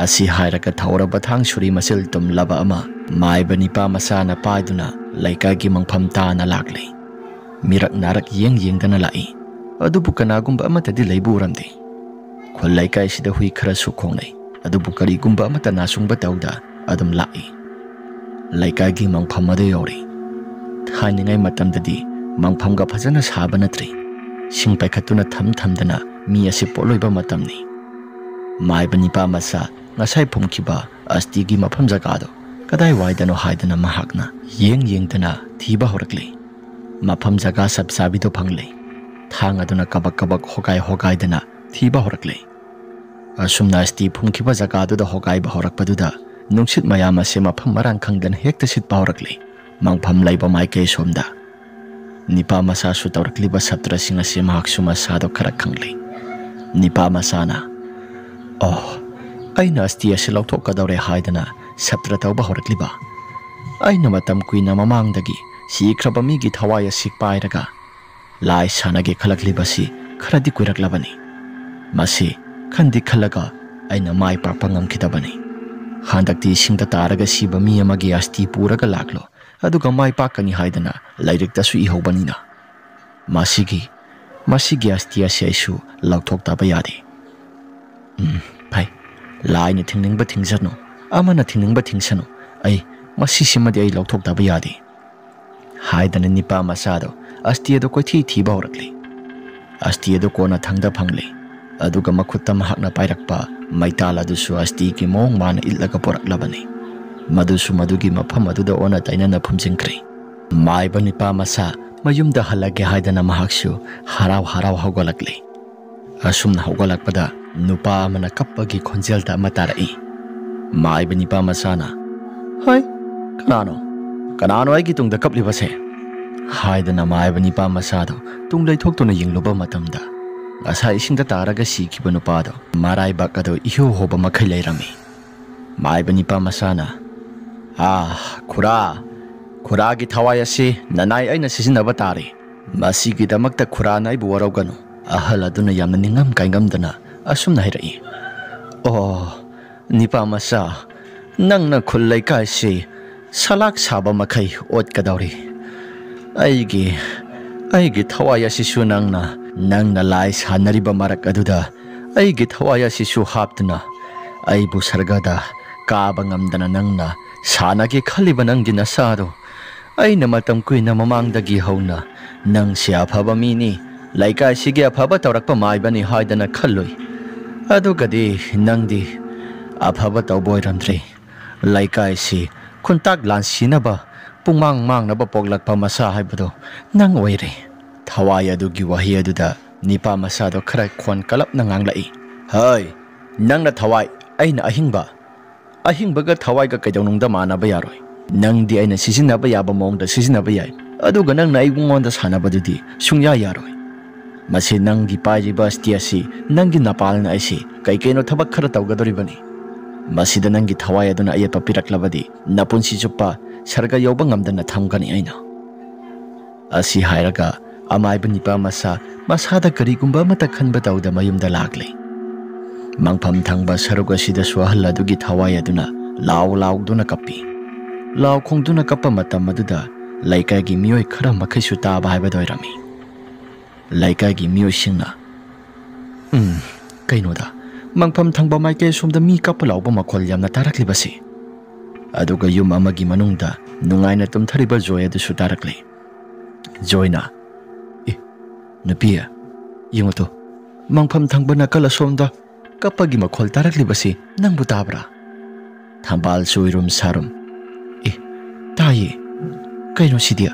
ꯑꯁꯤ ꯍꯥꯏꯔꯒ ꯊꯧꯔꯕ ꯊꯥꯡ ꯁꯨꯔꯤ ꯃꯆꯤꯜ ꯇꯨꯝꯂꯕ ꯑꯃ ꯃꯥꯏꯕ ꯅꯤꯄꯥ ꯃꯆꯥꯅ ꯄꯥꯏꯗꯨꯅ ꯂꯩꯀꯥꯏꯒꯤ ꯃꯪꯐꯝ ꯇꯥꯅ ꯂꯥꯛꯂꯤ꯫ ꯃꯤꯔꯛ ꯅꯥꯔꯛ ꯌꯦꯡ ꯌꯦꯡꯗꯅ ꯂꯥꯛꯏ꯫ ꯑꯗꯨꯕꯨ ꯀꯅꯥꯒꯨꯝꯕ ꯑꯃꯠꯇꯗꯤ ꯂꯩꯕ ꯎꯔꯝꯗꯦ꯫ ꯈꯨꯜ ꯂꯩꯀꯥꯏꯁꯤꯗ ꯍꯨꯏ ꯈꯔꯁꯨ ꯈꯣꯡꯅꯩ, ꯑꯗꯨꯕꯨ ꯀꯔꯤꯒꯨꯝꯕ ꯑꯃꯠꯇ ꯅꯥꯆꯨꯡꯕ ꯇꯧꯗ ꯑꯗꯨꯝ ꯂꯥꯛꯏ꯫ ꯂꯩꯀꯥꯏꯒꯤ ꯃꯪꯐꯝ ꯑꯗꯨ ꯌꯧꯔꯦ꯫ ꯊꯥꯏꯅꯉꯩ ꯃꯇꯝꯗꯗꯤ ꯃꯪꯐꯝꯒ ꯐꯖꯅ ꯁꯥꯕ ꯅꯠꯇ꯭ꯔꯤ꯫ ꯁꯤꯡ ꯄꯥꯏꯈꯠꯇꯨꯅ ꯊꯝ ꯊꯝꯗꯅ ꯃꯤ ꯑꯁꯤ ꯄꯣꯠꯂꯣꯏꯕ ꯃꯇꯝꯅꯤ꯫ ꯃꯥꯏꯕ ꯅꯤꯄꯥ ꯃꯆꯥ ꯉꯁꯥꯏ ꯐꯨꯝꯈꯤꯕ ꯑꯁꯇꯤꯒꯤ ꯃꯐꯝ ꯖꯒꯥꯗꯣ ꯀꯗꯥꯏꯋꯥꯏꯗꯅꯣ ꯍꯥꯏꯗꯅ ꯃꯍꯥꯛꯅ ꯌꯦꯡ ꯌꯦꯡꯗꯅ ꯊꯤꯕ ꯍꯧꯔꯛꯂꯤ꯫ ꯃꯐꯝ ꯖꯒꯥ ꯆꯞ ꯆꯥꯕꯤꯗꯣ ꯐꯪꯂꯦ꯫ ꯊꯥꯡ ꯑꯗꯨꯅ ꯀꯕꯛ ꯀꯕꯛ ꯍꯣꯒꯥꯏ ꯍꯣꯒꯥꯏꯗꯅ ꯊꯤꯕ ꯍꯧꯔꯛꯂꯦ꯫ ꯑꯁꯨꯝꯅ ꯑꯁꯇꯤ ꯐꯨꯝꯈꯤꯕ ꯖꯒꯥꯗꯨꯗ ꯍꯣꯒꯥꯏꯕ ꯍꯧꯔꯛꯄꯗꯨꯗ ꯅꯨꯡꯁꯤꯠ ꯃꯌꯥꯝ ꯑꯁꯤ ꯃꯐꯝ ꯃꯔꯥꯡ ꯈꯪꯗꯅ ꯍꯦꯛꯇ ꯁꯤꯠꯄ ꯍꯧꯔꯛꯂꯦ꯫ ꯃꯪꯐꯝ ꯂꯩꯕ ꯃꯥꯏꯀꯩ ꯁꯣꯝꯗ꯫ ꯅꯤꯄꯥ ꯃꯆꯥꯁꯨ ꯇꯧꯔꯛꯂꯤꯕ ꯁꯞꯇ꯭ꯔꯁꯤꯡ ꯑꯁꯤ ꯃꯍꯥꯛꯁꯨ ꯃꯁꯥꯗꯣ ꯈꯔ ꯈꯪꯂꯦ꯫ ꯅꯤꯄꯥ ꯃꯆꯥꯅ, "ꯑꯣ, ꯑꯩꯅ ꯑꯁꯇꯤ ꯑꯁꯤ ꯂꯧꯊꯣꯛꯀꯗꯧꯔꯦ ꯍꯥꯏꯗꯅ ꯁꯞꯇ꯭ꯔ ꯇꯧꯕ ꯍꯧꯔꯛꯂꯤꯕ? ꯑꯩꯅ ꯃꯇꯝ ꯀꯨꯏꯅ ꯃꯃꯥꯡꯗꯒꯤ ꯁꯤꯈ꯭ꯔꯕ ꯃꯤꯒꯤ ꯊꯋꯥꯏ ꯑꯁꯤ ꯄꯥꯏꯔꯒ ꯂꯥꯏ ꯁꯥꯟꯅꯒꯦ ꯈꯜꯂꯛꯂꯤꯕꯁꯤ ꯈꯔꯗꯤ ꯀꯨꯏꯔꯛꯂꯕꯅꯤ꯫ ꯃꯁꯤ ꯈꯟꯗꯤ ꯈꯜꯂꯒ ꯑꯩꯅ ꯃꯥꯏ ꯄꯥꯛꯄ ꯉꯝꯈꯤꯗꯕꯅꯤ꯫ ꯍꯟꯗꯛꯇꯤ ꯏꯁꯤꯡꯗ ꯇꯥꯔꯒ ꯁꯤꯕ ꯃꯤ ꯑꯃꯒꯤ ꯑꯁꯇꯤ ꯄꯨꯔꯒ ꯂꯥꯛꯂꯣ, ꯑꯗꯨꯒ ꯃꯥꯏ ꯄꯥꯛꯀꯅꯤ ꯍꯥꯏꯗꯅ ꯂꯥꯏꯔꯤꯛꯇꯁꯨ ꯏꯍꯧꯕꯅꯤꯅ꯫ ꯃꯁꯤꯒꯤ, ꯃꯁꯤꯒꯤ ꯑꯁꯇꯤ ꯑꯁꯤ ꯑꯩꯁꯨ ꯂꯧꯊꯣꯛꯇꯕ ꯌꯥꯗꯦ꯫ ꯎꯝ, ꯐꯩ꯫ ꯂꯥꯏꯅ ꯊꯤꯡꯅꯤꯡꯕ ꯊꯤꯡꯁꯅꯨ, ꯑꯃꯅ ꯊꯤꯡꯅꯤꯡꯕ ꯊꯤꯡꯁꯅꯨ, ꯑꯩ ꯃꯁꯤꯁꯤꯃꯗꯤ ꯑꯩ ꯂꯧꯊꯣꯛꯇꯕ ꯌꯥꯗꯦ" ꯍꯥꯏꯗꯅ ꯅꯤꯄꯥ ꯃꯆꯥꯗꯣ ꯑꯁꯇꯤ ꯑꯗꯨ ꯀꯣꯏꯊꯤ ꯊꯤꯕ ꯍꯧꯔꯛꯂꯤ꯫ ꯑꯁꯇꯤ ꯑꯗꯨ ꯀꯣꯟꯅ ꯊꯪꯗ ꯐꯪꯂꯤ꯫ ꯑꯗꯨꯒ ꯃꯈꯨꯠꯇ ꯃꯍꯥꯛꯅ ꯄꯥꯏꯔꯛꯄ ꯃꯩꯇꯥꯜ ꯑꯗꯨꯁꯨ ꯑꯁꯇꯤꯒꯤ ꯃꯑꯣꯡ ꯃꯥꯅ ꯏꯠꯂꯒ ꯄꯨꯔꯛꯂꯕꯅꯤ꯫ ꯃꯗꯨꯁꯨ ꯃꯗꯨꯒꯤ ꯃꯐꯝ ꯑꯗꯨꯗ ꯑꯣꯟꯅ ꯇꯩꯅꯅ ꯐꯨꯝꯖꯤꯟꯈ꯭ꯔꯦ꯫ ꯃꯥꯏꯕ ꯅꯤꯄꯥ ꯃꯆꯥ ꯃꯌꯨꯝꯗ ꯍꯜꯂꯒꯦ ꯍꯥꯏꯗꯅ ꯃꯍꯥꯛꯁꯨ ꯍꯔꯥꯎ ꯍꯔꯥꯎ ꯍꯧꯒꯠꯂꯛꯂꯤ꯫ ꯑꯁꯨꯝꯅ ꯍꯧꯒꯠꯂꯛꯄꯗ ꯅꯨꯄꯥ ꯑꯃꯅ ꯀꯞꯄꯒꯤ ꯈꯣꯟꯖꯦꯜꯗ ꯑꯃ ꯇꯥꯔꯛꯏ꯫ ꯃꯥꯏꯕ ꯅꯤꯄꯥ ꯃꯆꯥꯅ, "ꯍꯩ, ꯀꯅꯥꯅꯣ? ꯀꯅꯥꯅꯣ ꯑꯩꯒꯤ ꯇꯨꯡꯗ ꯀꯞꯂꯤꯕꯁꯦ?" ꯍꯥꯏꯗꯅ ꯃꯥꯏꯕ ꯅꯤꯄꯥ ꯃꯆꯥꯗꯣ ꯇꯨꯡ ꯂꯩꯊꯣꯛꯇꯨꯅ ꯌꯦꯡꯂꯨꯕ ꯃꯇꯝꯗ, ꯉꯁꯥꯏ ꯏꯁꯤꯡꯗ ꯇꯥꯔꯒ ꯁꯤꯈꯤꯕ ꯅꯨꯄꯥꯗꯣ ꯃꯔꯥꯏꯕꯛ ꯑꯗꯨ ꯏꯍꯨ ꯍꯨꯕ ꯃꯈꯩ ꯂꯩꯔꯝꯃꯤ꯫ ꯃꯥꯏꯕ ꯅꯤꯄꯥ ꯃꯆꯥꯅ, "ꯑꯥ, ꯈꯨꯔꯥ, ꯈꯨꯔꯥꯒꯤ ꯊꯋꯥꯏ ꯑꯁꯤ ꯅꯅꯥꯏ ꯑꯩꯅ ꯁꯤꯖꯤꯟꯅꯕ ꯇꯥꯔꯦ꯫ ꯃꯁꯤꯒꯤꯗꯃꯛꯇ ꯈꯨꯔꯥꯅ ꯑꯩꯕꯨ ꯋꯥꯔꯧꯒꯅꯨ"꯫ ꯑꯍꯜ ꯑꯗꯨꯅ ꯌꯥꯝꯅ ꯅꯤꯡꯉꯝ ꯀꯥꯏꯉꯝꯗꯅ ꯑꯁꯨꯝꯅ ꯍꯥꯏꯔꯛꯏ, "ꯑꯣ, ꯅꯤꯄꯥ ꯃꯆꯥ, ꯅꯪꯅ ꯈꯨꯜ ꯂꯩꯀꯥꯏꯁꯤ ꯁꯂꯥꯛ ꯁꯥꯕ ꯃꯈꯩ ꯑꯣꯠꯀꯗꯧꯔꯤ꯫ ꯑꯩꯒꯤ, ꯑꯩꯒꯤ ꯊꯋꯥꯏ ꯑꯁꯤꯁꯨ ꯅꯪꯅ, ꯅꯪꯅ ꯂꯥꯏ ꯁꯥꯟꯅꯔꯤꯕ ꯃꯔꯛ ꯑꯗꯨꯗ ꯑꯩꯒꯤ ꯊꯋꯥꯏ ꯑꯁꯤꯁꯨ ꯍꯥꯞꯇꯨꯅ ꯑꯩꯕꯨ ꯁꯔꯒꯗ ꯀꯥꯕ ꯉꯝꯗꯅ ꯅꯪꯅ ꯁꯥꯟꯅꯒꯦ ꯈꯜꯂꯤꯕ ꯅꯪꯒꯤ ꯅꯁꯥꯗꯣ ꯑꯩꯅ ꯃꯇꯝ ꯀꯨꯏꯅ ꯃꯃꯥꯡꯗꯒꯤ ꯍꯧꯅ ꯅꯪꯁꯦ ꯑꯐꯕ ꯃꯤꯅꯤ, ꯂꯩꯀꯥꯏꯁꯤꯒꯤ ꯑꯐꯕ ꯇꯧꯔꯛꯄ ꯃꯥꯏꯕꯅꯤ ꯍꯥꯏꯗꯅ ꯈꯜꯂꯨꯏ꯫ ꯑꯗꯨꯒꯗꯤ ꯅꯪꯗꯤ ꯑꯐꯕ ꯇꯧꯕ ꯑꯣꯏꯔꯝꯗ꯭ꯔꯦ꯫ ꯂꯩꯀꯥꯏꯁꯤ ꯈꯨꯟꯇꯥꯛ ꯂꯥꯟꯁꯤꯅꯕ, ꯄꯨꯡꯃꯥꯡ ꯃꯥꯡꯅꯕ ꯄꯣꯛꯂꯛꯄ ꯃꯆꯥ ꯍꯥꯏꯕꯗꯣ ꯅꯪ ꯑꯣꯏꯔꯦ"꯫ ꯊꯋꯥꯏ ꯑꯗꯨꯒꯤ ꯋꯥꯍꯩ ꯑꯗꯨꯗ ꯅꯤꯄꯥ ꯃꯆꯥꯗꯣ ꯈꯔ ꯈꯣꯟ ꯀꯂꯞꯅ ꯉꯥꯡꯂꯛꯏ, "ꯍꯩ, ꯅꯪꯅ ꯊꯋꯥꯏ, ꯑꯩꯅ ꯑꯍꯤꯡꯕ꯫ ꯑꯍꯤꯡꯕꯒ ꯊꯋꯥꯏꯒ ꯀꯩꯗꯧꯅꯨꯡꯗ ꯃꯥꯟꯅꯕ ꯌꯥꯔꯣꯏ꯫ ꯅꯪꯗꯤ ꯑꯩꯅ ꯁꯤꯖꯤꯟꯅꯕ ꯌꯥꯕ ꯃꯑꯣꯡꯗ ꯁꯤꯖꯤꯟꯅꯕ ꯌꯥꯏ, ꯑꯗꯨꯒ ꯅꯪꯅ ꯑꯩꯉꯣꯟꯗ ꯁꯥꯟꯅꯕꯗꯨꯗꯤ ꯁꯨꯡꯌꯥ ꯌꯥꯔꯣꯏ"꯫ "ꯃꯁꯤ ꯅꯪꯒꯤ ꯄꯥꯏꯔꯤꯕ ꯑꯁꯇꯤ ꯑꯁꯤ ꯅꯪꯒꯤ ꯅꯄꯥꯜꯅ ꯑꯩꯁꯤ ꯀꯩ ꯀꯩꯅꯣ ꯊꯕꯛ ꯈꯔ ꯇꯧꯒꯗꯧꯔꯤꯕꯅꯤ꯫ ꯃꯁꯤꯗ ꯅꯪꯒꯤ ꯊꯋꯥꯏ ꯑꯗꯨꯅ ꯑꯌꯦꯠꯄ ꯄꯤꯔꯛꯂꯕꯗꯤ ꯅꯄꯨꯟꯁꯤ ꯆꯨꯞꯄ ꯁꯔꯒ ꯌꯧꯕ ꯉꯝꯗꯅ ꯊꯝꯒꯅꯤ ꯑꯩꯅ"꯫ ꯑꯁꯤ ꯍꯥꯏꯔꯒ ꯑꯃꯥꯏꯕ ꯅꯤꯄꯥ ꯃꯁꯥ ꯃꯁꯥꯗ ꯀꯔꯤꯒꯨꯝꯕ ꯑꯃꯠꯇ ꯈꯟꯕ ꯇꯧꯗ ꯃꯌꯨꯝꯗ ꯂꯥꯛꯂꯦ꯫ ꯃꯪꯐꯝ ꯊꯪꯕ ꯁꯔꯨꯛ ꯑꯁꯤꯗꯁꯨ ꯑꯍꯜ ꯑꯗꯨꯒꯤ ꯊꯋꯥꯏ ꯑꯗꯨꯅ ꯂꯥꯎ ꯂꯥꯎꯗꯨꯅ ꯀꯞꯄꯤ꯫ ꯂꯥꯎ ꯈꯣꯡꯗꯨꯅ ꯀꯞꯄ ꯃꯇꯝ ꯑꯗꯨꯗ ꯂꯩꯀꯥꯏꯒꯤ ꯃꯤꯑꯣꯏ ꯈꯔ ꯃꯈꯩꯁꯨ ꯇꯥꯕ ꯍꯥꯏꯕꯗꯨ ꯑꯣꯏꯔꯝꯃꯤ꯫ ꯂꯩꯀꯥꯏꯒꯤ ꯃꯤꯑꯣꯏꯁꯤꯡꯅ, "ꯎꯝ, ꯀꯩꯅꯣꯗ, ꯃꯪꯐꯝ ꯊꯪꯕ ꯃꯥꯏꯀꯩ ꯑꯁꯣꯝꯗ ꯃꯤ ꯀꯞꯄ ꯂꯥꯎꯕ ꯃꯈꯣꯜ ꯌꯥꯝꯅ ꯇꯥꯔꯛꯂꯤꯕꯁꯤ?" ꯑꯗꯨꯒ ꯌꯨꯝ ꯑꯃꯒꯤ ꯃꯅꯨꯡꯗ ꯅꯨꯡꯉꯥꯏꯅ ꯇꯨꯝꯊꯔꯤꯕ ꯖꯣꯏ ꯑꯗꯨꯁꯨ ꯇꯥꯔꯛꯂꯤ꯫ ꯖꯣꯏꯅ, "ꯑꯦ, ꯅꯨꯄꯤ, ꯌꯦꯡꯉꯨ ꯇꯨ, ꯃꯪꯐꯝ ꯊꯪꯕ ꯅꯥꯀꯜ ꯑꯁꯣꯝꯗ ꯀꯞꯄꯒꯤ ꯃꯈꯣꯜ ꯇꯥꯔꯛꯂꯤꯕꯁꯤ ꯅꯪꯕꯨ ꯇꯥꯕ꯭ꯔꯥ?" ꯊꯝꯕꯥꯜꯁꯨ ꯏꯔꯨꯝ ꯁꯥꯔꯨꯝ, "ꯑꯦ, ꯇꯥꯏꯌꯦ꯫ ꯀꯩꯅꯣ ꯁꯤꯗꯤ?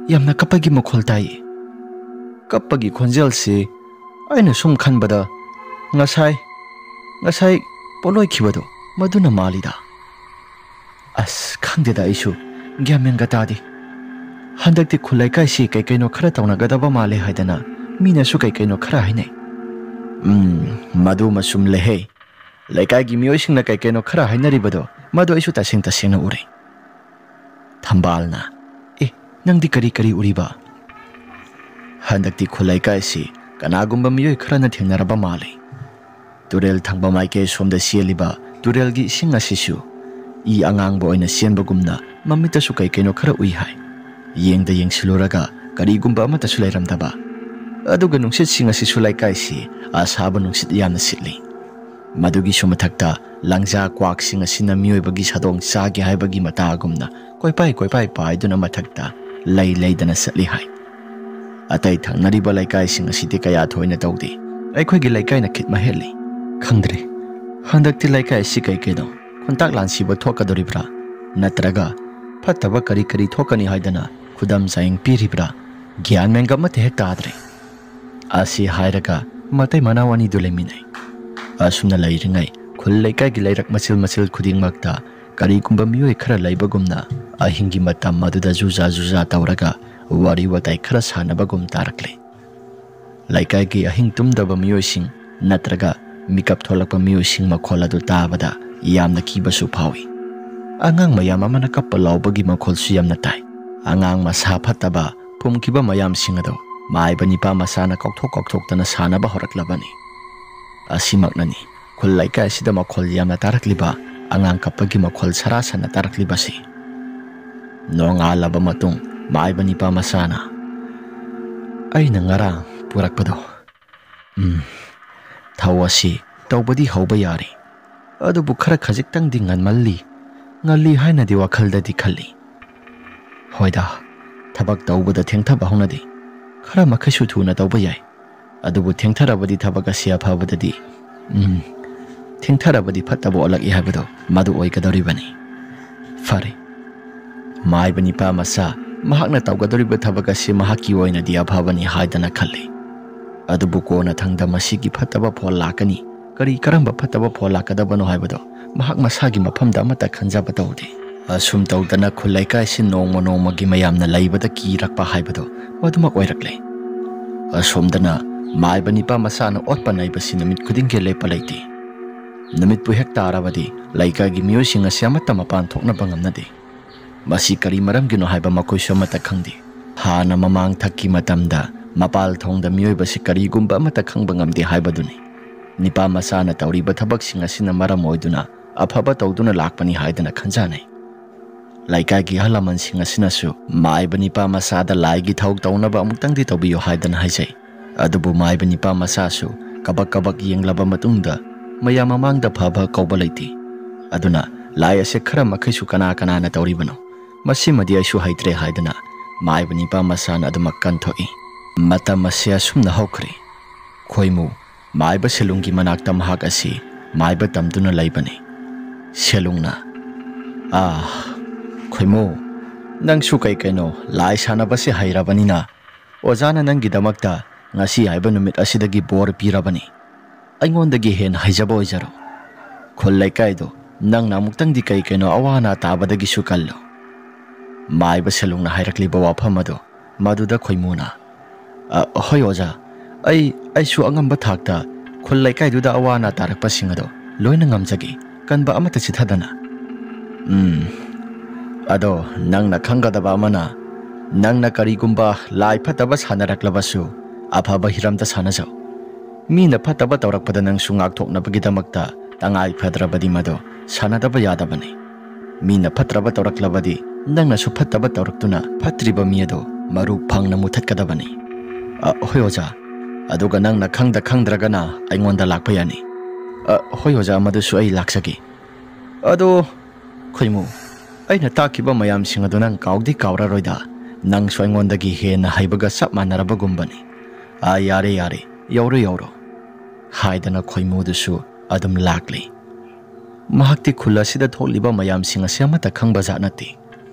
ꯌꯥꯝꯅ ꯀꯞꯄꯒꯤ ꯃꯈꯣꯜ ꯇꯥꯏꯌꯦ꯫ ꯀꯞꯄꯒꯤ ꯈꯣꯟꯖꯦꯜꯁꯤ ꯑꯩꯅ ꯁꯨꯝ ꯈꯟꯕꯗ ꯉꯁꯥꯏ, ꯉꯁꯥꯏ ꯄꯣꯠꯂꯣꯏꯈꯤꯕꯗꯣ ꯃꯗꯨꯅ ꯃꯥꯜꯂꯤꯗ꯫ ꯑꯁ, ꯈꯪꯗꯦꯗ, ꯑꯩꯁꯨ ꯒ꯭ꯌꯥꯟ ꯃꯦꯟꯒ ꯇꯥꯗꯦ꯫ ꯍꯟꯗꯛꯇꯤ ꯈꯨꯜ ꯂꯩꯀꯥꯏꯁꯤ ꯀꯩ ꯀꯩꯅꯣ ꯈꯔ ꯇꯧꯅꯒꯗꯕ ꯃꯥꯜꯂꯦ ꯍꯥꯏꯗꯅ ꯃꯤꯅꯁꯨ ꯀꯩ ꯀꯩꯅꯣ ꯈꯔ ꯍꯥꯏꯅꯩ꯫ ꯎꯝ, ꯃꯗꯨꯃ ꯆꯨꯝꯂꯦꯍꯦ꯫ ꯂꯩꯀꯥꯏꯒꯤ ꯃꯤꯑꯣꯏꯁꯤꯡꯅ ꯀꯩ ꯀꯩꯅꯣ ꯈꯔ ꯍꯥꯏꯅꯔꯤꯕꯗꯣ, ꯃꯗꯨ ꯑꯩꯁꯨ ꯇꯁꯦꯡ ꯇꯁꯦꯡꯅ ꯎꯔꯦ"꯫ ꯊꯝꯕꯥꯜꯅ, "ꯑꯦ, ꯅꯪꯗꯤ ꯀꯔꯤ ꯀꯔꯤ ꯎꯔꯤꯕ?" ꯍꯟꯗꯛꯇꯤ ꯈꯨꯜ ꯂꯩꯀꯥꯏꯁꯤ ꯀꯅꯥꯒꯨꯝꯕ ꯃꯤꯑꯣꯏ ꯈꯔꯅ ꯊꯦꯡꯅꯔꯕ ꯃꯥꯜꯂꯤ꯫ ꯇꯨꯔꯦꯜ ꯊꯪꯕ ꯃꯥꯏꯀꯩ ꯁꯣꯝꯗ ꯆꯦꯜꯂꯤꯕ ꯇꯨꯔꯦꯜꯒꯤ ꯏꯁꯤꯡ ꯑꯁꯤꯁꯨ ꯏ ꯑꯉꯥꯡꯕ ꯑꯣꯏꯅ ꯆꯦꯟꯕꯒꯨꯝꯅ ꯃꯃꯤꯠꯇꯁꯨ ꯀꯩ ꯀꯩꯅꯣ ꯈꯔ ꯎꯏ ꯍꯥꯏ꯫ ꯌꯦꯡꯗ ꯌꯦꯡꯁꯤꯜꯂꯨꯔꯒ ꯀꯔꯤꯒꯨꯝꯕ ꯑꯃꯠꯇꯁꯨ ꯂꯩꯔꯝꯗꯕ꯫ ꯑꯗꯨꯒ ꯅꯨꯡꯁꯤꯠꯁꯤꯡ ꯑꯁꯤꯁꯨ ꯂꯩꯀꯥꯏꯁꯤ ꯑꯁꯥꯕ ꯅꯨꯡꯁꯤꯠ ꯌꯥꯝꯅ ꯁꯤꯠꯂꯤ꯫ ꯃꯗꯨꯒꯤꯁꯨ ꯃꯊꯛꯇ ꯂꯪꯖꯥ ꯀ꯭ꯋꯥꯛꯁꯤꯡ ꯑꯁꯤꯅ ꯃꯤꯑꯣꯏꯕꯒꯤ ꯁꯥꯗꯣꯡ ꯆꯥꯒꯦ ꯍꯥꯏꯕꯒꯤ ꯃꯇꯥꯒꯨꯝꯅ ꯀꯣꯏꯄꯥꯏ ꯀꯣꯏꯄꯥꯏ ꯄꯥꯏꯗꯨꯅ ꯃꯊꯛꯇ ꯂꯩ ꯂꯩꯗꯅ ꯆꯠꯂꯤ ꯍꯥꯏ꯫ ꯑꯇꯩ ꯊꯪꯅꯔꯤꯕ ꯂꯩꯀꯥꯏꯁꯤꯡ ꯑꯁꯤꯗꯤ ꯀꯌꯥ ꯊꯣꯏꯅ ꯇꯧꯗꯦ꯫ ꯑꯩꯈꯣꯏꯒꯤ ꯂꯩꯀꯥꯏꯅ ꯈꯤꯠ ꯃꯍꯦꯠꯂꯤ꯫ ꯈꯪꯗ꯭ꯔꯦ, ꯍꯟꯗꯛꯇꯤ ꯂꯩꯀꯥꯏ ꯑꯁꯤ ꯀꯩ ꯀꯩꯅꯣ ꯈꯣꯟꯇꯥꯛ ꯂꯥꯟꯁꯤꯕ ꯊꯣꯛꯀꯗꯧꯔꯤꯕ꯭ꯔꯥ? ꯅꯠꯇ꯭ꯔꯒ ꯐꯠꯇꯕ ꯀꯔꯤ ꯀꯔꯤ ꯊꯣꯛꯀꯅꯤ ꯍꯥꯏꯗꯅ ꯈꯨꯗꯝ ꯆꯥꯌꯦꯡ ꯄꯤꯔꯤꯕ꯭ꯔꯥ? ꯒ꯭ꯌꯥꯟ ꯃꯦꯟꯒ ꯑꯃꯠꯇ ꯍꯦꯛ ꯇꯥꯗ꯭ꯔꯦ꯫ ꯑꯁꯤ ꯍꯥꯏꯔꯒ ꯃꯇꯩ ꯃꯅꯥꯎ ꯑꯅꯤꯗꯨ ꯂꯩꯃꯤꯟꯅꯩ꯫ ꯑꯁꯨꯝꯅ ꯂꯩꯔꯤꯉꯩ ꯈꯨꯜ ꯂꯩꯀꯥꯏꯒꯤ ꯂꯩꯔꯛ ꯃꯆꯤꯜ ꯃꯆꯤꯜ ꯈꯨꯗꯤꯡꯃꯛꯇ ꯀꯔꯤꯒꯨꯝꯕ ꯃꯤꯑꯣꯏ ꯈꯔ ꯂꯩꯕꯒꯨꯝꯅ ꯑꯍꯤꯡꯒꯤ ꯃꯇꯝ ꯑꯗꯨꯗ ꯖꯨꯖꯥ ꯖꯨꯖꯥ ꯇꯧꯔꯒ ꯋꯥꯔꯤ ꯋꯥꯇꯥꯏ ꯈꯔ ꯁꯥꯟꯅꯕꯒꯨꯝ ꯇꯥꯔꯛꯂꯦ꯫ ꯂꯩꯀꯥꯏꯒꯤ ꯑꯍꯤꯡ ꯇꯨꯝꯗꯕ ꯃꯤꯑꯣꯏꯁꯤꯡ ꯅꯠꯇ꯭ꯔꯒ ꯃꯤꯀꯞ ꯊꯣꯛꯂꯛꯄ ꯃꯤꯑꯣꯏꯁꯤꯡ ꯃꯈꯣꯜ ꯑꯗꯨ ꯇꯥꯕꯗ ꯌꯥꯝꯅ ꯀꯤꯕꯁꯨ ꯐꯥꯎꯏ꯫ ꯑꯉꯥꯡ ꯃꯌꯥꯝ ꯑꯃꯅ ꯀꯞꯄ ꯂꯥꯎꯕꯒꯤ ꯃꯈꯣꯜꯁꯨ ꯌꯥꯝꯅ ꯇꯥꯏ꯫ ꯑꯉꯥꯡ ꯃꯁꯥ ꯐꯠꯇꯕ ꯐꯨꯝꯈꯤꯕ ꯃꯌꯥꯝꯁꯤꯡ ꯑꯗꯨ ꯃꯥꯏꯕ ꯅꯤꯄꯥ ꯃꯆꯥꯅ ꯀꯥꯎꯊꯣꯛ ꯀꯥꯎꯊꯣꯛꯇꯅ ꯁꯥꯟꯅꯕ ꯍꯧꯔꯛꯂꯕꯅꯤ꯫ ꯑꯁꯤꯃꯛꯅꯅꯤ ꯈꯨꯜ ꯂꯩꯀꯥꯏ ꯑꯁꯤꯗ ꯃꯈꯣꯜ ꯌꯥꯝꯅ ꯇꯥꯔꯛꯂꯤꯕ, ꯑꯉꯥꯡ ꯀꯞꯄꯒꯤ ꯃꯈꯣꯜ ꯁꯔꯥ ꯁꯟꯅ ꯇꯥꯔꯛꯂꯤꯕꯁꯤ꯫ ꯅꯣꯡꯉꯥꯜꯂꯕ ꯃꯇꯨꯡ ꯃꯥꯏꯕ ꯅꯤꯄꯥ ꯃꯆꯥꯅ, "ꯑꯩꯅ ꯉꯔꯥꯡ ꯄꯨꯔꯛꯄꯗꯣ, ꯎꯝ, ꯊꯧ ꯑꯁꯤ ꯇꯧꯕꯗꯤ ꯍꯧꯕ ꯌꯥꯔꯦ, ꯑꯗꯨꯕꯨ ꯈꯔ ꯈꯖꯤꯛꯇꯪꯗꯤ ꯉꯟꯃꯜꯂꯤ, ꯉꯜꯂꯤ ꯍꯥꯏꯅꯗꯤ ꯋꯥꯈꯜꯗꯗꯤ ꯈꯜꯂꯤ꯫ ꯍꯣꯏꯗ, ꯊꯕꯛ ꯇꯧꯕꯗ ꯊꯦꯡꯊꯕ ꯍꯧꯅꯗꯦ, ꯈꯔ ꯃꯈꯩꯁꯨ ꯊꯨꯅ ꯇꯧꯕ ꯌꯥꯏ, ꯑꯗꯨꯕꯨ ꯊꯦꯡꯊꯔꯕꯗꯤ ꯊꯕꯛ ꯑꯁꯤ ꯑꯐꯕꯗꯗꯤ, ꯎꯝ, ꯊꯦꯡꯊꯔꯕꯗꯤ ꯐꯠꯇꯕ ꯑꯣꯜꯂꯛꯏ ꯍꯥꯏꯕꯗꯣ ꯃꯗꯨ ꯑꯣꯏꯒꯗꯧꯔꯤꯕꯅꯤ꯫ ꯐꯔꯦ, ꯃꯥꯏꯕ ꯅꯤꯄꯥ ꯃꯆꯥ ꯃꯍꯥꯛꯅ ꯇꯧꯒꯗꯧꯔꯤꯕ ꯊꯕꯛ ꯑꯁꯤ ꯃꯍꯥꯛꯀꯤ ꯑꯣꯏꯅꯗꯤ ꯑꯐꯕꯅꯤ ꯍꯥꯏꯗꯅ ꯈꯜꯂꯤ꯫ ꯑꯗꯨꯕꯨ ꯀꯣꯟꯅꯊꯪꯗ ꯃꯁꯤꯒꯤ ꯐꯠꯇꯕ ꯐꯣꯜ ꯂꯥꯛꯀꯅꯤ, ꯀꯔꯤ ꯀꯔꯝꯕ ꯐꯠꯇꯕ ꯐꯣꯜ ꯂꯥꯛꯀꯗꯕꯅꯣ ꯍꯥꯏꯕꯗꯣ ꯃꯍꯥꯛ ꯃꯁꯥꯒꯤ ꯃꯐꯝꯗ ꯑꯃꯠꯇ ꯈꯟꯖꯕ ꯇꯧꯗꯦ꯫ ꯑꯁꯨꯝ ꯇꯧꯗꯅ ꯈꯨꯜ ꯂꯩꯀꯥꯏꯁꯤ ꯅꯣꯡꯃ ꯅꯣꯡꯃꯒꯤ ꯃꯌꯥꯝꯅ ꯂꯩꯕꯗ ꯀꯤꯔꯛꯄ ꯍꯥꯏꯕꯗꯣ ꯃꯗꯨꯃꯛ ꯑꯣꯏꯔꯛꯂꯦ꯫ ꯑꯁꯣꯝꯗꯅ ꯃꯥꯏꯕ ꯅꯤꯄꯥ ꯃꯆꯥꯅ ꯑꯣꯠꯄ ꯅꯩꯕꯁꯤ ꯅꯨꯃꯤꯠ ꯈꯨꯗꯤꯡꯒꯤ ꯂꯦꯞꯄ ꯂꯩꯇꯦ꯫ ꯅꯨꯃꯤꯠꯄꯨ ꯍꯦꯛ ꯇꯥꯔꯕꯗꯤ ꯂꯩꯀꯥꯏꯒꯤ ꯃꯤꯑꯣꯏꯁꯤꯡ ꯑꯁꯤ ꯑꯃꯠꯇ ꯃꯄꯥꯟ ꯊꯣꯛꯅꯕ ꯉꯝꯅꯗꯦ꯫ ꯃꯁꯤ ꯀꯔꯤ ꯃꯔꯝꯒꯤꯅꯣ ꯍꯥꯏꯕ ꯃꯈꯣꯏꯁꯨ ꯑꯃꯠꯇ ꯈꯪꯗꯦ꯫ ꯍꯥꯟꯅ ꯃꯃꯥꯡ ꯊꯛꯀꯤ ꯃꯇꯝꯗ ꯃꯄꯥꯜ ꯊꯣꯡꯗ ꯃꯤꯑꯣꯏꯕꯁꯤ ꯀꯔꯤꯒꯨꯝꯕ ꯑꯃꯠꯇ ꯈꯪꯕ ꯉꯝꯗꯦ ꯍꯥꯏꯕꯗꯨꯅꯤ꯫ ꯅꯤꯄꯥ ꯃꯆꯥꯅ ꯇꯧꯔꯤꯕ ꯊꯕꯛꯁꯤꯡ ꯑꯁꯤꯅ ꯃꯔꯝ ꯑꯣꯏꯗꯨꯅ ꯑꯐꯕ ꯇꯧꯗꯨꯅ ꯂꯥꯛꯄꯅꯤ ꯍꯥꯏꯗꯅ ꯈꯟꯖꯅꯩ꯫ ꯂꯩꯀꯥꯏꯒꯤ ꯑꯍꯜ ꯂꯃꯟꯁꯤꯡ ꯑꯁꯤꯅꯁꯨ ꯃꯥꯏꯕ ꯅꯤꯄꯥ ꯃꯆꯥꯗ ꯂꯥꯏꯒꯤ ꯊꯧ ꯇꯧꯅꯕ ꯑꯃꯨꯛꯇꯪꯗꯤ ꯇꯧꯕꯤꯌꯨ ꯍꯥꯏꯗꯅ ꯍꯥꯏꯖꯩ꯫ ꯑꯗꯨꯕꯨ ꯃꯥꯏꯕ ꯅꯤꯄꯥ ꯃꯆꯥꯁꯨ ꯀꯕꯛ ꯀꯕꯛ ꯌꯦꯡꯂꯕ ꯃꯇꯨꯡꯗ ꯃꯌꯥꯝ ꯃꯃꯥꯡꯗ ꯐꯕ ꯀꯧꯕ ꯂꯩꯇꯦ꯫ ꯑꯗꯨꯅ ꯂꯥꯏ ꯑꯁꯦ ꯈꯔ ꯃꯈꯩꯁꯨ ꯀꯅꯥ ꯀꯅꯥꯅ ꯇꯧꯔꯤꯕꯅꯣ, ꯃꯁꯤꯃꯗꯤ ꯑꯩꯁꯨ ꯍꯩꯇ꯭ꯔꯦ ꯍꯥꯏꯗꯅ ꯃꯥꯏꯕ ꯅꯤꯄꯥ ꯃꯆꯥꯅ ꯑꯗꯨꯃꯛ ꯀꯟꯊꯣꯛꯏ꯫ ꯃꯇꯝ ꯑꯁꯤ ꯑꯁꯨꯝꯅ ꯍꯧꯈ꯭ꯔꯦ꯫ ꯈꯣꯏꯃꯨ ꯃꯥꯏꯕ ꯁꯦꯂꯨꯡꯒꯤ ꯃꯅꯥꯛꯇ ꯃꯍꯥꯛ ꯑꯁꯤ ꯃꯥꯏꯕ ꯇꯝꯗꯨꯅ ꯂꯩꯕꯅꯤ꯫ ꯁꯦꯂꯨꯡꯅ, "ꯑꯥ, ꯈꯣꯏꯃꯨ, ꯅꯪꯁꯨ ꯀꯩ ꯀꯩꯅꯣ ꯂꯥꯏ ꯁꯥꯟꯅꯕꯁꯦ ꯍꯩꯔꯕꯅꯤꯅ ꯑꯣꯖꯥꯅ ꯅꯪꯒꯤꯗꯃꯛꯇ ꯉꯁꯤ ꯍꯥꯏꯕ ꯅꯨꯃꯤꯠ ꯑꯁꯤꯗꯒꯤ ꯕꯣꯔ ꯄꯤꯔꯕꯅꯤ꯫ ꯑꯩꯉꯣꯟꯗꯒꯤ ꯍꯦꯟꯅ ꯍꯩꯖꯕ ꯑꯣꯏꯖꯔꯣ꯫ ꯈꯨꯜ ꯂꯩꯀꯥꯏꯗꯣ ꯅꯪꯅ ꯑꯃꯨꯛꯇꯪꯗꯤ ꯀꯩ ꯀꯩꯅꯣ ꯑꯋꯥ ꯑꯅꯥ ꯇꯥꯕꯗꯒꯤꯁꯨ ꯀꯜꯂꯨ꯫" ꯃꯥꯏꯕ ꯁꯦꯂꯨꯡꯅ ꯍꯥꯏꯔꯛꯂꯤꯕ ꯋꯥꯐꯝ ꯑꯗꯨ ꯃꯗꯨꯗ ꯈꯣꯏꯃꯨꯅ, "ꯑ, ꯍꯣꯏ ꯑꯣꯖꯥ, ꯑꯩ, ꯑꯩꯁꯨ ꯑꯉꯝꯕ ꯊꯥꯛꯇ ꯈꯨꯜ ꯂꯩꯀꯥꯏꯗꯨꯗ ꯑꯋꯥ ꯑꯅꯥ ꯇꯥꯔꯛꯄꯁꯤꯡ ꯑꯗꯣ ꯂꯣꯏꯅ ꯉꯝꯖꯒꯦ, ꯀꯟꯕ ꯑꯃꯠꯇ ꯆꯤꯊꯗꯅ꯫ ꯎꯝ, ꯑꯗꯣ ꯅꯪꯅ ꯈꯪꯒꯗꯕ ꯑꯃꯅ, ꯅꯪꯅ ꯀꯔꯤꯒꯨꯝꯕ ꯂꯥꯏ ꯐꯠꯇꯕ ꯁꯥꯟꯅꯔꯛꯂꯕꯁꯨ, ꯑꯐꯕ ꯍꯤꯔꯝꯗ ꯁꯥꯟꯅꯖꯧ꯫ ꯃꯤꯅ ꯐꯠꯇꯕ ꯇꯧꯔꯛꯄꯗ ꯅꯪꯁꯨ ꯉꯥꯛꯊꯣꯛꯅꯕꯒꯤꯗꯃꯛꯇ ꯇꯉꯥꯏ ꯐꯗ꯭ꯔꯕꯗꯤ ꯃꯗꯨ ꯁꯥꯟꯅꯗꯕ ꯌꯥꯗꯕꯅꯤ꯫ ꯃꯤꯅ ꯐꯠꯇ꯭ꯔꯕ ꯇꯧꯔꯛꯂꯕꯗꯤ ꯅꯪꯅꯁꯨ ꯐꯠꯇꯕ ꯇꯧꯔꯛꯇꯨꯅ ꯐꯠꯇ꯭ꯔꯤꯕ ꯃꯤ ꯑꯗꯨ ꯃꯔꯨ ꯐꯪꯅ ꯃꯨꯊꯠꯀꯗꯕꯅꯤ꯫ ꯑ, ꯍꯣꯏ ꯑꯣꯖꯥ, ꯑꯗꯨꯒ ꯅꯪꯅ ꯈꯪꯗ ꯈꯪꯗ꯭ꯔꯒꯅ ꯑꯩꯉꯣꯟꯗ ꯂꯥꯛꯄ ꯌꯥꯅꯤ꯫ ꯑ, ꯍꯣꯏ ꯑꯣꯖꯥ, ꯃꯗꯨꯁꯨ ꯑꯩ ꯂꯥꯛꯆꯒꯦ꯫ ꯑꯗꯣ ꯈꯣꯏꯃꯨ, ꯑꯩꯅ ꯇꯥꯛꯈꯤꯕ ꯃꯌꯥꯝꯁꯤꯡ ꯑꯗꯨ ꯅꯪ ꯀꯥꯎꯗꯤ ꯀꯥꯎꯔꯔꯣꯏꯗ꯫ ꯅꯪꯁꯨ ꯑꯩꯉꯣꯟꯗꯒꯤ ꯍꯦꯟꯅ ꯍꯩꯕꯒ ꯆꯞ ꯃꯥꯟꯅꯔꯕꯒꯨꯝꯕꯅꯤ꯫ ꯑꯥ, ꯌꯥꯔꯦ, ꯌꯥꯔꯦ, ꯌꯧꯔꯣ, ꯌꯧꯔꯣ, ꯍꯥꯏꯗꯅ ꯈꯣꯏꯃꯨꯗꯨꯁꯨ ꯑꯗꯨꯝ ꯂꯥꯛꯂꯤ꯫ ꯃꯍꯥꯛꯇꯤ ꯈꯨꯜ ꯑꯁꯤꯗ ꯊꯣꯛꯂꯤꯕ ꯃꯌꯥꯝꯁꯤꯡ ꯑꯁꯤ ꯑꯃꯠꯇ ꯈꯪꯕ ꯖꯥꯠ ꯅꯠꯇꯦ꯫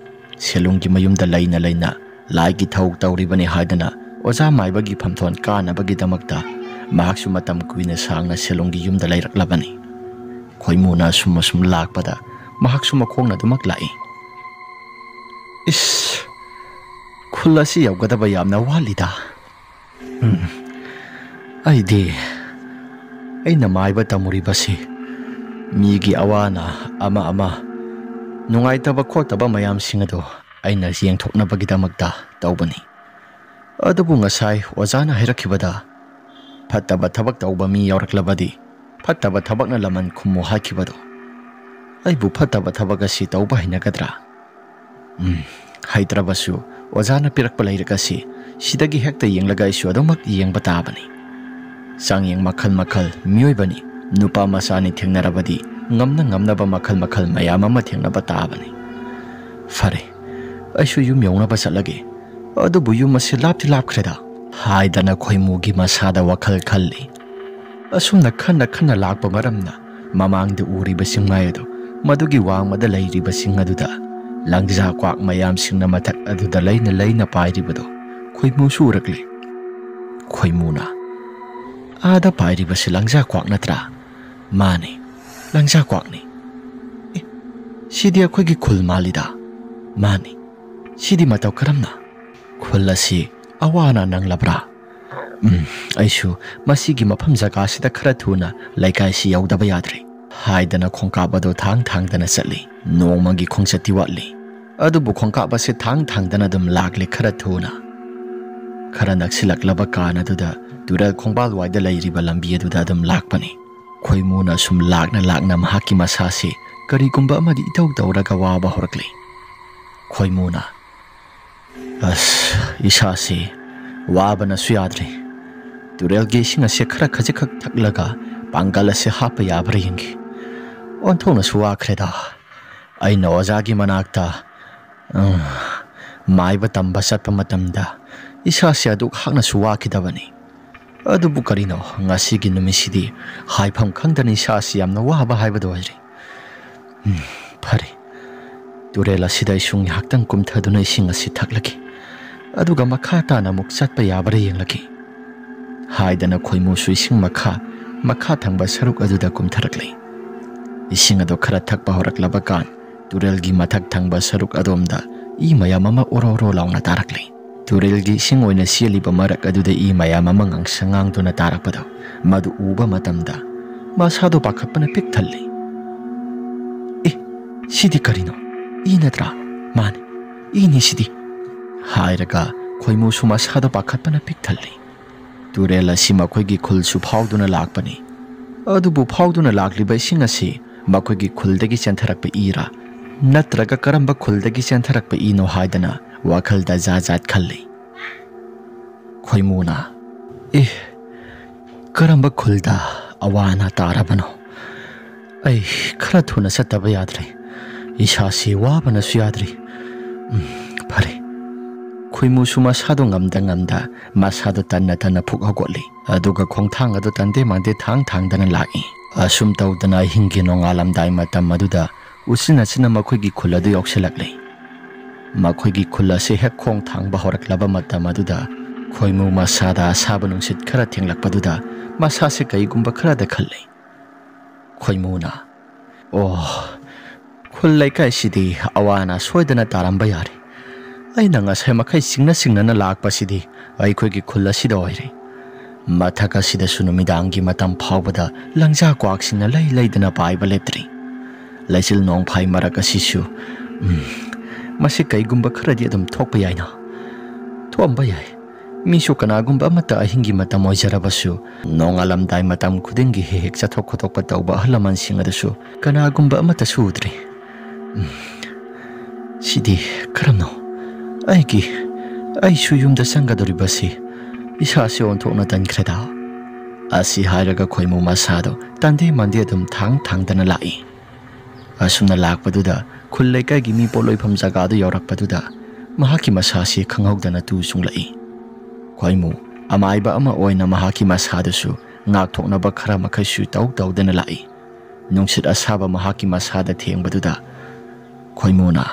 ꯁꯦꯂꯨꯡꯒꯤ ꯃꯌꯨꯝꯗ ꯂꯩꯅ ꯂꯩꯅ ꯂꯥꯏꯒꯤ ꯊꯧ ꯇꯧꯔꯤꯕꯅꯤ ꯍꯥꯏꯗꯅ ꯑꯣꯖꯥ ꯃꯥꯏꯕꯒꯤ ꯐꯝꯊꯣꯟ ꯀꯥꯅꯕꯒꯤꯗꯃꯛꯇ ꯃꯍꯥꯛꯁꯨ ꯃꯇꯝ ꯀꯨꯏꯅ ꯁꯥꯡꯅ ꯁꯦꯂꯨꯡꯒꯤ ꯌꯨꯝꯗ ꯂꯩꯔꯛꯂꯕꯅꯤ꯫ ꯈꯣꯏꯃꯨꯅ ꯑꯁꯨꯝ ꯑꯁꯨꯝ ꯂꯥꯛꯄꯗ ꯃꯍꯥꯛꯁꯨ ꯃꯈꯣꯡꯅ ꯑꯗꯨꯃꯛ ꯂꯥꯛꯏ꯫ ꯏꯁ, ꯈꯨꯜ ꯑꯁꯤ ꯌꯧꯒꯗꯕ ꯌꯥꯝꯅ ꯋꯥꯠꯂꯤꯗ꯫ ꯎꯝ, ꯑꯩꯗꯤ ꯑꯩꯅ ꯃꯥꯏꯕ ꯇꯝꯃꯨꯔꯤꯕꯁꯤ ꯃꯤꯒꯤ ꯑꯋꯥ ꯑꯅꯥ ꯑꯃ ꯑꯃ, ꯅꯨꯡꯉꯥꯏꯇꯕ ꯈꯣꯠꯇꯕ ꯃꯌꯥꯝꯁꯤꯡ ꯑꯗꯨ ꯑꯩꯅ ꯌꯦꯡꯊꯣꯛꯅꯕꯒꯤꯗꯃꯛꯇ ꯇꯧꯕꯅꯤ꯫ ꯑꯗꯨꯕꯨ ꯉꯁꯥꯏ ꯑꯣꯖꯥꯅ ꯍꯥꯏꯔꯛꯈꯤꯕꯗ, ꯐꯠꯇꯕ ꯊꯕꯛ ꯇꯧꯕ ꯃꯤ ꯌꯥꯎꯔꯛꯂꯕꯗꯤ ꯐꯠꯇꯕ ꯊꯕꯛꯅ ꯂꯃꯟ ꯈꯨꯝꯃꯨ ꯍꯥꯏꯈꯤꯕꯗꯣ, ꯑꯩꯕꯨ ꯐꯠꯇꯕ ꯊꯕꯛ ꯑꯁꯤ ꯇꯧꯕ ꯍꯩꯅꯒꯗ꯭ꯔꯥ? ꯎꯝ, ꯍꯩꯇ꯭ꯔꯕꯁꯨ ꯑꯣꯖꯥꯅ ꯄꯤꯔꯛꯄ ꯂꯥꯏꯔꯤꯛ ꯑꯁꯤ ꯁꯤꯗꯒꯤ ꯍꯦꯛꯇ ꯌꯦꯡꯂꯒ ꯑꯩꯁꯨ ꯑꯗꯨꯃꯛ ꯌꯦꯡꯕ ꯇꯥꯕꯅꯤ꯫ ꯆꯥꯡꯌꯦꯡ ꯃꯈꯜ ꯃꯈꯜ, ꯃꯤꯑꯣꯏꯕꯅꯤ, ꯅꯨꯄꯥ ꯃꯆꯥꯅꯤ, ꯊꯦꯡꯅꯔꯕꯗꯤ ꯉꯝꯅ ꯉꯝꯅꯕ ꯃꯈꯜ ꯃꯈꯜ ꯃꯌꯥꯝ ꯑꯃ ꯊꯦꯡꯅꯕ ꯇꯥꯕꯅꯤ꯫ ꯐꯔꯦ, ꯑꯩꯁꯨ ꯌꯨꯝ ꯌꯧꯅꯕ ꯆꯠꯂꯒꯦ꯫ ꯑꯗꯨꯕꯨ ꯌꯨꯝ ꯑꯁꯤ ꯂꯥꯞꯇꯤ ꯂꯥꯞꯈ꯭ꯔꯦꯗ, ꯍꯥꯏꯗꯅ ꯈꯣꯏꯃꯨꯒꯤ ꯃꯁꯥꯗ ꯋꯥꯈꯜ ꯈꯜꯂꯤ꯫ ꯑꯁꯨꯝꯅ ꯈꯟꯅ ꯈꯟꯅ ꯂꯥꯛꯄ ꯃꯔꯝꯅ ꯃꯃꯥꯡꯗ ꯎꯔꯤꯕ ꯆꯤꯡꯃꯥꯏ ꯑꯗꯨ, ꯃꯗꯨꯒꯤ ꯋꯥꯡꯃꯗ ꯂꯩꯔꯤꯕꯁꯤꯡ ꯑꯗꯨꯗ ꯂꯪꯖꯥ ꯀ꯭ꯋꯥꯛ ꯃꯌꯥꯝꯁꯤꯡꯅ ꯃꯊꯛ ꯑꯗꯨꯗ ꯂꯩꯅ ꯂꯩꯅ ꯄꯥꯏꯔꯤꯕꯗꯨ ꯈꯣꯏꯃꯨꯁꯨ ꯎꯔꯛꯂꯤ꯫ ꯈꯣꯏꯃꯨꯅ, "ꯑꯥꯗ ꯄꯥꯏꯔꯤꯕꯁꯤ ꯂꯪꯖꯥ ꯀ꯭ꯋꯥꯛ ꯅꯠꯇ꯭ꯔꯥ?" "ꯃꯥꯅꯤ, ꯂꯪꯖꯥ ꯀ꯭ꯋꯥꯛꯅꯤ꯫" "ꯑꯦ, ꯁꯤꯗꯤ ꯑꯩꯈꯣꯏꯒꯤ ꯈꯨꯜ ꯃꯥꯜꯂꯤꯗ꯫" "ꯃꯥꯅꯤ, ꯁꯤꯗꯤ ꯃꯇꯧ ꯀꯔꯝꯅ? ꯈꯨꯜ ꯑꯁꯤ ꯑꯋꯥ ꯑꯅꯥ ꯅꯪꯂꯕ꯭ꯔꯥ?" "ꯎꯝ, ꯑꯩꯁꯨ ꯃꯁꯤꯒꯤ ꯃꯐꯝ ꯖꯒꯥꯁꯤꯗ ꯈꯔ ꯊꯨꯅ ꯂꯩꯀꯥꯏꯁꯤ ꯌꯧꯗꯕ ꯌꯥꯗ꯭ꯔꯦ" ꯍꯥꯏꯗꯅ ꯈꯣꯡꯀꯥꯞ ꯑꯗꯨ ꯊꯥꯡ ꯊꯥꯡꯗꯅ ꯆꯠꯂꯤ꯫ ꯅꯣꯡꯃꯒꯤ ꯈꯣꯡꯆꯠꯇꯤ ꯋꯥꯠꯂꯤ, ꯑꯗꯨꯕꯨ ꯈꯣꯡꯀꯥꯞ ꯑꯁꯤ ꯊꯥꯡ ꯊꯥꯡꯗꯅ ꯑꯗꯨꯝ ꯂꯥꯛꯂꯤ꯫ ꯈꯔ ꯊꯨꯅ, ꯈꯔ ꯅꯛꯁꯤꯜꯂꯛꯂꯕ ꯀꯥꯟ ꯑꯗꯨꯗ ꯇꯨꯔꯦꯜ ꯈꯣꯡꯕꯥꯜ ꯋꯥꯏꯗ ꯂꯩꯔꯤꯕ ꯂꯝꯕꯤ ꯑꯗꯨꯗ ꯑꯗꯨꯝ ꯂꯥꯛꯄꯅꯤ꯫ ꯈꯣꯏꯃꯨꯅ ꯁꯨꯝ ꯂꯥꯛꯅ ꯂꯥꯛꯅ ꯃꯍꯥꯛꯀꯤ ꯃꯁꯥꯁꯤ ꯀꯔꯤꯒꯨꯝꯕ ꯑꯃꯗꯤ ꯏꯇꯧ ꯇꯧꯔꯒ ꯋꯥꯕ ꯍꯧꯔꯛꯂꯤ꯫ ꯈꯣꯏꯃꯨꯅ, "ꯑꯁ, ꯏꯁꯥꯁꯤ ꯋꯥꯕꯅꯁꯨ ꯌꯥꯗ꯭ꯔꯦ꯫ ꯇꯨꯔꯦꯜꯒꯤ ꯏꯁꯤꯡ ꯑꯁꯤ ꯈꯔ ꯈꯖꯤꯛꯈꯛ ꯊꯛꯂꯒ ꯄꯥꯡꯒꯜ ꯑꯁꯤ ꯍꯥꯞꯄ ꯌꯥꯕ꯭ꯔꯥ ꯌꯦꯡꯒꯦ꯫ ꯑꯣꯟꯊꯣꯛꯅꯁꯨ ꯋꯥꯈ꯭ꯔꯦꯗ꯫ ꯑꯩꯅ ꯑꯣꯖꯥꯒꯤ ꯃꯅꯥꯛꯇ, ꯎꯝ, ꯃꯥꯏꯕ ꯇꯝꯕ ꯆꯠꯄ ꯃꯇꯝꯗ ꯏꯁꯥꯁꯤ ꯑꯗꯨꯛ ꯍꯥꯛꯅꯁꯨ ꯋꯥꯈꯤꯗꯕꯅꯤ꯫ ꯑꯗꯨꯕꯨ ꯀꯔꯤꯅꯣ, ꯉꯁꯤꯒꯤ ꯅꯨꯃꯤꯠꯁꯤꯗꯤ ꯍꯥꯏꯐꯝ ꯈꯪꯗꯅ ꯏꯁꯥꯁꯤ ꯌꯥꯝꯅ ꯋꯥꯕ ꯍꯥꯏꯕꯗꯨ ꯑꯣꯏꯔꯦ꯫ ꯎꯝ, ꯐꯔꯦ꯫ ꯇꯨꯔꯦꯜ ꯑꯁꯤꯗ ꯑꯩꯁꯨ ꯉꯥꯏꯍꯥꯛꯇꯪ ꯀꯨꯝꯊꯗꯨꯅ ꯏꯁꯤꯡ ꯑꯁꯤ ꯊꯛꯂꯒꯦ꯫ ꯑꯗꯨꯒ ꯃꯈꯥ ꯇꯥꯅ ꯑꯃꯨꯛ ꯆꯠꯄ ꯌꯥꯕ꯭ꯔꯥ ꯌꯦꯡꯂꯒꯦ" ꯍꯥꯏꯗꯅ ꯈꯣꯏꯃꯨꯁꯨ ꯏꯁꯤꯡ ꯃꯈꯥ, ꯃꯈꯥ ꯊꯪꯕ ꯁꯔꯨꯛ ꯑꯗꯨꯗ ꯀꯨꯝꯊꯔꯛꯂꯦ꯫ ꯏꯁꯤꯡ ꯑꯗꯨ ꯈꯔ ꯊꯛꯄ ꯍꯧꯔꯛꯂꯕ ꯀꯥꯟ, ꯇꯨꯔꯦꯜꯒꯤ ꯃꯊꯛ ꯊꯪꯕ ꯁꯔꯨꯛ ꯑꯗꯣꯝꯗ ꯏ ꯃꯌꯥꯝ ꯑꯃ ꯑꯣꯔꯣ ꯑꯣꯔꯣ ꯂꯥꯎꯅ ꯇꯥꯔꯛꯂꯦ꯫ ꯇꯨꯔꯦꯜꯒꯤ ꯏꯁꯤꯡ ꯑꯣꯏꯅ ꯆꯦꯜꯂꯤꯕ ꯃꯔꯛ ꯑꯗꯨꯗ ꯏ ꯃꯌꯥꯝ ꯑꯃ ꯉꯥꯡꯁꯪ ꯉꯥꯡꯗꯨꯅ ꯇꯥꯔꯛꯄꯗꯣ, ꯃꯗꯨ ꯎꯕ ꯃꯇꯝꯗ ꯃꯁꯥꯗꯣ ꯄꯥꯈꯠꯄꯅ ꯄꯤꯛ ꯊꯜꯂꯤ꯫ "ꯑꯦ, ꯁꯤꯗꯤ ꯀꯔꯤꯅꯣ? ꯏ ꯅꯠꯇ꯭ꯔꯥ? ꯃꯥꯅꯤ, ꯏꯅꯤ ꯁꯤꯗꯤ" ꯍꯥꯏꯔꯒ ꯈꯣꯏꯃꯨꯁꯨ ꯃꯁꯥꯗꯣ ꯄꯥꯈꯠꯄꯅ ꯄꯤꯛ ꯊꯜꯂꯤ꯫ ꯇꯨꯔꯦꯜ ꯑꯁꯤ ꯃꯈꯣꯏꯒꯤ ꯈꯨꯜꯁꯨ ꯐꯥꯎꯗꯨꯅ ꯂꯥꯛꯄꯅꯤ꯫ ꯑꯗꯨꯕꯨ ꯐꯥꯎꯗꯨꯅ ꯂꯥꯛꯂꯤꯕ ꯏꯁꯤꯡ ꯑꯁꯤ ꯃꯈꯣꯏꯒꯤ ꯈꯨꯜꯗꯒꯤ ꯆꯦꯟꯊꯔꯛꯄ ꯏꯔꯥ, ꯅꯠꯇ꯭ꯔꯒ ꯀꯔꯝꯕ ꯈꯨꯜꯗꯒꯤ ꯆꯦꯟꯊꯔꯛꯄ ꯏꯅꯣ ꯍꯥꯏꯗꯅ ꯋꯥꯈꯜꯗ ꯖꯥꯠ ꯖꯥꯠ ꯈꯜꯂꯤ꯫ ꯈꯣꯏꯃꯨꯅ, "ꯑꯦ, ꯀꯔꯝꯕ ꯈꯨꯜꯗ ꯑꯋꯥ ꯑꯅꯥ ꯇꯥꯔꯕꯅꯣ? ꯑꯩ ꯈꯔ ꯊꯨꯅ ꯆꯠꯇꯕ ꯌꯥꯗ꯭ꯔꯦ꯫ ꯏꯁꯥꯁꯤ ꯋꯥꯕꯅꯁꯨ ꯌꯥꯗ꯭ꯔꯤ꯫ ꯎꯝ, ꯐꯔꯦ꯫" ꯈꯣꯏꯃꯨꯁꯨ ꯃꯁꯥꯗꯣ ꯉꯝꯗ ꯉꯝꯗ ꯃꯁꯥꯗꯣ ꯇꯟꯅ ꯇꯟꯅ ꯐꯨꯛ ꯍꯧꯒꯠꯂꯤ꯫ ꯑꯗꯨꯒ ꯈꯣꯡꯊꯥꯡ ꯑꯗꯨ ꯇꯟꯗꯦ ꯃꯥꯟꯗꯦ ꯊꯥꯡ ꯊꯥꯡꯗꯅ ꯂꯥꯛꯏ꯫ ꯑꯁꯨꯝ ꯇꯧꯗꯅ ꯑꯍꯤꯡꯒꯤ ꯅꯣꯡꯉꯥꯜꯂꯝꯗꯥꯏ ꯃꯇꯝ ꯑꯗꯨꯗ ꯎꯆꯤꯟ ꯅꯥꯆꯤꯟꯅ ꯃꯈꯣꯏꯒꯤ ꯈꯨꯜ ꯑꯗꯨ ꯌꯧꯁꯤꯜꯂꯛꯂꯦ꯫ ꯃꯈꯣꯏꯒꯤ ꯈꯨꯜ ꯑꯁꯤ ꯍꯦꯛ ꯈꯣꯡ ꯊꯥꯡꯕ ꯍꯧꯔꯛꯂꯕ ꯃꯇꯝ ꯑꯗꯨꯗ ꯈꯣꯏꯃꯨ ꯃꯁꯥꯗ ꯑꯁꯥꯕ ꯅꯨꯡꯁꯤꯠ ꯈꯔ ꯊꯦꯡꯂꯛꯄꯗꯨꯗ ꯃꯁꯥꯁꯦ ꯀꯩꯒꯨꯝꯕ ꯈꯔꯗ ꯈꯜꯂꯦ꯫ ꯈꯣꯏꯃꯨꯅ, "ꯑꯣ, ꯈꯨꯜ ꯂꯩꯀꯥꯏꯁꯤꯗꯤ ꯑꯋꯥ ꯑꯅꯥ ꯁꯣꯏꯗꯅ ꯇꯥꯔꯝꯕ ꯌꯥꯔꯦ꯫ ꯑꯩꯅ ꯉꯁꯥꯏ ꯃꯈꯩ ꯆꯤꯡꯅ ꯆꯤꯡꯅꯅ ꯂꯥꯛꯄꯁꯤꯗꯤ ꯑꯩꯈꯣꯏꯒꯤ ꯈꯨꯜ ꯑꯁꯤꯗ ꯑꯣꯏꯔꯦ꯫ ꯃꯊꯛ ꯑꯁꯤꯗꯁꯨ ꯅꯨꯃꯤꯗꯥꯡꯒꯤ ꯃꯇꯝ ꯐꯥꯎꯕꯗ ꯂꯪꯖꯥ ꯀ꯭ꯋꯥꯛꯁꯤꯡꯅ ꯂꯩ ꯂꯩꯗꯅ ꯄꯥꯏꯕ ꯂꯦꯞꯇ꯭ꯔꯤ꯫ ꯂꯩꯆꯤꯜ ꯅꯣꯡꯐꯥꯏ ꯃꯔꯛ ꯑꯁꯤꯁꯨ, ꯎꯝ, ꯃꯁꯤ ꯀꯩꯒꯨꯝꯕ ꯈꯔꯗꯤ ꯑꯗꯨꯝ ꯊꯣꯛꯄ ꯌꯥꯏꯅ꯫ ꯊꯣꯛꯑꯝꯕ ꯌꯥꯏ꯫ ꯃꯤꯁꯨ ꯀꯅꯥꯒꯨꯝꯕ ꯑꯃꯠꯇ ꯑꯍꯤꯡꯒꯤ ꯃꯇꯝ ꯑꯣꯏꯖꯔꯕꯁꯨ, ꯅꯣꯡꯉꯥꯜꯂꯝꯗꯥꯏ ꯃꯇꯝ ꯈꯨꯗꯤꯡꯒꯤ ꯍꯦꯛ ꯍꯦꯛ ꯆꯠꯊꯣꯛ ꯈꯣꯠꯇꯣꯛꯄ ꯇꯧꯕ ꯑꯍꯜ ꯂꯃꯟꯁꯤꯡ ꯑꯗꯨꯁꯨ ꯀꯅꯥꯒꯨꯝꯕ ꯑꯃꯠꯇꯁꯨ ꯎꯗ꯭ꯔꯤ꯫ ꯎꯝ, ꯁꯤꯗꯤ ꯀꯔꯝꯅꯣ? ꯑꯩꯒꯤ, ꯑꯩꯁꯨ ꯌꯨꯝꯗ ꯆꯪꯒꯗꯧꯔꯤꯕꯁꯤ ꯏꯁꯥꯁꯦ ꯑꯣꯟꯊꯣꯛꯅ ꯇꯟꯈ꯭ꯔꯦꯗ꯫ ꯑꯁꯤ ꯍꯥꯏꯔꯒ ꯈꯣꯏꯃꯨ ꯃꯁꯥꯗꯣ ꯇꯟꯗꯦ ꯃꯟꯗꯦ ꯑꯗꯨꯝ ꯊꯥꯡ ꯊꯥꯡꯗꯅ ꯂꯥꯛꯏ꯫ ꯑꯁꯨꯝꯅ ꯂꯥꯛꯄꯗꯨꯗ ꯈꯨꯜ ꯂꯩꯀꯥꯏꯒꯤ ꯃꯤ ꯄꯣꯠꯂꯣꯏꯐꯝ ꯖꯒꯥꯗꯨ ꯌꯧꯔꯛꯄꯗꯨꯗ ꯃꯍꯥꯛꯀꯤ ꯃꯁꯥꯁꯤ ꯈꯪꯍꯧꯗꯅ ꯇꯨ ꯆꯨꯡꯂꯛꯏ꯫ ꯈꯣꯏꯃꯨ ꯑꯃꯥꯏꯕ ꯑꯃ ꯑꯣꯏꯅ ꯃꯍꯥꯛꯀꯤ ꯃꯁꯥꯗꯨꯁꯨ ꯉꯥꯛꯊꯣꯛꯅꯕ ꯈꯔ ꯃꯈꯩꯁꯨ ꯇꯧ ꯇꯧꯗꯅ ꯂꯥꯛꯏ꯫ ꯅꯨꯡꯁꯤꯠ ꯑꯁꯥꯕ ꯃꯍꯥꯛꯀꯤ ꯃꯁꯥꯗ ꯊꯦꯡꯕꯗꯨꯗ ꯈꯣꯏꯃꯨꯅ,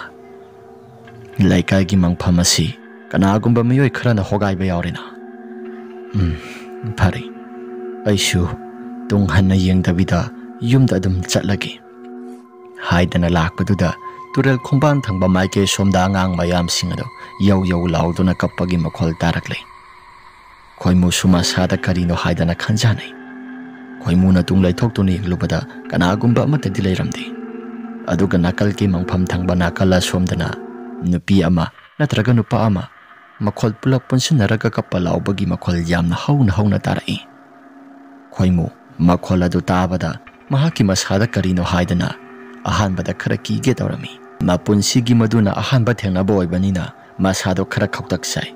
"ꯂꯩꯀꯥꯏꯒꯤ ꯃꯪꯐꯝ ꯑꯁꯤ ꯀꯅꯥꯒꯨꯝꯕ ꯃꯤꯑꯣꯏ ꯈꯔꯅ ꯍꯣꯒꯥꯏꯕ ꯌꯥꯎꯔꯦꯅ꯫ ꯎꯝ, ꯐꯔꯦ, ꯑꯩꯁꯨ ꯇꯨꯡ ꯍꯟꯅ ꯌꯦꯡꯗꯕꯤꯗ ꯌꯨꯝꯗ ꯑꯗꯨꯝ ꯆꯠꯂꯒꯦ" ꯍꯥꯏꯗꯅ ꯂꯥꯛꯄꯗꯨꯗ ꯇꯨꯔꯦꯜ ꯈꯣꯡꯕꯥꯟ ꯊꯪꯕ ꯃꯥꯏꯀꯩ ꯁꯣꯝꯗ ꯑꯉꯥꯡ ꯃꯌꯥꯝꯁꯤꯡ ꯑꯗꯨ ꯌꯧ ꯌꯧ ꯂꯥꯎꯗꯨꯅ ꯀꯞꯄꯒꯤ ꯃꯈꯣꯜ ꯇꯥꯔꯛꯂꯦ꯫ ꯈꯣꯏꯃꯨꯁꯨ ꯃꯁꯥꯗ ꯀꯔꯤꯅꯣ ꯍꯥꯏꯗꯅ ꯈꯟꯖꯥꯅꯩ꯫ ꯈꯣꯏꯃꯨꯅ ꯇꯨꯡ ꯂꯩꯊꯣꯛꯇꯨꯅ ꯌꯦꯡꯂꯨꯕꯗ ꯀꯅꯥꯒꯨꯝꯕ ꯑꯃꯠꯇꯗꯤ ꯂꯩꯔꯝꯗꯦ꯫ ꯑꯗꯨꯒ ꯅꯥꯀꯜꯒꯤ ꯃꯪꯐꯝ ꯊꯪꯕ ꯅꯥꯀꯜ ꯑꯁꯣꯝꯗꯅ ꯅꯨꯄꯤ ꯑꯃ ꯅꯠꯇ꯭ꯔꯒ ꯅꯨꯄꯥ ꯑꯃ ꯃꯈꯣꯜ ꯄꯨꯂꯞ ꯄꯨꯟꯁꯤꯟꯅꯔꯒ ꯀꯞꯄ ꯂꯥꯎꯕꯒꯤ ꯃꯈꯣꯜ ꯌꯥꯝꯅ ꯍꯧꯅ ꯍꯧꯅ ꯇꯥꯔꯛꯏ꯫ ꯈꯣꯏꯃꯨ ꯃꯈꯣꯜ ꯑꯗꯨ ꯇꯥꯕꯗ ꯃꯍꯥꯛꯀꯤ ꯃꯁꯥꯗ ꯀꯔꯤꯅꯣ ꯍꯥꯏꯗꯅ ꯑꯍꯥꯟꯕꯗ ꯈꯔ ꯀꯤꯒꯦ ꯇꯧꯔꯝꯃꯤ꯫ ꯃꯄꯨꯟꯁꯤꯒꯤ ꯃꯗꯨꯅ ꯑꯍꯥꯟꯕ ꯊꯦꯡꯅꯕ ꯑꯣꯏꯕꯅꯤꯅ ꯃꯁꯥꯗꯣ ꯈꯔ ꯈꯧꯇꯛ ꯆꯥꯏ꯫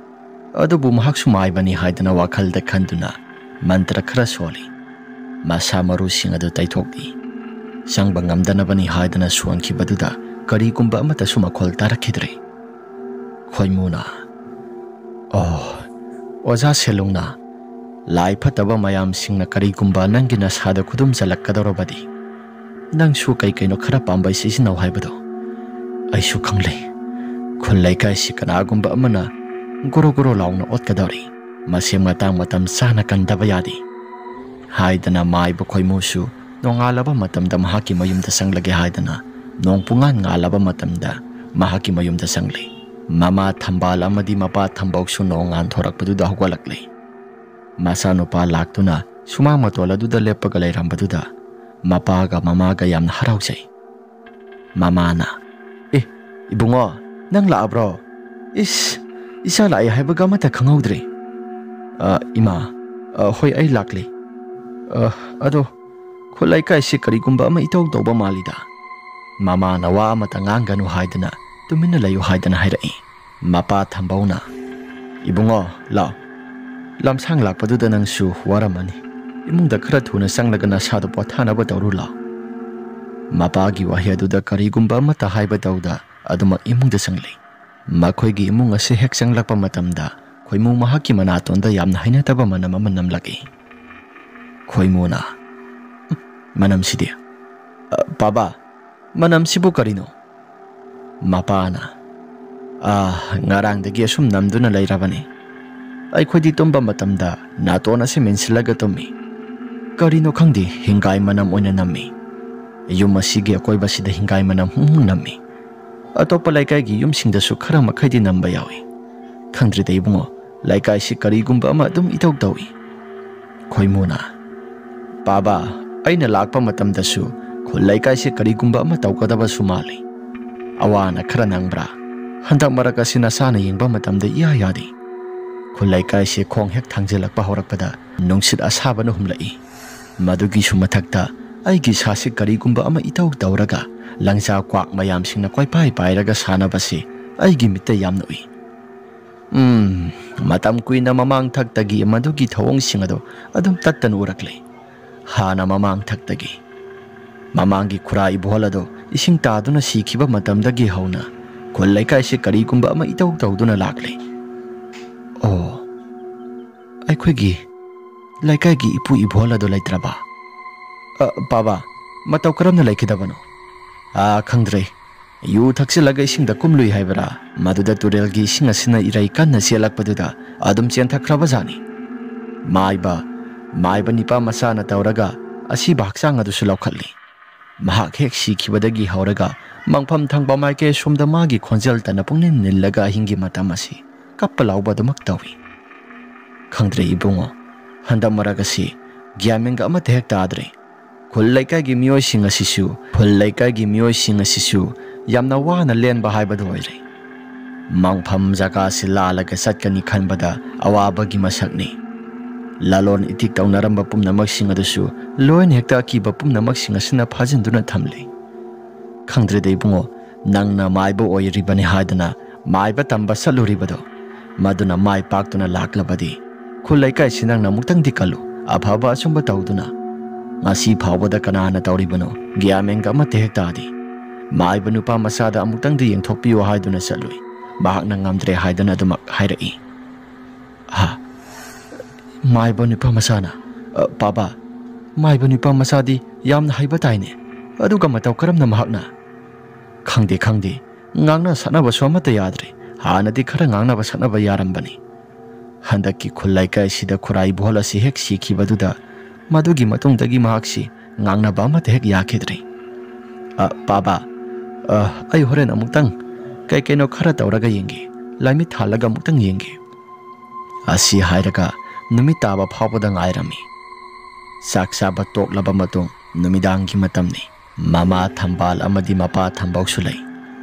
ꯑꯗꯨꯕꯨ ꯃꯍꯥꯛꯁꯨ ꯃꯥꯏꯕꯅꯤ ꯍꯥꯏꯗꯅ ꯋꯥꯈꯜꯗ ꯈꯟꯗꯨꯅ ꯃꯟꯇ꯭ꯔ ꯈꯔ ꯁꯣꯜꯂꯤ꯫ ꯃꯁꯥ ꯃꯔꯨꯁꯤꯡ ꯑꯗꯨ ꯇꯩꯊꯣꯛꯂꯤ꯫ ꯆꯪꯕ ꯉꯝꯗꯅꯕꯅꯤ ꯍꯥꯏꯗꯅ ꯁꯣꯟꯈꯤꯕꯗꯨꯗ ꯀꯔꯤꯒꯨꯝꯕ ꯑꯃꯠꯇꯁꯨ ꯃꯈꯣꯜ ꯇꯥꯔꯛꯈꯤꯗ꯭ꯔꯦ꯫ ꯈꯣꯏꯃꯨꯅ, "ꯑꯣ, ꯑꯣꯖꯥ ꯁꯦꯂꯨꯡꯅ, ꯂꯥꯏ ꯐꯠꯇꯕ ꯃꯌꯥꯝꯁꯤꯡꯅ ꯀꯔꯤꯒꯨꯝꯕ ꯅꯪꯒꯤ ꯅꯁꯥꯗ ꯈꯨꯗꯨꯝ ꯆꯜꯂꯛꯀꯗꯧꯔꯕꯗꯤ ꯅꯪꯁꯨ ꯀꯩ ꯀꯩꯅꯣ ꯈꯔ ꯄꯥꯝꯕꯩ ꯁꯤꯖꯤꯟꯅꯧ ꯍꯥꯏꯕꯗꯣ ꯑꯩꯁꯨ ꯈꯪꯂꯦ꯫ ꯈꯨꯜ ꯂꯩꯀꯥꯏꯁꯤ ꯀꯅꯥꯒꯨꯝꯕ ꯑꯃꯅ ꯒꯣꯔꯣ ꯒꯣꯔꯣ ꯂꯥꯎꯅ ꯑꯣꯠꯀꯗꯧꯔꯤ꯫ ꯃꯁꯤ ꯃꯇꯥꯡ ꯃꯇꯝ ꯆꯥꯅ ꯀꯟꯗꯕ ꯌꯥꯗꯦ" ꯍꯥꯏꯗꯅ ꯃꯥꯏꯕ ꯈꯣꯏꯃꯨꯁꯨ ꯅꯣꯡꯉꯥꯜꯂꯕ ꯃꯇꯝꯗ ꯃꯍꯥꯛꯀꯤ ꯃꯌꯨꯝꯗ ꯆꯪꯂꯒꯦ ꯍꯥꯏꯗꯅ ꯅꯣꯡ ꯄꯨꯡꯉꯥꯟ ꯉꯥꯜꯂꯕ ꯃꯇꯝꯗ ꯃꯍꯥꯛꯀꯤ ꯃꯌꯨꯝꯗ ꯆꯪꯂꯦ꯫ ꯃꯃꯥ ꯊꯝꯕꯥꯜ ꯑꯃꯗꯤ ꯃꯄꯥ ꯊꯝꯕꯧꯁꯨ ꯅꯣꯡ ꯉꯥꯟꯊꯣꯔꯛꯄꯗꯨꯗ ꯍꯧꯒꯠꯂꯛꯂꯦ꯫ ꯃꯆꯥꯅꯨꯄꯥ ꯂꯥꯛꯇꯨꯅ ꯁꯨꯃꯥꯡ ꯃꯇꯣꯜ ꯑꯗꯨꯗ ꯂꯦꯞꯄꯒ ꯂꯩꯔꯝꯕꯗꯨꯗ ꯃꯄꯥꯒ ꯃꯃꯥꯒ ꯌꯥꯝꯅ ꯍꯔꯥꯎꯖꯩ꯫ ꯃꯃꯥꯅ, "ꯑꯦ, ꯏꯕꯨꯡꯉꯣ, ꯅꯪ ꯂꯥꯛꯑꯕ꯭ꯔꯣ? ꯏꯁ, ꯏꯆꯥ ꯂꯥꯛꯑꯦ ꯍꯥꯏꯕꯒ ꯑꯃꯠꯇ ꯈꯪꯍꯧꯗ꯭ꯔꯦ꯫" "ꯑ, ꯏꯃꯥ, ꯑ, ꯍꯣꯏ, ꯑꯩ ꯂꯥꯛꯂꯦ꯫ ꯑ, ꯑꯗꯣ ꯈꯨꯜ ꯂꯩꯀꯥꯏꯁꯤ ꯀꯔꯤꯒꯨꯝꯕ ꯑꯃ ꯏꯇꯧ ꯇꯧꯕ ꯃꯥꯜꯂꯤꯗ꯫" ꯃꯃꯥꯅ ꯋꯥ ꯑꯃꯇ ꯉꯥꯡꯒꯅꯨ ꯍꯥꯏꯗꯅ, ꯇꯨꯃꯤꯟꯅ ꯂꯩꯌꯨ ꯍꯥꯏꯗꯅ ꯍꯥꯏꯔꯛꯏ꯫ ꯃꯄꯥ ꯊꯝꯕꯧꯅ, "ꯏꯕꯨꯡꯉꯣ, ꯂꯥꯎ꯫ ꯂꯝꯁꯥꯡ ꯂꯥꯛꯄꯗꯨꯗ ꯅꯪꯁꯨ ꯋꯥꯔꯝꯃꯅꯤ꯫ ꯏꯃꯨꯡꯗ ꯈꯔ ꯊꯨꯅ ꯆꯪꯂꯒ ꯅꯁꯥꯗꯣ ꯄꯣꯊꯥꯅꯕ ꯇꯧꯔꯨ ꯂꯥꯎ꯫" ꯃꯄꯥꯒꯤ ꯋꯥꯍꯩ ꯑꯗꯨꯗ ꯀꯔꯤꯒꯨꯝꯕ ꯑꯃꯠꯇ ꯍꯥꯏꯕ ꯇꯧꯗ ꯑꯗꯨꯃꯛ ꯏꯃꯨꯡꯗ ꯆꯪꯂꯛꯏ꯫ ꯃꯈꯣꯏꯒꯤ ꯏꯃꯨꯡ ꯑꯁꯤ ꯍꯦꯛ ꯆꯪꯂꯛꯄ ꯃꯇꯝꯗ ꯈꯣꯏꯃꯨ ꯃꯍꯥꯛꯀꯤ ꯃꯅꯥꯇꯣꯟꯗ ꯌꯥꯝꯅ ꯍꯩꯅꯗꯕ ꯃꯅꯝ ꯑꯃ ꯅꯝꯂꯛꯏ꯫ ꯈꯣꯏꯃꯨꯅ, "ꯎꯝ, ꯃꯅꯝꯁꯤꯗꯤ, ꯑ, ꯄꯥꯕꯥ, ꯃꯅꯝꯁꯤꯕꯨ ꯀꯔꯤꯅꯣ?" ꯃꯄꯥꯅ, "ꯑꯥ, ꯉꯔꯥꯡꯗꯒꯤ ꯑꯁꯨꯝ ꯅꯝꯗꯨꯅ ꯂꯩꯔꯕꯅꯤ꯫ ꯑꯩꯈꯣꯏꯗꯤ ꯇꯨꯝꯕ ꯃꯇꯝꯗ ꯅꯥꯇꯣꯟ ꯑꯁꯤ ꯃꯦꯟꯁꯤꯜꯂꯒ ꯇꯨꯝꯃꯤ꯫ ꯀꯔꯤꯅꯣ ꯈꯪꯗꯦ, ꯍꯤꯡꯒꯥꯏ ꯃꯅꯝ ꯑꯣꯏꯅ ꯅꯝꯃꯤ꯫ ꯌꯨꯝ ꯑꯁꯤꯒꯤ ꯑꯀꯣꯏꯕꯁꯤꯗ ꯍꯤꯡꯒꯥꯏ ꯃꯅꯝ ꯍꯨꯝ ꯍꯨꯝ ꯅꯝꯃꯤ꯫ ꯑꯇꯣꯞꯄ ꯂꯩꯀꯥꯏꯒꯤ ꯌꯨꯝꯁꯤꯡꯗꯁꯨ ꯈꯔ ꯃꯈꯩꯗꯤ ꯅꯝꯕ ꯌꯥꯎꯏ꯫ ꯈꯪꯗ꯭ꯔꯦꯗ ꯏꯕꯨꯡꯉꯣ, ꯂꯩꯀꯥꯏꯁꯤ ꯀꯔꯤꯒꯨꯝꯕ ꯑꯃ ꯑꯗꯨꯝ ꯏꯇꯧ ꯇꯧꯏ꯫" ꯈꯣꯏꯃꯨꯅ, "ꯄꯥꯕꯥ, ꯑꯩꯅ ꯂꯥꯛꯄ ꯃꯇꯝꯗꯁꯨ ꯈꯨꯜ ꯂꯩꯀꯥꯏꯁꯤ ꯀꯔꯤꯒꯨꯝꯕ ꯑꯃ ꯇꯧꯒꯗꯕꯁꯨ ꯃꯥꯜꯂꯤ꯫ ꯑꯋꯥ ꯑꯅꯥ ꯈꯔ ꯅꯪꯕ꯭ꯔꯥ? ꯍꯟꯗꯛ ꯃꯔꯛ ꯑꯁꯤ ꯅꯁꯥꯅ ꯌꯦꯡꯕ ꯃꯇꯝꯗ ꯏꯌꯥ ꯌꯥꯗꯦ꯫" ꯈꯨꯜ ꯂꯩꯀꯥꯏꯁꯤ ꯈꯣꯡ ꯍꯦꯛ ꯊꯥꯡꯖꯤꯜꯂꯛꯄ ꯍꯧꯔꯛꯄꯗ ꯅꯨꯡꯁꯤꯠ ꯑꯁꯥꯕꯅ ꯍꯨꯝꯂꯛꯏ꯫ ꯃꯗꯨꯒꯤꯁꯨ ꯃꯊꯛꯇ ꯑꯩꯒꯤ ꯏꯁꯥꯁꯤ ꯀꯔꯤꯒꯨꯝꯕ ꯑꯃ ꯏꯇꯧ ꯇꯧꯔꯒ ꯂꯪꯖꯥ ꯀ꯭ꯋꯥꯛ ꯃꯌꯥꯝꯁꯤꯡꯅ ꯀꯣꯏꯄꯥꯏ ꯄꯥꯏꯔꯒ ꯁꯥꯟꯅꯕꯁꯤ ꯑꯩꯒꯤ ꯃꯤꯠꯇ ꯌꯥꯝꯅ ꯎꯏ꯫ ꯎꯝ, ꯃꯇꯝ ꯀꯨꯏꯅ ꯃꯃꯥꯡ ꯊꯛꯇꯒꯤ ꯃꯗꯨꯒꯤ ꯊꯧꯑꯣꯡꯁꯤꯡ ꯑꯗꯨ ꯑꯗꯨꯝ ꯇꯠꯇꯅ ꯎꯔꯛꯂꯦ꯫ ꯍꯥꯟꯅ ꯃꯃꯥꯡ ꯊꯛꯇꯒꯤ, ꯃꯃꯥꯡꯒꯤ ꯈꯨꯔꯥ ꯏꯕꯣꯍꯜ ꯑꯗꯨ ꯏꯁꯤꯡ ꯇꯥꯗꯨꯅ ꯁꯤꯈꯤꯕ ꯃꯇꯝꯗꯒꯤ ꯍꯧꯅ ꯈꯨꯜ ꯂꯩꯀꯥꯏꯁꯤ ꯀꯔꯤꯒꯨꯝꯕ ꯑꯃ ꯏꯇꯧ ꯇꯧꯗꯨꯅ ꯂꯥꯛꯂꯦ꯫ ꯑꯣ, ꯑꯩꯈꯣꯏꯒꯤ ꯂꯩꯀꯥꯏꯒꯤ ꯏꯄꯨ ꯏꯕꯣꯍꯜ ꯑꯗꯨ ꯂꯩꯇ꯭ꯔꯕ? ꯑ, ꯄꯥꯕꯥ, ꯃꯇꯧ ꯀꯔꯝꯅ ꯂꯩꯈꯤꯗꯕꯅꯣ? ꯑ, ꯈꯪꯗ꯭ꯔꯦ꯫ ꯌꯨ ꯊꯛꯆꯤꯜꯂꯒ ꯏꯁꯤꯡꯗ ꯀꯨꯝꯂꯨꯏ ꯍꯥꯏꯕꯔꯥ? ꯃꯗꯨꯗ ꯇꯨꯔꯦꯜꯒꯤ ꯏꯁꯤꯡ ꯑꯁꯤꯅ ꯏꯔꯩ ꯀꯟꯅ ꯆꯦꯜꯂꯛꯄꯗꯨꯗ ꯑꯗꯨꯝ ꯆꯦꯟꯊꯈ꯭ꯔꯕ ꯖꯥꯠꯅꯤ꯫ ꯃꯥꯏꯕ, ꯃꯥꯏꯕ ꯅꯤꯄꯥ ꯃꯆꯥꯅ ꯇꯧꯔꯒ ꯑꯁꯤꯕ ꯍꯛꯆꯥꯡ ꯑꯗꯨꯁꯨ ꯂꯧꯈꯠꯂꯤ꯫ ꯃꯍꯥꯛ ꯍꯦꯛ ꯁꯤꯈꯤꯕꯗꯒꯤ ꯍꯧꯔꯒ ꯃꯪꯐꯝ ꯊꯪꯕ ꯃꯥꯏꯀꯩ ꯑꯁꯣꯝꯗ ꯃꯥꯒꯤ ꯈꯣꯟꯖꯦꯜ ꯇꯅ ꯄꯨꯡꯅꯤꯜ ꯅꯤꯜꯂꯒ ꯑꯍꯤꯡꯒꯤ ꯃꯇꯝ ꯑꯁꯤ ꯀꯞꯄ ꯂꯥꯎꯕ ꯑꯗꯨꯃꯛ ꯇꯧꯏ꯫ ꯈꯪꯗ꯭ꯔꯦ ꯏꯕꯨꯡꯉꯣ, ꯍꯟꯗꯛ ꯃꯔꯛ ꯑꯁꯤ ꯒ꯭ꯌꯥꯟ ꯃꯦꯟꯒ ꯑꯃꯠꯇ ꯍꯦꯛ ꯇꯥꯗ꯭ꯔꯦ꯫ ꯈꯨꯜ ꯂꯩꯀꯥꯏꯒꯤ ꯃꯤꯑꯣꯏꯁꯤꯡ ꯑꯁꯤꯁꯨ, ꯈꯨꯜ ꯂꯩꯀꯥꯏꯒꯤ ꯃꯤꯑꯣꯏꯁꯤꯡ ꯑꯁꯤꯁꯨ ꯌꯥꯝꯅ ꯋꯥꯅ ꯂꯦꯟꯕ ꯍꯥꯏꯕꯗꯨ ꯑꯣꯏꯔꯦ꯫ ꯃꯪꯐꯝ ꯖꯒꯥꯁꯤ ꯂꯥꯜꯂꯒ ꯆꯠꯀꯅꯤ ꯈꯟꯕꯗ ꯑꯋꯥꯕꯒꯤ ꯃꯁꯛꯅꯤ꯫ ꯂꯂꯣꯟ ꯏꯇꯤꯛ ꯇꯧꯅꯔꯝꯕ ꯄꯨꯝꯅꯃꯛꯁꯤꯡ ꯑꯗꯨꯁꯨ ꯂꯣꯏꯅ ꯍꯦꯛꯇ ꯑꯀꯤꯕ ꯄꯨꯝꯅꯃꯛꯁꯤꯡ ꯑꯁꯤꯅ ꯐꯥꯖꯤꯟꯗꯨꯅ ꯊꯝꯂꯤ꯫ ꯈꯪꯗ꯭ꯔꯦꯗ ꯏꯕꯨꯡꯉꯣ, ꯅꯪꯅ ꯃꯥꯏꯕ ꯑꯣꯏꯔꯤꯕꯅꯤ ꯍꯥꯏꯗꯅ ꯃꯥꯏꯕ ꯇꯝꯕ ꯆꯠꯂꯨꯔꯤꯕꯗꯣ, ꯃꯗꯨꯅ ꯃꯥꯏ ꯄꯥꯛꯇꯨꯅ ꯂꯥꯛꯂꯕꯗꯤ ꯈꯨꯜ ꯂꯩꯀꯥꯏꯁꯤ ꯅꯪꯅ ꯑꯃꯨꯛꯇꯪꯗꯤ ꯀꯜꯂꯨ, ꯑꯐꯕ ꯑꯆꯨꯝꯕ ꯇꯧꯗꯨꯅ꯫ ꯉꯁꯤ ꯐꯥꯎꯕꯗ ꯀꯅꯥꯅ ꯇꯧꯔꯤꯕꯅꯣ ꯒ꯭ꯌꯥꯟ ꯃꯦꯟꯒ ꯑꯃꯠꯇ ꯍꯦꯛ ꯇꯥꯗꯦ꯫ ꯃꯥꯏꯕ ꯅꯨꯄꯥ ꯃꯆꯥꯗ ꯑꯃꯨꯛꯇꯪꯗꯤ ꯌꯦꯡꯊꯣꯛꯄꯤꯌꯨ ꯍꯥꯏꯗꯨꯅ ꯆꯠꯂꯨꯏ꯫ ꯃꯍꯥꯛꯅ ꯉꯝꯗ꯭ꯔꯦ ꯍꯥꯏꯗꯅ ꯑꯗꯨꯃꯛ ꯍꯥꯏꯔꯛꯏ꯫ ꯍꯥ? ꯃꯥꯏꯕ ꯅꯨꯄꯥ ꯃꯆꯥꯅ? ꯑ, ꯄꯥꯕ, ꯃꯥꯏꯕ ꯅꯨꯄꯥ ꯃꯆꯥꯗꯤ ꯌꯥꯝꯅ ꯍꯩꯕ ꯇꯥꯏꯅꯦ꯫ ꯑꯗꯨꯒ ꯃꯇꯧ ꯀꯔꯝꯅ ꯃꯍꯥꯛꯅ? ꯈꯪꯗꯦ, ꯈꯪꯗꯦ꯫ ꯉꯥꯡꯅ ꯁꯛꯅꯕꯁꯨ ꯑꯃꯠꯇ ꯌꯥꯗ꯭ꯔꯦ꯫ ꯍꯥꯟꯅꯗꯤ ꯈꯔ ꯉꯥꯡꯅꯕ ꯁꯛꯅꯕ ꯌꯥꯔꯝꯕꯅꯤ꯫ ꯍꯟꯗꯛꯀꯤ ꯈꯨꯜ ꯂꯩꯀꯥꯏꯁꯤꯗ ꯈꯨꯔꯥꯏ ꯏꯕꯣꯍꯜ ꯑꯁꯤ ꯍꯦꯛ ꯁꯤꯈꯤꯕꯗꯨꯗ, ꯃꯗꯨꯒꯤ ꯃꯇꯨꯡꯗꯒꯤ ꯃꯍꯥꯛꯁꯤ ꯉꯥꯡꯅꯕ ꯑꯃꯠꯇ ꯍꯦꯛ ꯌꯥꯈꯤꯗ꯭ꯔꯦ꯫ ꯑ, ꯄꯥꯕ, ꯑ, ꯑꯩ ꯍꯣꯔꯦꯟ ꯑꯃꯨꯛꯇꯪ ꯀꯩ ꯀꯩꯅꯣ ꯈꯔ ꯇꯧꯔꯒ ꯌꯦꯡꯒꯦ꯫ ꯂꯥꯏꯃꯤꯠ ꯊꯥꯜꯂꯒ ꯑꯃꯨꯛꯇꯪ ꯌꯦꯡꯒꯦ꯫ ꯑꯁꯤ ꯍꯥꯏꯔꯒ ꯅꯨꯃꯤꯠ ꯇꯥꯕ ꯐꯥꯎꯕꯗ ꯉꯥꯏꯔꯝꯃꯤ꯫ ꯆꯥꯛ ꯆꯥꯕ ꯇꯣꯛꯂꯕ ꯃꯇꯨꯡ ꯅꯨꯃꯤꯗꯥꯡꯒꯤ ꯃꯇꯝꯅꯤ꯫ ꯃꯃꯥ ꯊꯝꯕꯥꯜ ꯑꯃꯗꯤ ꯃꯄꯥ ꯊꯝꯕꯧꯁꯨ ꯂꯩ꯫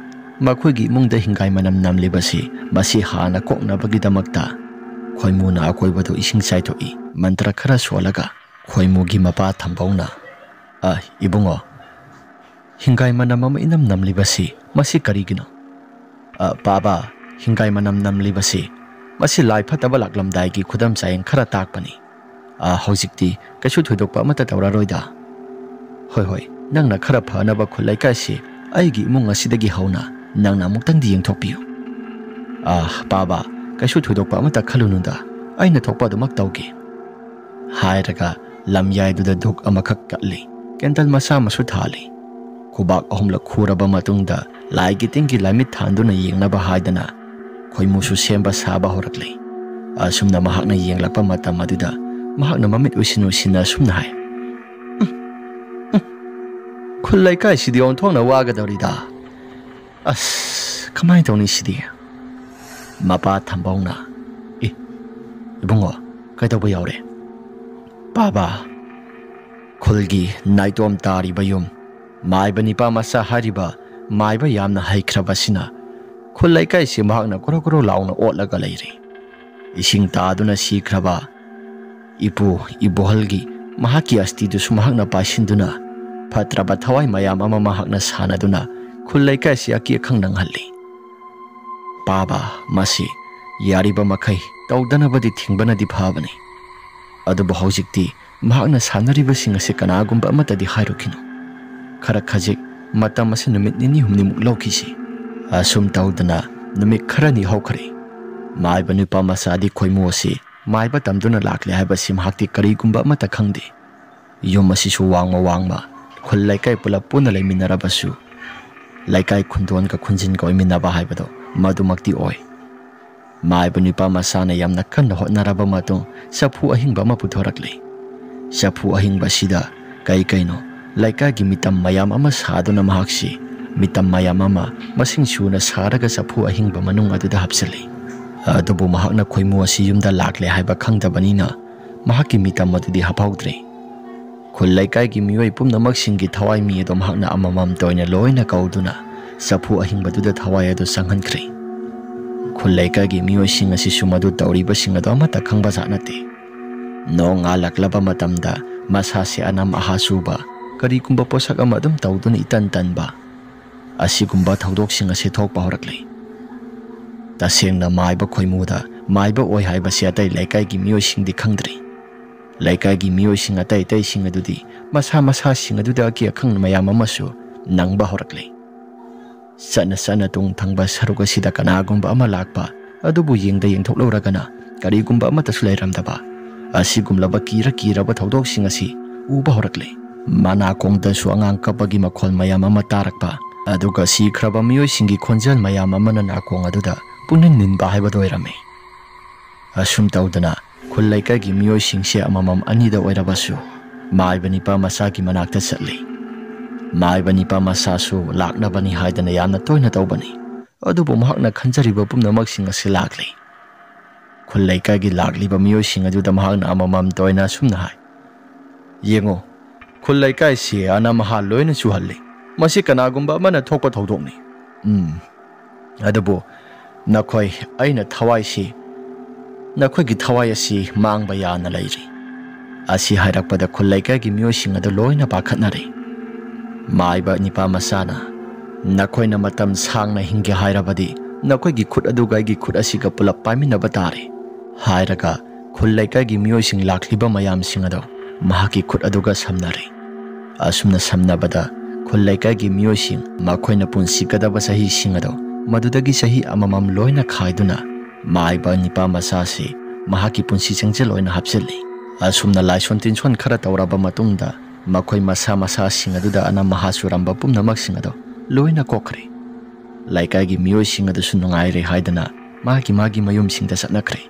ꯃꯈꯣꯏꯒꯤ ꯏꯃꯨꯡꯗ ꯍꯤꯡꯒꯥꯏ ꯃꯅꯝ ꯅꯝꯂꯤꯕꯁꯤ ꯃꯁꯤ ꯍꯥꯟꯅ ꯀꯣꯛꯅꯕꯒꯤꯗꯃꯛꯇ ꯈꯣꯏꯃꯨꯅ ꯑꯀꯣꯏꯕꯗꯨ ꯏꯁꯤꯡ ꯆꯥꯏꯊꯣꯛꯏ, ꯃꯟꯇ꯭ꯔ ꯈꯔ ꯁꯣꯜꯂꯒ꯫ ꯈꯣꯏꯃꯨꯒꯤ ꯃꯄꯥ ꯊꯝꯕꯧꯅ, "ꯑ, ꯏꯕꯨꯡꯉꯣ, ꯍꯤꯡꯒꯥꯏ ꯃꯅꯝ ꯑꯃ ꯏꯅꯝ ꯅꯝꯂꯤꯕꯁꯤ ꯃꯁꯤ ꯀꯔꯤꯒꯤꯅꯣ?" "ꯑ, ꯄꯥꯕ, ꯍꯤꯡꯒꯥꯏ ꯃꯅꯝ ꯅꯝꯂꯤꯕꯁꯤ ꯃꯁꯤ ꯂꯥꯏ ꯐꯠꯇꯕ ꯂꯥꯛꯂꯝꯗꯥꯏꯒꯤ ꯈꯨꯗꯝ ꯆꯥꯌꯦꯡ ꯈꯔ ꯇꯥꯛꯄꯅꯤ꯫ ꯑ, ꯍꯧꯖꯤꯛꯇꯤ ꯀꯩꯁꯨ ꯊꯣꯏꯗꯣꯛꯄ ꯑꯃꯠꯇ ꯇꯧꯔꯔꯣꯏꯗ꯫ ꯍꯣꯏ, ꯍꯣꯏ, ꯅꯪꯅ ꯈꯔ ꯐꯅꯕ ꯈꯨꯜ ꯂꯩꯀꯥꯏꯁꯤ ꯑꯩꯒꯤ ꯏꯃꯨꯡ ꯑꯁꯤꯗꯒꯤ ꯍꯧꯅ ꯅꯪꯅ ꯑꯃꯨꯛꯇꯪꯗꯤ ꯌꯦꯡꯊꯣꯛꯄꯤꯌꯨ꯫ ꯑ, ꯄꯥꯕ, ꯀꯩꯁꯨ ꯊꯣꯏꯗꯣꯛꯄ ꯑꯃꯠꯇ ꯈꯜꯂꯨꯅꯨꯗ, ꯑꯩꯅ ꯊꯣꯛꯄ ꯑꯗꯨꯃꯛ ꯇꯧꯒꯦ"꯫ ꯍꯥꯏꯔꯒ ꯂꯝꯌꯥꯏꯗꯨꯗ ꯙꯨꯛ ꯑꯃꯈꯛ ꯀꯠꯂꯤ, ꯀꯦꯟꯗꯜ ꯃꯆꯥ ꯑꯃꯁꯨ ꯊꯥꯜꯂꯤ꯫ ꯈꯨꯕꯥꯛ ꯑꯍꯨꯝꯂꯛ ꯈꯨꯔꯕ ꯃꯇꯨꯡꯗ ꯂꯥꯏꯒꯤ ꯇꯤꯟꯒꯤ ꯂꯥꯏꯃꯤꯠ ꯊꯥꯟꯗꯨꯅ ꯌꯦꯡꯅꯕ ꯍꯥꯏꯗꯅ ꯈꯣꯏꯃꯨꯁꯨ ꯁꯦꯝꯕ ꯁꯥꯕ ꯍꯧꯔꯛꯂꯤ꯫ ꯑꯁꯨꯝꯅ ꯃꯍꯥꯛꯅ ꯌꯦꯡꯂꯛꯄ ꯃꯇꯝ ꯑꯗꯨꯗ ꯃꯍꯥꯛꯅ ꯃꯃꯤꯠ ꯎꯏꯁꯤꯟ ꯎꯏꯁꯤꯟꯅ ꯑꯁꯨꯝꯅ ꯍꯥꯏ, "ꯎꯝ, ꯎꯝ, ꯈꯨꯜ ꯂꯩꯀꯥꯏꯁꯤꯗꯤ ꯑꯣꯟꯊꯣꯛꯅ ꯋꯥꯒꯗꯧꯔꯤꯗ꯫ ꯑꯁ, ꯀꯃꯥꯏꯅ ꯇꯧꯅꯤ ꯁꯤꯗꯤ?" ꯃꯄꯥ ꯊꯝꯕꯧꯅ, "ꯑꯦ, ꯏꯕꯨꯡꯉꯣ, ꯀꯩꯗꯧꯕ ꯌꯥꯎꯔꯦ? ꯄꯥꯕ, ꯈꯨꯜꯒꯤ ꯅꯥꯏꯇꯣꯝ ꯇꯥꯔꯤꯕ ꯌꯨꯝ, ꯃꯥꯏꯕ ꯅꯤꯄꯥ ꯃꯆꯥ ꯍꯥꯏꯔꯤꯕ ꯃꯥꯏꯕ ꯌꯥꯝꯅ ꯍꯩꯈ꯭ꯔꯕꯁꯤꯅ ꯈꯨꯜ ꯂꯩꯀꯥꯏꯁꯤ ꯃꯍꯥꯛꯅ ꯒꯣꯔꯣ ꯒꯣꯔꯣ ꯂꯥꯎꯅ ꯑꯣꯠꯂꯒ ꯂꯩꯔꯤ꯫ ꯏꯁꯤꯡ ꯇꯥꯗꯨꯅ ꯁꯤꯈ꯭ꯔꯕ ꯏꯄꯨ ꯏꯕꯣꯍꯜꯒꯤ ꯃꯍꯥꯛꯀꯤ ꯑꯁꯇꯤꯗꯨꯁꯨ ꯃꯍꯥꯛꯅ ꯄꯥꯏꯁꯤꯟꯗꯨꯅ ꯐꯠꯇ꯭ꯔꯕ ꯊꯋꯥꯏ ꯃꯌꯥꯝ ꯑꯃ ꯃꯍꯥꯛꯅ ꯁꯥꯟꯅꯗꯨꯅ ꯈꯨꯜ ꯂꯩꯀꯥꯏꯁꯤ ꯑꯀꯤ ꯑꯈꯪ ꯅꯪꯍꯜꯂꯤ꯫ ꯄꯥꯕ, ꯃꯁꯤ ꯌꯥꯔꯤꯕ ꯃꯈꯩ ꯇꯧꯗꯅꯕꯗꯤ ꯊꯤꯡꯕꯅꯗꯤ ꯐꯕꯅꯤ꯫ ꯑꯗꯨꯕꯨ ꯍꯧꯖꯤꯛꯇꯤ ꯃꯍꯥꯛꯅ ꯁꯥꯟꯅꯔꯤꯕꯁꯤꯡ ꯑꯁꯤ ꯀꯅꯥꯒꯨꯝꯕ ꯑꯃꯠꯇꯗꯤ ꯍꯥꯏꯔꯨꯈꯤꯅꯨ꯫ ꯈꯔ ꯈꯖꯤꯛ ꯃꯇꯝ ꯑꯁꯤ ꯅꯨꯃꯤꯠ ꯅꯤꯅꯤ ꯍꯨꯝꯅꯤꯃꯨꯛ ꯂꯧꯈꯤꯁꯤ꯫ ꯑꯁꯨꯝ ꯇꯧꯗꯅ ꯅꯨꯃꯤꯠ ꯈꯔꯅꯤ ꯍꯧꯈ꯭ꯔꯦ꯫ ꯃꯥꯏꯕ ꯅꯨꯄꯥ ꯃꯆꯥꯗꯤ ꯈꯣꯏꯃꯨ ꯑꯁꯤ ꯃꯥꯏꯕ ꯇꯝꯗꯨꯅ ꯂꯥꯛꯂꯦ ꯍꯥꯏꯕꯁꯤ ꯃꯍꯥꯛꯇꯤ ꯀꯔꯤꯒꯨꯝꯕ ꯑꯃꯠꯇ ꯈꯪꯗꯦ꯫ ꯌꯨꯝ ꯑꯁꯤꯁꯨ ꯋꯥꯡꯃ ꯋꯥꯡꯃ, ꯈꯨꯜ ꯂꯩꯀꯥꯏ ꯄꯨꯂꯞ ꯄꯨꯟꯅ ꯂꯩꯃꯤꯟꯅꯔꯕꯁꯨ, ꯂꯩꯀꯥꯏ ꯈꯨꯟꯗꯣꯟꯒ ꯈꯨꯟꯖꯤꯟꯒ ꯑꯣꯏꯃꯤꯟꯅꯕ ꯍꯥꯏꯕꯗꯣ ꯃꯗꯨꯃꯛꯇꯤ ꯑꯣꯏ꯫ ꯃꯥꯏꯕ ꯅꯨꯄꯥ ꯃꯆꯥꯅ ꯌꯥꯝꯅ ꯀꯟꯅ ꯍꯣꯠꯅꯔꯕ ꯃꯇꯨꯡ ꯆꯐꯨ ꯑꯍꯤꯡꯕ ꯑꯃ ꯄꯨꯊꯣꯔꯛꯂꯤ꯫ ꯆꯐꯨ ꯑꯍꯤꯡꯕꯁꯤꯗ ꯀꯩ ꯀꯩꯅꯣ ꯂꯩꯀꯥꯏꯒꯤ ꯃꯤꯇꯝ ꯃꯌꯥꯝ ꯑꯃ ꯁꯥꯗꯨꯅ ꯃꯍꯥꯛꯁꯤ ꯃꯤꯇꯝ ꯃꯌꯥꯝ ꯑꯃ ꯃꯁꯤꯡ ꯁꯨꯅ ꯁꯥꯔꯒ ꯆꯐꯨ ꯑꯍꯤꯡꯕ ꯃꯅꯨꯡ ꯑꯗꯨꯗ ꯍꯥꯞꯆꯤꯜꯂꯤ꯫ ꯑꯗꯨꯕꯨ ꯃꯍꯥꯛꯅ ꯈꯣꯏꯃꯨ ꯑꯁꯤ ꯌꯨꯝꯗ ꯂꯥꯛꯂꯦ ꯍꯥꯏꯕ ꯈꯪꯗꯕꯅꯤꯅ ꯃꯍꯥꯛꯀꯤ ꯃꯤꯇꯝ ꯑꯗꯨꯗꯤ ꯍꯥꯞꯍꯧꯗ꯭ꯔꯦ꯫ ꯈꯨꯜ ꯂꯩꯀꯥꯏꯒꯤ ꯃꯤꯑꯣꯏ ꯄꯨꯝꯅꯃꯛꯁꯤꯡꯒꯤ ꯊꯋꯥꯏ ꯃꯤ ꯑꯗꯨ ꯃꯍꯥꯛꯅ ꯑꯃꯃꯝꯇ ꯑꯣꯏꯅ ꯂꯣꯏꯅ ꯀꯧꯗꯨꯅ ꯆꯐꯨ ꯑꯍꯤꯡꯕꯗꯨꯗ ꯊꯋꯥꯏ ꯑꯗꯨ ꯆꯪꯍꯟꯈ꯭ꯔꯦ꯫ ꯈꯨꯜ ꯂꯩꯀꯥꯏꯒꯤ ꯃꯤꯑꯣꯏꯁꯤꯡ ꯑꯁꯤꯁꯨ ꯃꯗꯨ ꯇꯧꯔꯤꯕꯁꯤꯡ ꯑꯗꯨ ꯑꯃꯠꯇ ꯈꯪꯕ ꯖꯥꯠ ꯅꯠꯇꯦ꯫ ꯅꯣꯡ ꯉꯥꯜꯂꯛꯂꯕ ꯃꯇꯝꯗ ꯃꯁꯥꯁꯦ ꯑꯅꯝ ꯑꯍꯥ ꯆꯨꯕ, ꯀꯔꯤꯒꯨꯝꯕ ꯄꯣꯠꯁꯛ ꯑꯃ ꯑꯗꯨꯝ ꯇꯧꯗꯨꯅ ꯏꯇꯟ ꯇꯟꯕ, ꯑꯁꯤꯒꯨꯝꯕ ꯊꯧꯗꯣꯛꯁꯤꯡ ꯑꯁꯤ ꯊꯣꯛꯄ ꯍꯧꯔꯛꯂꯤ꯫ ꯇꯁꯦꯡꯅ ꯃꯥꯏꯕ ꯈꯣꯏꯃꯨꯗ ꯃꯥꯏꯕ ꯑꯣꯏ ꯍꯥꯏꯕꯁꯤ ꯑꯇꯩ ꯂꯩꯀꯥꯏꯒꯤ ꯃꯤꯑꯣꯏꯁꯤꯡꯗꯤ ꯈꯪꯗ꯭ꯔꯤ꯫ ꯂꯩꯀꯥꯏꯒꯤ ꯃꯤꯑꯣꯏꯁꯤꯡ ꯑꯇꯩ ꯑꯇꯩꯁꯤꯡ ꯑꯗꯨꯗꯤ ꯃꯁꯥ ꯃꯁꯥꯁꯤꯡ ꯑꯗꯨꯗ ꯑꯀꯤ ꯑꯈꯪ ꯃꯌꯥꯝ ꯑꯃꯁꯨ ꯅꯪꯕ ꯍꯧꯔꯛꯂꯤ꯫ ꯆꯠꯅ ꯆꯠꯅ ꯇꯨꯡ ꯊꯪꯕ ꯁꯔꯨꯛ ꯑꯁꯤꯗ ꯀꯅꯥꯒꯨꯝꯕ ꯑꯃ ꯂꯥꯛꯄ ꯑꯗꯨꯕꯨ ꯌꯦꯡꯗ ꯌꯦꯡꯊꯣꯛꯂꯨꯔꯒꯅ ꯀꯔꯤꯒꯨꯝꯕ ꯑꯃꯠꯇꯁꯨ ꯂꯩꯔꯝꯗꯕ꯫ ꯑꯁꯤꯒꯨꯝꯂꯕ ꯀꯤꯔ ꯀꯤꯔꯕ ꯊꯧꯗꯣꯛꯁꯤꯡ ꯑꯁꯤ ꯎꯕ ꯍꯧꯔꯛꯂꯦ꯫ ꯃꯅꯥꯀꯣꯡꯗꯁꯨ ꯑꯉꯥꯡ ꯀꯞꯄꯒꯤ ꯃꯈꯣꯜ ꯃꯌꯥꯝ ꯑꯃ ꯇꯥꯔꯛꯄ, ꯑꯗꯨꯒ ꯁꯤꯈ꯭ꯔꯕ ꯃꯤꯑꯣꯏꯁꯤꯡꯒꯤ ꯈꯣꯟꯖꯦꯜ ꯃꯌꯥꯝ ꯑꯃꯅ ꯅꯥꯀꯣꯡ ꯑꯗꯨꯗ ꯄꯨꯛꯅꯤꯡ ꯅꯤꯟꯕ ꯍꯥꯏꯕꯗꯨ ꯑꯣꯏꯔꯝꯃꯤ꯫ ꯑꯁꯨꯝ ꯇꯧꯗꯅ ꯈꯨꯜ ꯂꯩꯀꯥꯏꯒꯤ ꯃꯤꯑꯣꯏꯁꯤꯡꯁꯦ ꯑꯃꯃꯝ ꯑꯅꯤꯗ ꯑꯣꯏꯔꯕꯁꯨ ꯃꯥꯏꯕ ꯅꯤꯄꯥ ꯃꯆꯥꯒꯤ ꯃꯅꯥꯛꯇ ꯆꯠꯂꯤ꯫ ꯃꯥꯏꯕ ꯅꯤꯄꯥ ꯃꯆꯥꯁꯨ ꯂꯥꯛꯅꯕꯅꯤ ꯍꯥꯏꯗꯅ ꯌꯥꯝꯅ ꯇꯣꯏꯅ ꯇꯧꯕꯅꯤ꯫ ꯑꯗꯨꯕꯨ ꯃꯍꯥꯛꯅ ꯈꯟꯖꯔꯤꯕ ꯄꯨꯝꯅꯃꯛꯁꯤꯡ ꯑꯁꯤ ꯂꯥꯛꯂꯤ꯫ ꯈꯨꯜ ꯂꯩꯀꯥꯏꯒꯤ ꯂꯥꯛꯂꯤꯕ ꯃꯤꯑꯣꯏꯁꯤꯡ ꯑꯗꯨꯗ ꯃꯍꯥꯛꯅ ꯑꯃꯃꯝꯇ ꯑꯣꯏꯅ ꯑꯁꯨꯝꯅ ꯍꯥꯏ, "ꯌꯦꯡꯉꯨ, ꯈꯨꯜ ꯂꯩꯀꯥꯏꯁꯤ ꯑꯅꯝ ꯑꯍꯥ ꯂꯣꯏꯅ ꯆꯨꯍꯜꯂꯤ꯫ ꯃꯁꯤ ꯀꯅꯥꯒꯨꯝꯕ ꯑꯃꯅ ꯊꯣꯛꯄ ꯊꯧꯗꯣꯛꯅꯤ꯫ ꯎꯝ, ꯑꯗꯨꯕꯨ ꯅꯈꯣꯏ, ꯑꯩꯅ ꯊꯋꯥꯏꯁꯤ, ꯅꯈꯣꯏꯒꯤ ꯊꯋꯥꯏ ꯑꯁꯤ ꯃꯥꯡꯕ ꯌꯥꯅ ꯂꯩꯔꯤ"꯫ ꯑꯁꯤ ꯍꯥꯏꯔꯛꯄꯗ ꯈꯨꯜ ꯂꯩꯀꯥꯏꯒꯤ ꯃꯤꯑꯣꯏꯁꯤꯡ ꯑꯗꯨ ꯂꯣꯏꯅ ꯄꯥꯈꯠꯅꯔꯦ꯫ ꯃꯥꯏꯕ ꯅꯤꯄꯥ ꯃꯆꯥꯅ, "ꯅꯈꯣꯏꯅ ꯃꯇꯝ ꯁꯥꯡꯅ ꯍꯤꯡꯒꯦ ꯍꯥꯏꯔꯕꯗꯤ ꯅꯈꯣꯏꯒꯤ ꯈꯨꯠ ꯑꯗꯨꯒ ꯑꯩꯒꯤ ꯈꯨꯠ ꯑꯁꯤꯒ ꯄꯨꯂꯞ ꯄꯥꯏꯃꯤꯟꯅꯕ ꯇꯥꯔꯦ" ꯍꯥꯏꯔꯒ ꯈꯨꯜ ꯂꯩꯀꯥꯏꯒꯤ ꯃꯤꯑꯣꯏꯁꯤꯡ ꯂꯥꯛꯂꯤꯕ ꯃꯌꯥꯝꯁꯤꯡ ꯑꯗꯨ ꯃꯍꯥꯛꯀꯤ ꯈꯨꯠ ꯑꯗꯨꯒ ꯁꯝꯅꯔꯦ꯫ ꯑꯁꯨꯝꯅ ꯁꯝꯅꯕꯗ ꯈꯨꯜ ꯂꯩꯀꯥꯏꯒꯤ ꯃꯤꯑꯣꯏꯁꯤꯡ ꯃꯈꯣꯏꯅ ꯄꯨꯟꯁꯤꯒꯗꯕ ꯆꯍꯤꯁꯤꯡ ꯑꯗꯨ ꯃꯗꯨꯗꯒꯤ ꯆꯍꯤ ꯑꯃꯃꯝ ꯂꯣꯏꯅ ꯈꯥꯏꯗꯨꯅ ꯃꯥꯏꯕ ꯅꯤꯄꯥ ꯃꯆꯥꯁꯤ ꯃꯍꯥꯛꯀꯤ ꯄꯨꯟꯁꯤ ꯆꯦꯡꯖꯦꯜ ꯑꯣꯏꯅ ꯍꯥꯞꯆꯤꯜꯂꯤ꯫ ꯑꯁꯨꯝꯅ ꯂꯥꯏꯁꯣꯟ ꯇꯤꯟꯁꯣꯟ ꯈꯔ ꯇꯧꯔꯕ ꯃꯇꯨꯡꯗ ꯃꯈꯣꯏ ꯃꯁꯥ ꯃꯁꯥꯁꯤꯡ ꯑꯗꯨꯗ ꯑꯅꯝ ꯑꯍꯥ ꯆꯨꯔꯝꯕ ꯄꯨꯝꯅꯃꯛꯁꯤꯡ ꯑꯗꯨ ꯂꯣꯏꯅ ꯀꯣꯛꯈ꯭ꯔꯦ꯫ ꯂꯩꯀꯥꯏꯒꯤ ꯃꯤꯑꯣꯏꯁꯤꯡ ꯑꯗꯨꯁꯨ ꯅꯨꯡꯉꯥꯏꯔꯦ ꯍꯥꯏꯗꯅ ꯃꯥꯒꯤ ꯃꯥꯒꯤ ꯃꯌꯨꯝꯁꯤꯡꯗ ꯆꯠꯅꯈ꯭ꯔꯦ꯫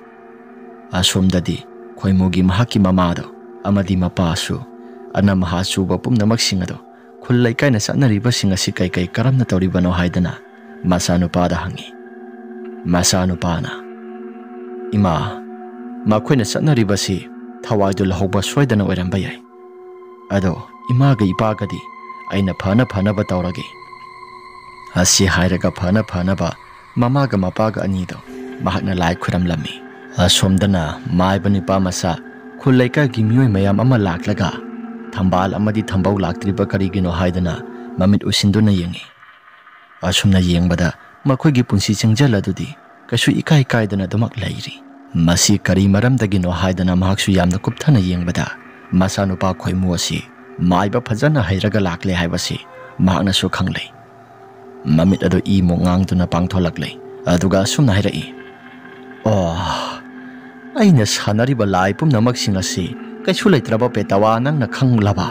ꯑꯁꯣꯝꯗꯗꯤ ꯈꯣꯏꯃꯨꯒꯤ ꯃꯍꯥꯛꯀꯤ ꯃꯃꯥꯗꯣ ꯑꯃꯗꯤ ꯃꯄꯥꯁꯨ ꯑꯅꯝ ꯑꯍꯥ ꯆꯨꯕ ꯄꯨꯝꯅꯃꯛꯁꯤꯡ ꯑꯗꯣ ꯈꯨꯜ ꯂꯩꯀꯥꯏꯅ ꯆꯠꯅꯔꯤꯕꯁꯤꯡ ꯑꯁꯤ ꯀꯩ ꯀꯩ ꯀꯔꯝꯅ ꯇꯧꯔꯤꯕꯅꯣ ꯍꯥꯏꯗꯅ ꯃꯆꯥꯅꯨꯄꯥꯗ ꯍꯪꯉꯤ꯫ ꯃꯆꯥꯅꯨꯄꯥꯅ, "ꯏꯃꯥ, ꯃꯈꯣꯏꯅ ꯆꯠꯅꯔꯤꯕꯁꯤ ꯊꯋꯥꯏꯗꯨ ꯂꯧꯍꯧꯕ ꯁꯣꯏꯗꯅ ꯑꯣꯏꯔꯝꯕ ꯌꯥꯏ꯫ ꯑꯗꯣ ꯏꯃꯥꯒ ꯏꯄꯥꯒꯗꯤ ꯑꯩꯅ ꯐꯅ ꯐꯅꯕ ꯇꯧꯔꯒꯦ"꯫ ꯑꯁꯤ ꯍꯥꯏꯔꯒ ꯐꯅ ꯐꯅꯕ ꯃꯃꯥꯒ ꯃꯄꯥꯒ ꯑꯅꯤꯗꯣ ꯃꯍꯥꯛꯅ ꯂꯥꯏ ꯈꯨꯔꯝꯂꯝꯃꯤ꯫ ꯑꯁꯣꯝꯗꯅ ꯃꯥꯏꯕ ꯅꯤꯄꯥ ꯃꯆꯥ ꯈꯨꯜ ꯂꯩꯀꯥꯏꯒꯤ ꯃꯤꯑꯣꯏ ꯃꯌꯥꯝ ꯑꯃ ꯂꯥꯛꯂꯒ ꯊꯝꯕꯥꯜ ꯑꯃꯗꯤ ꯊꯝꯕꯧ ꯂꯥꯛꯇ꯭ꯔꯤꯕ ꯀꯔꯤꯒꯤꯅꯣ ꯍꯥꯏꯗꯅ ꯃꯃꯤꯠ ꯎꯏꯁꯤꯟꯗꯨꯅ ꯌꯦꯡꯉꯤ꯫ ꯑꯁꯨꯝꯅ ꯌꯦꯡꯕꯗ ꯃꯈꯣꯏꯒꯤ ꯄꯨꯟꯁꯤ ꯆꯦꯡꯖꯦꯜ ꯑꯗꯨꯗꯤ ꯀꯩꯁꯨ ꯏꯀꯥꯏ ꯀꯥꯏꯗꯅ ꯑꯗꯨꯃꯛ ꯂꯩꯔꯤ꯫ ꯃꯁꯤ ꯀꯔꯤ ꯃꯔꯝꯗꯒꯤꯅꯣ ꯍꯥꯏꯗꯅ ꯃꯍꯥꯛꯁꯨ ꯌꯥꯝꯅ ꯀꯨꯞꯊꯅ ꯌꯦꯡꯕꯗ ꯃꯆꯥꯅꯨꯄꯥ ꯈꯣꯏꯃꯨ ꯑꯁꯤ ꯃꯥꯏꯕ ꯐꯖꯅ ꯍꯩꯔꯒ ꯂꯥꯛꯂꯦ ꯍꯥꯏꯕꯁꯤ ꯃꯍꯥꯛꯅꯁꯨ ꯈꯪꯂꯦ꯫ ꯃꯃꯤꯠ ꯑꯗꯨ ꯏꯃꯨꯛ ꯉꯥꯡꯗꯨꯅ ꯄꯥꯡꯊꯣꯛꯂꯛꯂꯦ꯫ ꯑꯗꯨꯒ ꯑꯁꯨꯝꯅ ꯍꯥꯏꯔꯛꯏ, "ꯑꯣ, ꯑꯩꯅ ꯁꯥꯟꯅꯔꯤꯕ ꯂꯥꯏ ꯄꯨꯝꯅꯃꯛꯁꯤꯡ ꯑꯁꯤ ꯀꯩꯁꯨ ꯂꯩꯇ꯭ꯔꯕ ꯄꯦꯇꯋꯥ ꯅꯪꯅ ꯈꯪꯂꯕ?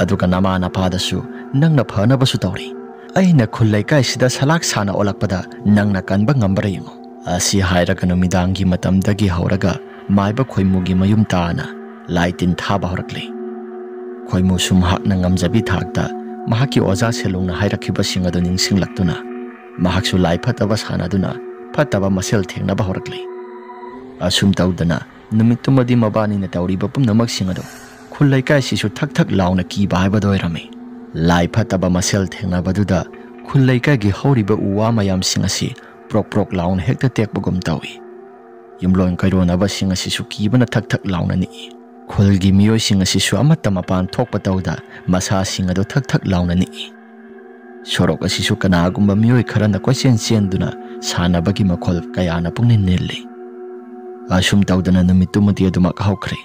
ꯑꯗꯨꯒ ꯅꯃꯥ ꯅꯄꯥꯗꯁꯨ ꯅꯪꯅ ꯐꯅꯕꯁꯨ ꯇꯧꯔꯤ꯫ ꯑꯩꯅ ꯈꯨꯜ ꯂꯩꯀꯥꯏꯁꯤꯗ ꯁꯂꯥꯛ ꯁꯥꯅ ꯑꯣꯜꯂꯛꯄꯗ ꯅꯪꯅ ꯀꯟꯕ ꯉꯝꯕ꯭ꯔꯥ ꯌꯦꯡꯉꯨ"꯫ ꯑꯁꯤ ꯍꯥꯏꯔꯒ ꯅꯨꯃꯤꯗꯥꯡꯒꯤ ꯃꯇꯝꯗꯒꯤ ꯍꯧꯔꯒ ꯃꯥꯏꯕ ꯈꯣꯏꯃꯨꯒꯤ ꯃꯌꯨꯝ ꯇꯥꯅ ꯂꯥꯏ ꯇꯤꯟ ꯊꯥꯕ ꯍꯧꯔꯛꯂꯤ꯫ ꯈꯣꯏꯃꯨꯁꯨ ꯃꯍꯥꯛꯅ ꯉꯝꯖꯕꯤ ꯊꯥꯛꯇ ꯃꯍꯥꯛꯀꯤ ꯑꯣꯖꯥ ꯁꯦꯂꯨꯡꯅ ꯍꯥꯏꯔꯛꯈꯤꯕꯁꯤꯡ ꯑꯗꯨ ꯅꯤꯡꯁꯤꯡꯂꯛꯇꯨꯅ ꯃꯍꯥꯛꯁꯨ ꯂꯥꯏ ꯐꯠꯇꯕ ꯁꯥꯟꯅꯗꯨꯅ ꯐꯠꯇꯕ ꯃꯁꯦꯜ ꯊꯦꯡꯅꯕ ꯍꯧꯔꯛꯂꯤ꯫ ꯑꯁꯨꯝ ꯇꯧꯗꯅ ꯅꯨꯃꯤꯠꯇꯨꯃꯗꯤ ꯃꯕꯥꯅꯤꯅ ꯇꯧꯔꯤꯕ ꯄꯨꯝꯅꯃꯛꯁꯤꯡ ꯑꯗꯨ ꯈꯨꯜ ꯂꯩꯀꯥꯏꯁꯤꯁꯨ ꯊꯛ ꯊꯛ ꯂꯥꯎꯅ ꯀꯤꯕ ꯍꯥꯏꯕꯗꯣ ꯑꯣꯏꯔꯝꯃꯤ꯫ ꯂꯥꯏ ꯐꯠꯇꯕ ꯃꯁꯦꯜ ꯊꯦꯡꯅꯕꯗꯨꯗ ꯈꯨꯜ ꯂꯩꯀꯥꯏꯒꯤ ꯍꯧꯔꯤꯕ ꯎ ꯋꯥ ꯃꯌꯥꯝꯁꯤꯡ ꯑꯁꯤ ꯄ꯭ꯔꯣꯛ ꯄ꯭ꯔꯣꯛ ꯂꯥꯎꯅ ꯍꯦꯛꯇ ꯇꯦꯛꯄꯒꯨꯝ ꯇꯧꯏ꯫ ꯌꯨꯝꯂꯣꯟ ꯀꯩꯔꯣꯟꯅꯕꯁꯤꯡ ꯑꯁꯤꯁꯨ ꯀꯤꯕꯅ ꯊꯛ ꯊꯛ ꯂꯥꯎꯅ ꯅꯤꯛꯏ꯫ ꯈꯨꯜꯒꯤ ꯃꯤꯑꯣꯏꯁꯤꯡ ꯑꯁꯤꯁꯨ ꯑꯃꯠꯇ ꯃꯄꯥꯟ ꯊꯣꯛꯄ ꯇꯧꯗ ꯃꯁꯥꯁꯤꯡ ꯑꯗꯨ ꯊꯛ ꯊꯛ ꯂꯥꯎꯅ ꯅꯤꯛꯏ꯫ ꯁꯣꯔꯣꯛ ꯑꯁꯤꯁꯨ ꯀꯅꯥꯒꯨꯝꯕ ꯃꯤꯑꯣꯏ ꯈꯔꯅ ꯀꯣꯏꯆꯦꯟ ꯆꯦꯟꯗꯨꯅ ꯁꯥꯟꯅꯕꯒꯤ ꯃꯈꯣꯜ ꯀꯌꯥꯅ ꯄꯨꯡꯅꯤꯜ ꯅꯤꯜꯂꯤ꯫ ꯑꯁꯨꯝ ꯇꯧꯗꯅ ꯅꯨꯃꯤꯠꯇꯨꯃꯗꯤ ꯑꯗꯨꯃꯛ ꯍꯧꯈ꯭ꯔꯦ꯫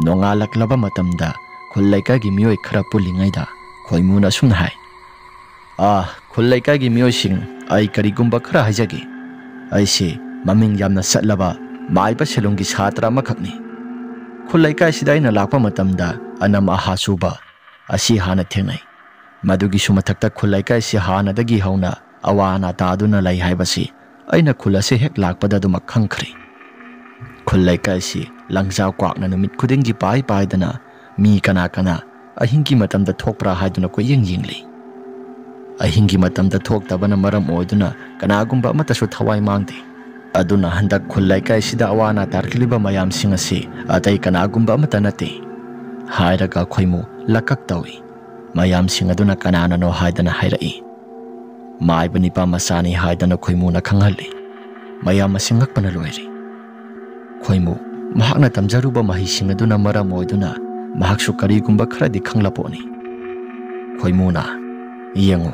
ꯅꯣꯡꯉꯥꯜꯂꯛꯂꯕ ꯃꯇꯝꯗ ꯈꯨꯜ ꯂꯩꯀꯥꯏꯒꯤ ꯃꯤꯑꯣꯏ ꯈꯔ ꯄꯨꯜꯂꯤꯉꯩꯗ ꯈꯣꯏꯃꯨꯅ ꯑꯁꯨꯝꯅ ꯍꯥꯏ, "ꯑꯥ, ꯈꯨꯜ ꯂꯩꯀꯥꯏꯒꯤ ꯃꯤꯑꯣꯏꯁꯤꯡ, ꯑꯩ ꯀꯔꯤꯒꯨꯝꯕ ꯈꯔ ꯍꯥꯏꯖꯒꯦ꯫ ꯑꯩꯁꯦ ꯃꯃꯤꯡ ꯌꯥꯝꯅ ꯆꯠꯂꯕ ꯃꯥꯏꯕ ꯁꯦꯂꯨꯡꯒꯤ ꯁꯥꯇ꯭ꯔ ꯑꯃꯈꯛꯅꯤ꯫ ꯈꯨꯜ ꯂꯩꯀꯥꯏꯁꯤꯗ ꯑꯩꯅ ꯂꯥꯛꯄ ꯃꯇꯝꯗ ꯑꯅꯝ ꯑꯍꯥ ꯆꯨꯕ ꯑꯁꯤ ꯍꯥꯟꯅ ꯊꯦꯡꯅꯩ꯫ ꯃꯗꯨꯒꯤꯁꯨ ꯃꯊꯛꯇ ꯈꯨꯜ ꯂꯩꯀꯥꯏꯁꯤ ꯍꯥꯟꯅꯗꯒꯤ ꯍꯧꯅ ꯑꯋꯥ ꯑꯅꯥ ꯇꯥꯗꯨꯅ ꯂꯩ ꯍꯥꯏꯕꯁꯤ ꯑꯩꯅ ꯈꯨꯜ ꯑꯁꯤ ꯍꯦꯛ ꯂꯥꯛꯄꯗ ꯑꯗꯨꯃꯛ ꯈꯪꯈ꯭ꯔꯦ꯫ ꯈꯨꯜ ꯂꯩꯀꯥꯏꯁꯤ ꯂꯪꯖꯥ ꯀ꯭ꯋꯥꯛꯅ ꯅꯨꯃꯤꯠ ꯈꯨꯗꯤꯡꯒꯤ ꯄꯥꯏ ꯄꯥꯏꯗꯅ ꯃꯤ ꯀꯅꯥ ꯀꯅꯥ ꯑꯍꯤꯡꯒꯤ ꯃꯇꯝꯗ ꯊꯣꯛꯄ꯭ꯔꯥ ꯍꯥꯏꯗꯨꯅ ꯀꯣꯏꯌꯦꯡ ꯌꯦꯡꯂꯤ꯫ ꯑꯍꯤꯡꯒꯤ ꯃꯇꯝꯗ ꯊꯣꯛꯇꯕꯅ ꯃꯔꯝ ꯑꯣꯏꯗꯨꯅ ꯀꯅꯥꯒꯨꯝꯕ ꯑꯃꯠꯇꯁꯨ ꯊꯋꯥꯏ ꯃꯥꯡꯗꯦ꯫ ꯑꯗꯨꯅ ꯍꯟꯗꯛ ꯈꯨꯜ ꯂꯩꯀꯥꯏꯁꯤꯗ ꯑꯋꯥ ꯑꯅꯥ ꯇꯥꯔꯛꯂꯤꯕ ꯃꯌꯥꯝꯁꯤꯡ ꯑꯁꯤ ꯑꯇꯩ ꯀꯅꯥꯒꯨꯝꯕ ꯑꯃꯠꯇ ꯅꯠꯇꯦ" ꯍꯥꯏꯔꯒ ꯈꯣꯏꯃꯨ ꯂꯀꯛ ꯇꯧꯏ꯫ ꯃꯌꯥꯝꯁꯤꯡ ꯑꯗꯨꯅ ꯀꯅꯥꯅꯅꯣ ꯍꯥꯏꯗꯅ ꯍꯥꯏꯔꯛꯏ꯫ ꯃꯥꯏꯕ ꯅꯤꯄꯥ ꯃꯆꯥꯅꯤ ꯍꯥꯏꯗꯅ ꯈꯣꯏꯃꯨꯅ ꯈꯪꯍꯜꯂꯤ꯫ ꯃꯌꯥꯝ ꯑꯁꯤ ꯉꯛꯄꯅ ꯂꯣꯏꯔꯦ꯫ ꯈꯣꯏꯃꯨ, ꯃꯍꯥꯛꯅ ꯇꯝꯖꯔꯨꯕ ꯃꯍꯩꯁꯤꯡ ꯑꯗꯨꯅ ꯃꯔꯝ ꯑꯣꯏꯗꯨꯅ ꯃꯍꯥꯛꯁꯨ ꯀꯔꯤꯒꯨꯝꯕ ꯈꯔꯗꯤ ꯈꯪꯂꯄꯣꯠꯅꯤ꯫ ꯈꯣꯏꯃꯨꯅ, "ꯌꯦꯡꯉꯨ,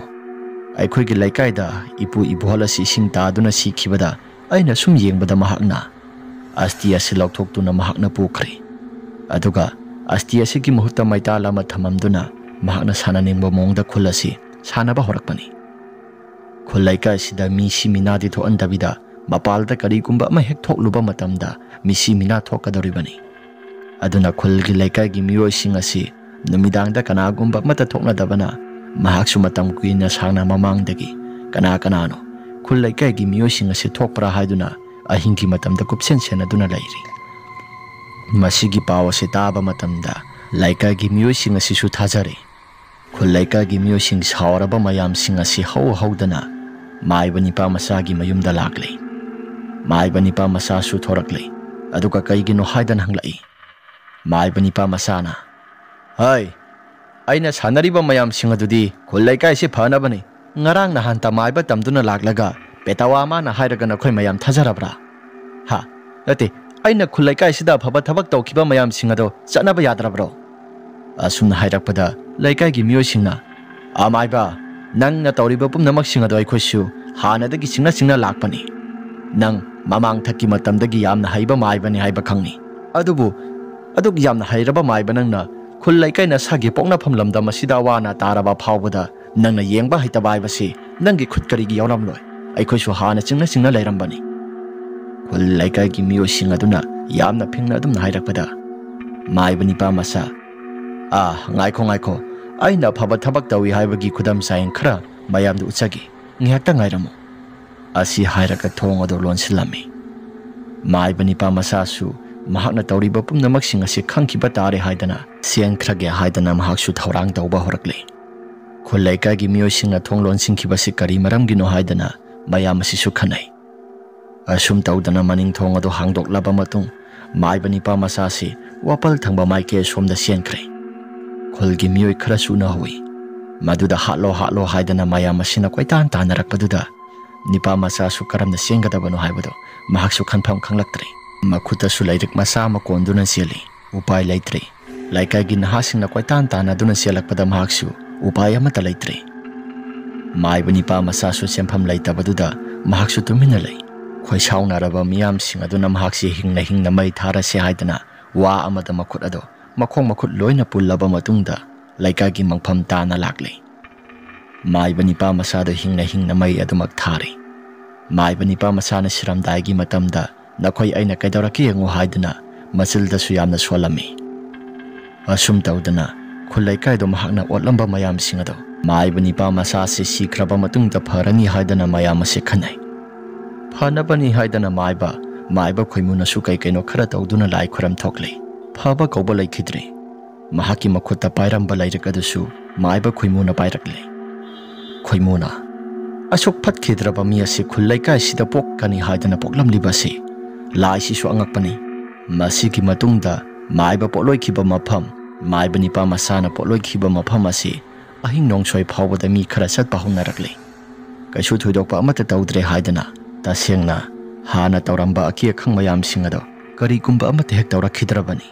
ꯑꯩꯈꯣꯏꯒꯤ ꯂꯩꯀꯥꯏꯗ ꯏꯄꯨ ꯏꯕꯣꯍꯜ ꯑꯁꯤ ꯏꯁꯤꯡ ꯇꯥꯗꯨꯅ ꯁꯤꯈꯤꯕꯗ ꯑꯩꯅ ꯁꯨꯝ ꯌꯦꯡꯕꯗ ꯃꯍꯥꯛꯅ ꯑꯁꯇꯤ ꯑꯁꯤ ꯂꯧꯊꯣꯛꯇꯨꯅ ꯃꯍꯥꯛꯅ ꯄꯨꯈ꯭ꯔꯦ꯫ ꯑꯗꯨꯒ ꯑꯁꯇꯤ ꯑꯁꯤꯒꯤ ꯃꯍꯨꯠꯇ ꯃꯩꯇꯥꯜ ꯑꯃ ꯊꯝꯃꯝꯗꯨꯅ ꯃꯍꯥꯛꯅ ꯁꯥꯟꯅꯅꯤꯡꯕ ꯃꯑꯣꯡꯗ ꯈꯨꯜ ꯑꯁꯤ ꯁꯥꯟꯅꯕ ꯍꯧꯔꯛꯄꯅꯤ꯫ ꯈꯨꯜ ꯂꯩꯀꯥꯏꯁꯤꯗ ꯃꯤ ꯁꯤ ꯃꯤꯅꯥꯗꯤ ꯊꯣꯛꯍꯟꯗꯕꯤꯗ ꯃꯄꯥꯜꯗ ꯀꯔꯤꯒꯨꯝꯕ ꯑꯃ ꯍꯦꯛ ꯊꯣꯛꯂꯨꯕ ꯃꯇꯝꯗ ꯃꯤ ꯁꯤ ꯃꯤꯅꯥ ꯊꯣꯛꯀꯗꯧꯔꯤꯕꯅꯤ꯫ ꯑꯗꯨꯅ ꯈꯨꯜꯒꯤ ꯂꯩꯀꯥꯏꯒꯤ ꯃꯤꯑꯣꯏꯁꯤꯡ ꯑꯁꯤ ꯅꯨꯃꯤꯗꯥꯡꯗ ꯀꯅꯥꯒꯨꯝꯕ ꯑꯃꯠꯇ ꯊꯣꯛꯅꯗꯕꯅ ꯃꯍꯥꯛꯁꯨ ꯃꯇꯝ ꯀꯨꯏꯅ ꯁꯥꯡꯅ ꯃꯃꯥꯡꯗꯒꯤ ꯀꯅꯥ ꯀꯅꯥꯅꯣ ꯈꯨꯜ ꯂꯩꯀꯥꯏꯒꯤ ꯃꯤꯑꯣꯏꯁꯤꯡ ꯑꯁꯤ ꯊꯣꯛꯄ꯭ꯔꯥ ꯍꯥꯏꯗꯨꯅ ꯑꯍꯤꯡꯒꯤ ꯃꯇꯝꯗ ꯀꯨꯞꯁꯦꯟ ꯁꯦꯟꯅꯗꯨꯅ ꯂꯩꯔꯤ꯫ ꯃꯁꯤꯒꯤ ꯄꯥꯎ ꯑꯁꯤ ꯇꯥꯕ ꯃꯇꯝꯗ ꯂꯩꯀꯥꯏꯒꯤ ꯃꯤꯑꯣꯏꯁꯤꯡ ꯑꯁꯤꯁꯨ ꯊꯥꯖꯔꯦ꯫ ꯈꯨꯜ ꯂꯩꯀꯥꯏꯒꯤ ꯃꯤꯑꯣꯏꯁꯤꯡ ꯁꯥꯎꯔꯕ ꯃꯌꯥꯝꯁꯤꯡ ꯑꯁꯤ ꯍꯧ ꯍꯧꯗꯅ ꯃꯥꯏꯕ ꯅꯤꯄꯥ ꯃꯆꯥꯒꯤ ꯃꯌꯨꯝꯗ ꯂꯥꯛꯂꯦ꯫ ꯃꯥꯏꯕ ꯅꯤꯄꯥ ꯃꯆꯥꯁꯨ ꯊꯣꯔꯛꯂꯦ꯫ ꯑꯗꯨꯒ ꯀꯩꯒꯤꯅꯣ ꯍꯥꯏꯗꯅ ꯍꯪꯂꯛꯏ꯫ ꯃꯥꯏꯕ ꯅꯤꯄꯥ ꯃꯆꯥꯅ, "ꯍꯩ, ꯑꯩꯅ ꯁꯥꯟꯅꯔꯤꯕ ꯃꯌꯥꯝꯁꯤꯡ ꯑꯗꯨꯗꯤ ꯈꯨꯜ ꯂꯩꯀꯥꯏꯁꯤ ꯐꯅꯕꯅꯤ꯫ ꯉꯔꯥꯡ ꯅꯍꯥꯟꯇ ꯃꯥꯏꯕ ꯇꯝꯗꯨꯅ ꯂꯥꯛꯂꯒ ꯄꯦꯇꯋꯥ ꯃꯥꯅ ꯍꯥꯏꯔꯒ ꯅꯈꯣꯏ ꯃꯌꯥꯝ ꯊꯥꯖꯔꯕ꯭ꯔꯥ? ꯍꯥ? ꯅꯠꯇꯦ, ꯑꯩꯅ ꯈꯨꯜ ꯂꯩꯀꯥꯏꯁꯤꯗ ꯑꯐꯕ ꯊꯕꯛ ꯇꯧꯈꯤꯕ ꯃꯌꯥꯝꯁꯤꯡ ꯑꯗꯣ ꯆꯠꯅꯕ ꯌꯥꯗ꯭ꯔꯕ꯭ꯔꯣ?" ꯑꯁꯨꯝꯅ ꯍꯥꯏꯔꯛꯄꯗ ꯂꯩꯀꯥꯏꯒꯤ ꯃꯤꯑꯣꯏꯁꯤꯡꯅ, "ꯑꯃꯥꯏꯕ, ꯅꯪꯅ ꯇꯧꯔꯤꯕ ꯄꯨꯝꯅꯃꯛꯁꯤꯡ ꯑꯗꯣ ꯑꯩꯈꯣꯏꯁꯨ ꯍꯥꯟꯅꯗꯒꯤ ꯆꯤꯡꯅ ꯆꯤꯡꯅ ꯂꯥꯛꯄꯅꯤ꯫ ꯅꯪ ꯃꯃꯥꯡꯊꯛꯀꯤ ꯃꯇꯝꯗꯒꯤ ꯌꯥꯝꯅ ꯍꯩꯕ ꯃꯥꯏꯕꯅꯤ ꯍꯥꯏꯕ ꯈꯪꯏ꯫ ꯑꯗꯨꯕꯨ ꯑꯗꯨꯛ ꯌꯥꯝꯅ ꯍꯩꯔꯕ ꯃꯥꯏꯕ ꯅꯪꯅ ꯈꯨꯜ ꯂꯩꯀꯥꯏ ꯅꯁꯥꯒꯤ ꯄꯣꯛꯅꯐꯝ ꯂꯝꯗꯝ ꯑꯁꯤꯗ ꯑꯋꯥ ꯑꯅꯥ ꯇꯥꯔꯕ ꯐꯥꯎꯕꯗ ꯅꯪꯅ ꯌꯦꯡꯕ ꯍꯩꯇꯕ ꯍꯥꯏꯕꯁꯤ ꯅꯪꯒꯤ ꯈꯨꯠ ꯀꯔꯤꯒꯤ ꯌꯥꯎꯔꯝꯂꯣꯏ? ꯑꯩꯈꯣꯏꯁꯨ ꯍꯥꯟꯅ ꯆꯤꯡꯅ ꯆꯤꯡꯅ ꯂꯩꯔꯝꯕꯅꯤ꯫" ꯈꯨꯜ ꯂꯩꯀꯥꯏꯒꯤ ꯃꯤꯑꯣꯏꯁꯤꯡ ꯑꯗꯨꯅ ꯌꯥꯝꯅ ꯐꯤꯡꯅ ꯑꯗꯨꯝ ꯍꯥꯏꯔꯛꯄꯗ ꯃꯥꯏꯕ ꯅꯤꯄꯥ ꯃꯆꯥ, "ꯑꯥ, ꯉꯥꯏꯈꯣ, ꯉꯥꯏꯈꯣ, ꯑꯩꯅ ꯑꯐꯕ ꯊꯕꯛ ꯇꯧꯏ ꯍꯥꯏꯕꯒꯤ ꯈꯨꯗꯝ ꯆꯥꯡꯌꯦꯡ ꯈꯔ ꯃꯌꯥꯝꯗ ꯎꯠꯆꯒꯦ꯫ ꯉꯥꯏꯍꯥꯛꯇ ꯉꯥꯏꯔꯝꯃꯨ꯫" ꯑꯁꯤ ꯍꯥꯏꯔꯒ ꯊꯣꯡ ꯑꯗꯨ ꯂꯣꯟꯁꯤꯜꯂꯝꯃꯤ꯫ ꯃꯥꯏꯕ ꯅꯤꯄꯥ ꯃꯆꯥꯁꯨ ꯃꯍꯥꯛꯅ ꯇꯧꯔꯤꯕ ꯄꯨꯝꯅꯃꯛꯁꯤꯡ ꯑꯁꯤ ꯈꯪꯈꯤꯕ ꯇꯥꯔꯦ ꯍꯥꯏꯗꯅ ꯆꯦꯟꯈ꯭ꯔꯒꯦ ꯍꯥꯏꯗꯅ ꯃꯍꯥꯛꯁꯨ ꯊꯧꯔꯥꯡ ꯇꯧꯕ ꯍꯧꯔꯛꯂꯦ꯫ ꯈꯨꯜ ꯂꯩꯀꯥꯏꯒꯤ ꯃꯤꯑꯣꯏꯁꯤꯡꯅ ꯊꯣꯡ ꯂꯣꯟꯁꯤꯟꯈꯤꯕꯁꯤ ꯀꯔꯤ ꯃꯔꯝꯒꯤꯅꯣ ꯍꯥꯏꯗꯅ ꯃꯌꯥꯝ ꯑꯁꯤꯁꯨ ꯈꯟꯅꯩ꯫ ꯑꯁꯨꯝ ꯇꯧꯗꯅ ꯃꯅꯤꯡ ꯊꯣꯡ ꯑꯗꯨ ꯍꯥꯡꯗꯣꯛꯂꯕ ꯃꯇꯨꯡ ꯃꯥꯏꯕ ꯅꯤꯄꯥ ꯃꯆꯥꯁꯤ ꯋꯥꯄꯜ ꯊꯪꯕ ꯃꯥꯏꯀꯩ ꯑꯁꯣꯝꯗ ꯆꯦꯟꯈ꯭ꯔꯦ꯫ ꯈꯨꯜꯒꯤ ꯃꯤꯑꯣꯏ ꯈꯔꯁꯨ ꯎꯅꯍꯧꯏ꯫ ꯃꯗꯨꯗ ꯍꯥꯠꯂꯣ, ꯍꯥꯠꯂꯣ ꯍꯥꯏꯗꯅ ꯃꯌꯥꯝ ꯑꯁꯤꯅ ꯀꯣꯏꯇꯥꯟ ꯇꯥꯟꯅꯔꯛꯄꯗꯨꯗ ꯅꯤꯄꯥ ꯃꯆꯥꯁꯨ ꯀꯔꯝꯅ ꯆꯦꯟꯒꯗꯕꯅꯣ ꯍꯥꯏꯕꯗꯨ ꯃꯍꯥꯛꯁꯨ ꯈꯟꯐꯝ ꯈꯪꯂꯛꯇ꯭ꯔꯦ꯫ ꯃꯈꯨꯠꯇꯁꯨ ꯂꯥꯏꯔꯤꯛ ꯃꯆꯥ ꯑꯃ ꯀꯣꯟꯗꯨꯅ ꯆꯦꯜꯂꯤ꯫ ꯎꯄꯥꯏ ꯂꯩꯇ꯭ꯔꯦ꯫ ꯂꯩꯀꯥꯏꯒꯤ ꯅꯍꯥꯁꯤꯡꯅ ꯀꯣꯏꯇꯥꯟ ꯇꯥꯟꯅꯗꯨꯅ ꯆꯦꯜꯂꯛꯄꯗ ꯃꯍꯥꯛꯁꯨ ꯎꯄꯥꯏ ꯑꯃꯠꯇ ꯂꯩꯇ꯭ꯔꯦ꯫ ꯃꯥꯏꯕ ꯅꯤꯄꯥ ꯃꯆꯥꯁꯨ ꯆꯦꯟꯐꯝ ꯂꯩꯇꯕꯗꯨꯗ ꯃꯍꯥꯛꯁꯨ ꯇꯨꯃꯤꯟꯅ ꯂꯩ꯫ ꯈꯣꯏꯁꯥꯎꯅꯔꯕ ꯃꯤꯌꯥꯝꯁꯤꯡ ꯑꯗꯨꯅ ꯃꯍꯥꯛꯁꯤ ꯍꯤꯡꯅ ꯍꯤꯡꯅ ꯃꯩ ꯊꯥꯔꯁꯦ ꯍꯥꯏꯗꯅ ꯋꯥ ꯑꯃꯗ ꯃꯈꯨꯠ ꯑꯗꯣ ꯃꯈꯣꯡ ꯃꯈꯨꯠ ꯂꯣꯏꯅ ꯄꯨꯜꯂꯕ ꯃꯇꯨꯡꯗ ꯂꯩꯀꯥꯏꯒꯤ ꯃꯪꯐꯝ ꯇꯥꯅ ꯂꯥꯛꯂꯦ꯫ ꯃꯥꯏꯕ ꯅꯤꯄꯥ ꯃꯆꯥꯗ ꯍꯤꯡꯅ ꯍꯤꯡꯅ ꯃꯩ ꯑꯗꯨꯃꯛ ꯊꯥꯔꯦ꯫ ꯃꯥꯏꯕ ꯅꯤꯄꯥ ꯃꯆꯥꯅ ꯁꯤꯔꯝꯗꯥꯏꯒꯤ ꯃꯇꯝꯗ "ꯅꯈꯣꯏ ꯑꯩꯅ ꯀꯩꯗꯧꯔꯛꯀꯦ ꯌꯦꯡꯉꯨ" ꯍꯥꯏꯗꯨꯅ ꯃꯆꯤꯜꯗꯁꯨ ꯌꯥꯝꯅ ꯁꯣꯜꯂꯝꯃꯤ꯫ ꯑꯁꯨꯝ ꯇꯧꯗꯅ ꯈꯨꯜ ꯂꯩꯀꯥꯏꯗꯣ ꯃꯍꯥꯛꯅ ꯑꯣꯠꯂꯝꯕ ꯃꯌꯥꯝꯁꯤꯡ ꯑꯗꯣ ꯃꯥꯏꯕ ꯅꯤꯄꯥ ꯃꯆꯥꯁꯤ ꯁꯤꯈ꯭ꯔꯕ ꯃꯇꯨꯡꯗ ꯐꯔꯅꯤ ꯍꯥꯏꯗꯅ ꯃꯌꯥꯝ ꯑꯁꯤ ꯈꯟꯅꯩ꯫ ꯐꯅꯕꯅꯤ ꯍꯥꯏꯗꯅ ꯃꯥꯏꯕ, ꯃꯥꯏꯕ ꯈꯣꯏꯃꯨꯅꯁꯨ ꯀꯩ ꯀꯩꯅꯣ ꯈꯔ ꯇꯧꯗꯨꯅ ꯂꯥꯏ ꯈꯨꯔꯝ ꯊꯣꯛꯂꯦ꯫ ꯐꯕ ꯀꯧꯕ ꯂꯩꯈꯤꯗ꯭ꯔꯦ꯫ ꯃꯍꯥꯛꯀꯤ ꯃꯈꯨꯠꯇ ꯄꯥꯏꯔꯝꯕ ꯂꯥꯏꯔꯤꯛ ꯑꯗꯨꯁꯨ ꯃꯥꯏꯕ ꯈꯣꯏꯃꯨꯅ ꯄꯥꯏꯔꯛꯂꯦ꯫ ꯈꯣꯏꯃꯨꯅ, "ꯑꯁꯨꯛ ꯐꯠꯈꯤꯗ꯭ꯔꯕ ꯃꯤ ꯑꯁꯤ ꯈꯨꯜ ꯂꯩꯀꯥꯏꯁꯤꯗ ꯄꯣꯛꯀꯅꯤ ꯍꯥꯏꯗꯅ ꯄꯣꯛꯂꯝꯂꯤꯕ ꯑꯁꯤ ꯂꯥꯏꯁꯤꯁꯨ ꯑꯉꯛꯄꯅꯤ꯫" ꯃꯁꯤꯒꯤ ꯃꯇꯨꯡꯗ ꯃꯥꯏꯕ ꯄꯣꯠꯂꯣꯏꯈꯤꯕ ꯃꯐꯝ, ꯃꯥꯏꯕ ꯅꯤꯄꯥ ꯃꯆꯥꯅ ꯄꯣꯠꯂꯣꯏꯈꯤꯕ ꯃꯐꯝ ꯑꯁꯤ ꯑꯍꯤꯡ ꯅꯣꯡꯁꯣꯏ ꯐꯥꯎꯕꯗ ꯃꯤ ꯈꯔ ꯆꯠꯄ ꯍꯧꯅꯔꯛꯂꯤ꯫ ꯀꯩꯁꯨ ꯊꯣꯏꯗꯣꯛꯄ ꯑꯃꯠꯇ ꯇꯧꯗ꯭ꯔꯦ ꯍꯥꯏꯗꯅ ꯇꯁꯦꯡꯅ ꯍꯥꯟꯅ ꯇꯧꯔꯝꯕ ꯑꯀꯤ ꯑꯈꯪ ꯃꯌꯥꯝꯁꯤꯡ ꯑꯗꯣ ꯀꯔꯤꯒꯨꯝꯕ ꯑꯃꯠꯇ ꯍꯦꯛ ꯇꯧꯔꯛꯈꯤꯗ꯭ꯔꯕꯅꯤ꯫